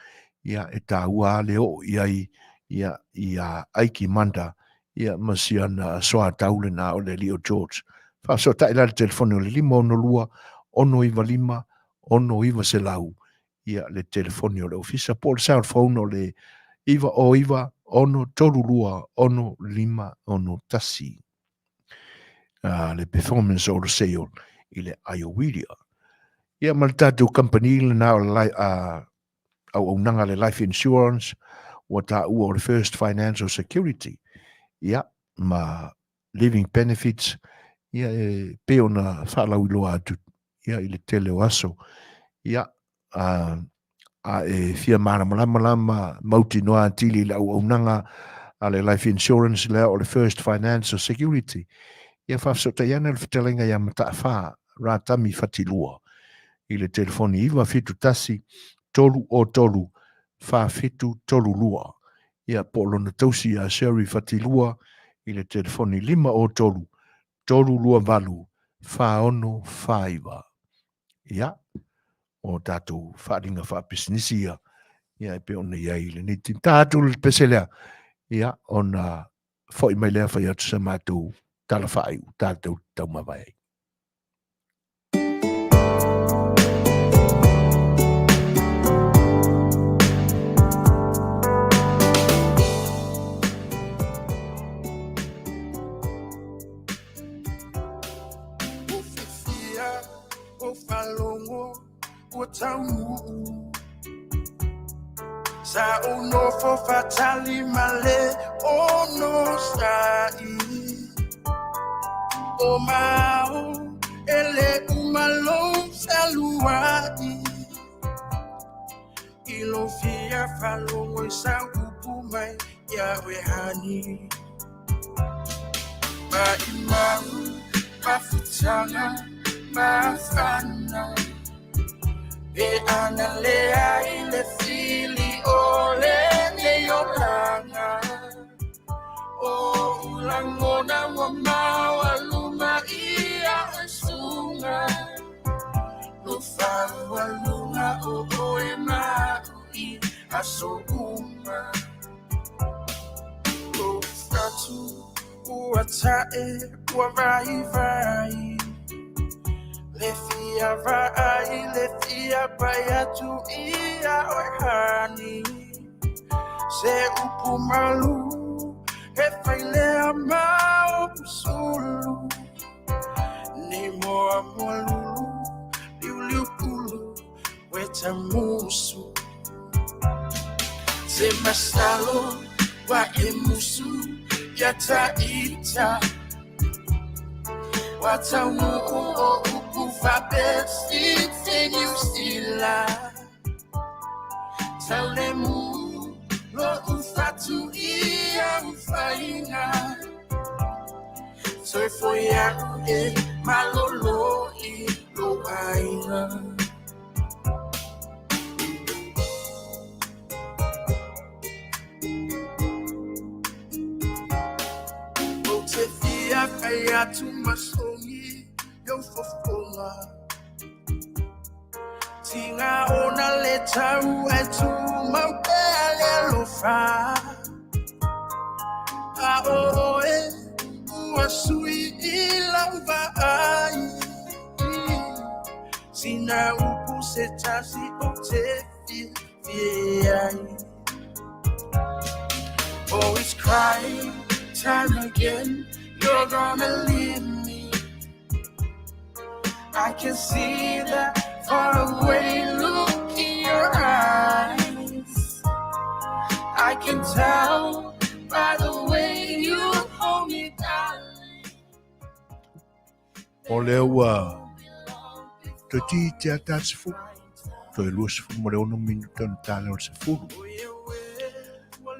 ia e taua lava le oo i ai ia ia Aiki Manda ia ma si ana soatau lena o le alii o George. Faafesootai la le telefoni o le 562 695 6900 ia le telefoni o le ofisa po o le cell phone o le 909 632 6561. Le performance o le sale i le Iowedia. Ia ma le tatou company lena o le auaunaga le life insurance ua taua o le First Financial Security, ia, ma living benefits, ia, e pei ona faalauiloa atu ia, i le tele o aso. Ia, a, a e fia malamalama la ma mautinoa atili i le auaunaga a le life insurance lea o le First Financial Security, ia faafesootai ane le fetalaiga ia Mataafa Ratami Fatilua i le telefoni 971 303 4732, ia po o lona tausi ia Sherry Fatilua i le telefoni 503 328 4649. Ia, o tatou faaaliga faapisinisi ia, ia e pei ona i ai i lenei taimi. Ta atu le pese lea, ia, ona foi mai lea fai atu sa matou tala faaiu tatou taumavae ai. Sa ou nofo faatali ma le onosai O mau e le uma lou fealuai I lou fia faalogo i sau upu mai ia oe hani Maʻimau mafutaga mafana Pe ana leai le fili o lenei olaga O lagona ua maualuma ia oe suga Lufaualuga o oe ma au i aso uma O fatu ua tae ua vaivai Le fia vaai le fia pai atu ia oe hani Se upu malu e fai lea ma ou sulu Nei moa moa lulu liuliu pulu. tamusu Se masalo wa emusu ya taita Wa taunu o upu fapesi te New Taulemu lo ufatu ia ufainga Soifo ia e malolo i lo aina. O te fia whai atu masongi yo fofonga. Tinga ona le tau e tu mau pea le alofa. A o e ua sui i lauva ai. Sina upu se tasi o te fia ai. Oh, it's crying time again. You're gonna leave me. I can see that far away look in your eyes. I can tell by the way you hold me, darling. O lea ua toeitiiti lava ta 10, toe 26 minute ona ta lea o le 10.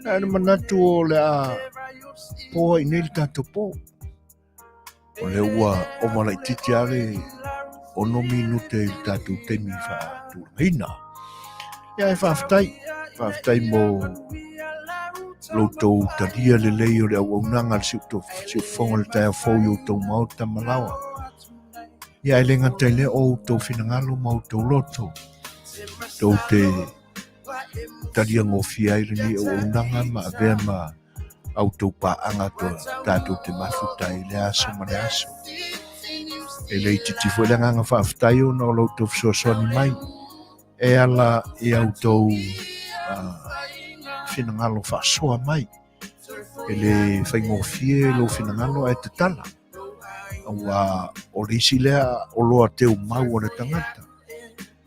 Ae na manatu o le a poa i nei le tatou po. O lea ua ova laitiiti lava le 6 minute i le tatou taimi faatulagaina. Ia e faafetai, faafetai mo lo outou talia lelei o le auaunaga a le siufofoga o le taeao fou i outou maota ma laoa. Ia e le gata i lea o outou finagalo ma outou loto, tou te talia gofie ai lenei auaunaga ma avea ma a outou paaga tatou te mafuta ai i le aso ma le aso. E le itiiti foi le agaga faafetai ona o lo outou fesoasoani mai e ala i a outou finagalo faasoa mai. E le faigofie lou finagalo ae tatala, aua o le isi lea oloa teumau a le tagata,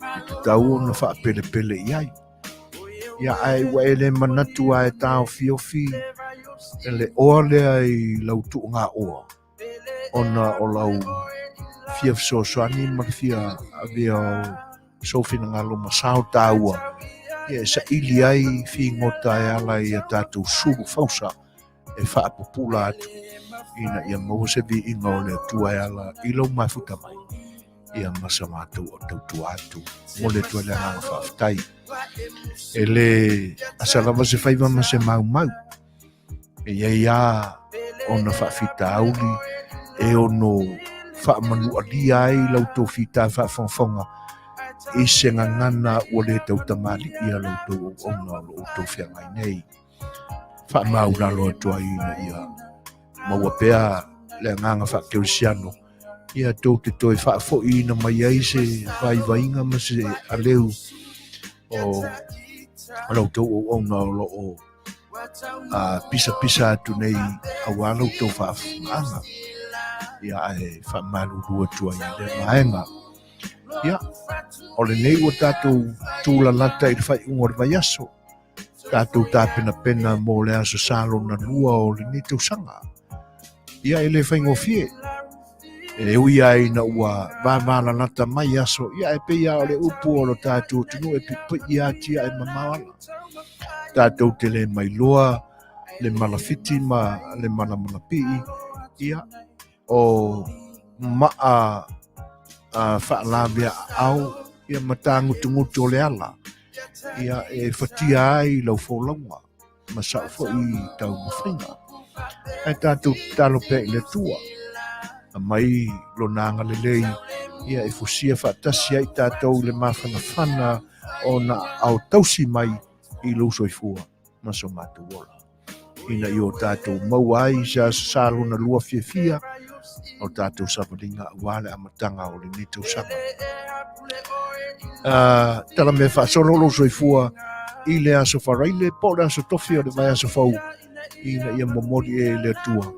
e tatau ona faapelepele i ai. Ia, ae ua e le manatu lava e taofiofi le oa lea i lau tuugaoa ona o lau fia fesoasoani ma le fia avea o sou finagalo ma sao taua ia e saili ai figota e ala i a tatou sulu fausa e faapupula atu ina ia maua se viiga o le Atua e ala i lou mafuta mai ia ma sa matou o tautua atu. Momoli atu ai le agaga faafetai. E le asa lava se faiva ma se maumau. E i ai lava ona faafitauli e ono faamanualia ai la outou fita faafogafoga i se gagana ua le tautamalii a la outou auauna o lo outou feagai nei. Faamaulalo atu ai ina ia maua pea le agaga faakerisiano ia tou te toe faafoiina mai ai se vaivaiga ma se aleu o la outou auauna o lo o pisapisa atu nei aua la outou faafofogaaga. Ia ae faamalulu atu ai i lea vaega. Ia, o lenei ua tatou tulalata i le faaiuga o le vaiaso. Tatou tapenapena mo le Aso Sa lona lua o lenei tausaga. Ia e le faigofie. E ui lava ina ua vavalalata mai aso, ia e pei lava o le upu o lo tatou atunuu e pipii lava tia e mamao ala. Tatou te le mailoa le malafiti ma le malamalapii, ia o maa faalavea aao ia ma tāgutugutu o le ala, ia e fatia ai lau folauga ma sa'u foi taumafaiga. Ae tatou tatalo pea i le Atua, aumai Lona agalelei ia e fusia faatasi ai tatou i le mafanafana ona ao tausi mai i lou soifua ma so matou ola, ina ia o tatou maua ai se aso sa lona lua fiafia o tatou savaliga aua le amataga o lenei tausaga. Tala mea faasolo lou soifua i le aso Faraile po o le aso Tofi o le vaiaso fou, ina ia momoli e le Atua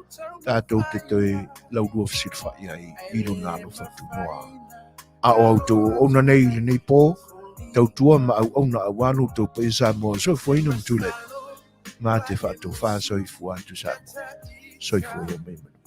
tatou te toe laulua fesilafai ai i lona alofa tunoa. A o a outou auauna nei i lenei po, tautua ma auauna aua lo outou paia Samoa. Soifuaina ma tulai ma te faatofa soifua atu Samoa. Soifua ia mai manuia.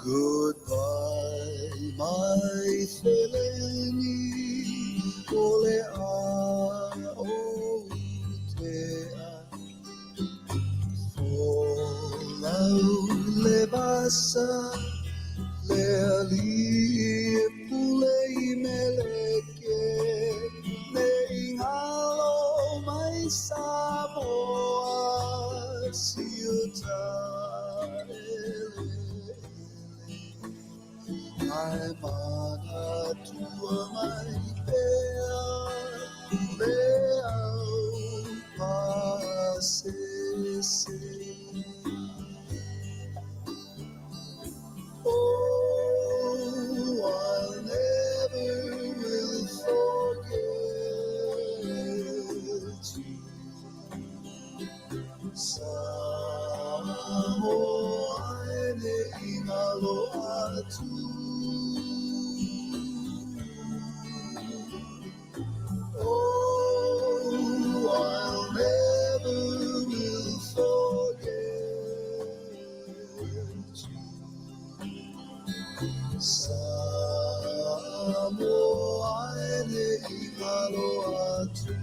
Goodbye, my Seleni, o le a o te a. Folau le vasa, le ali e pule i meleke, me ingalo mai Samoa, siuta ele. Ai manatua mai pea, le au pasese. Oh, I'll never will forget you. Samoa e ne ingalo atu. Oh, I'll never will forget you. Samoa e ne ingalo atu.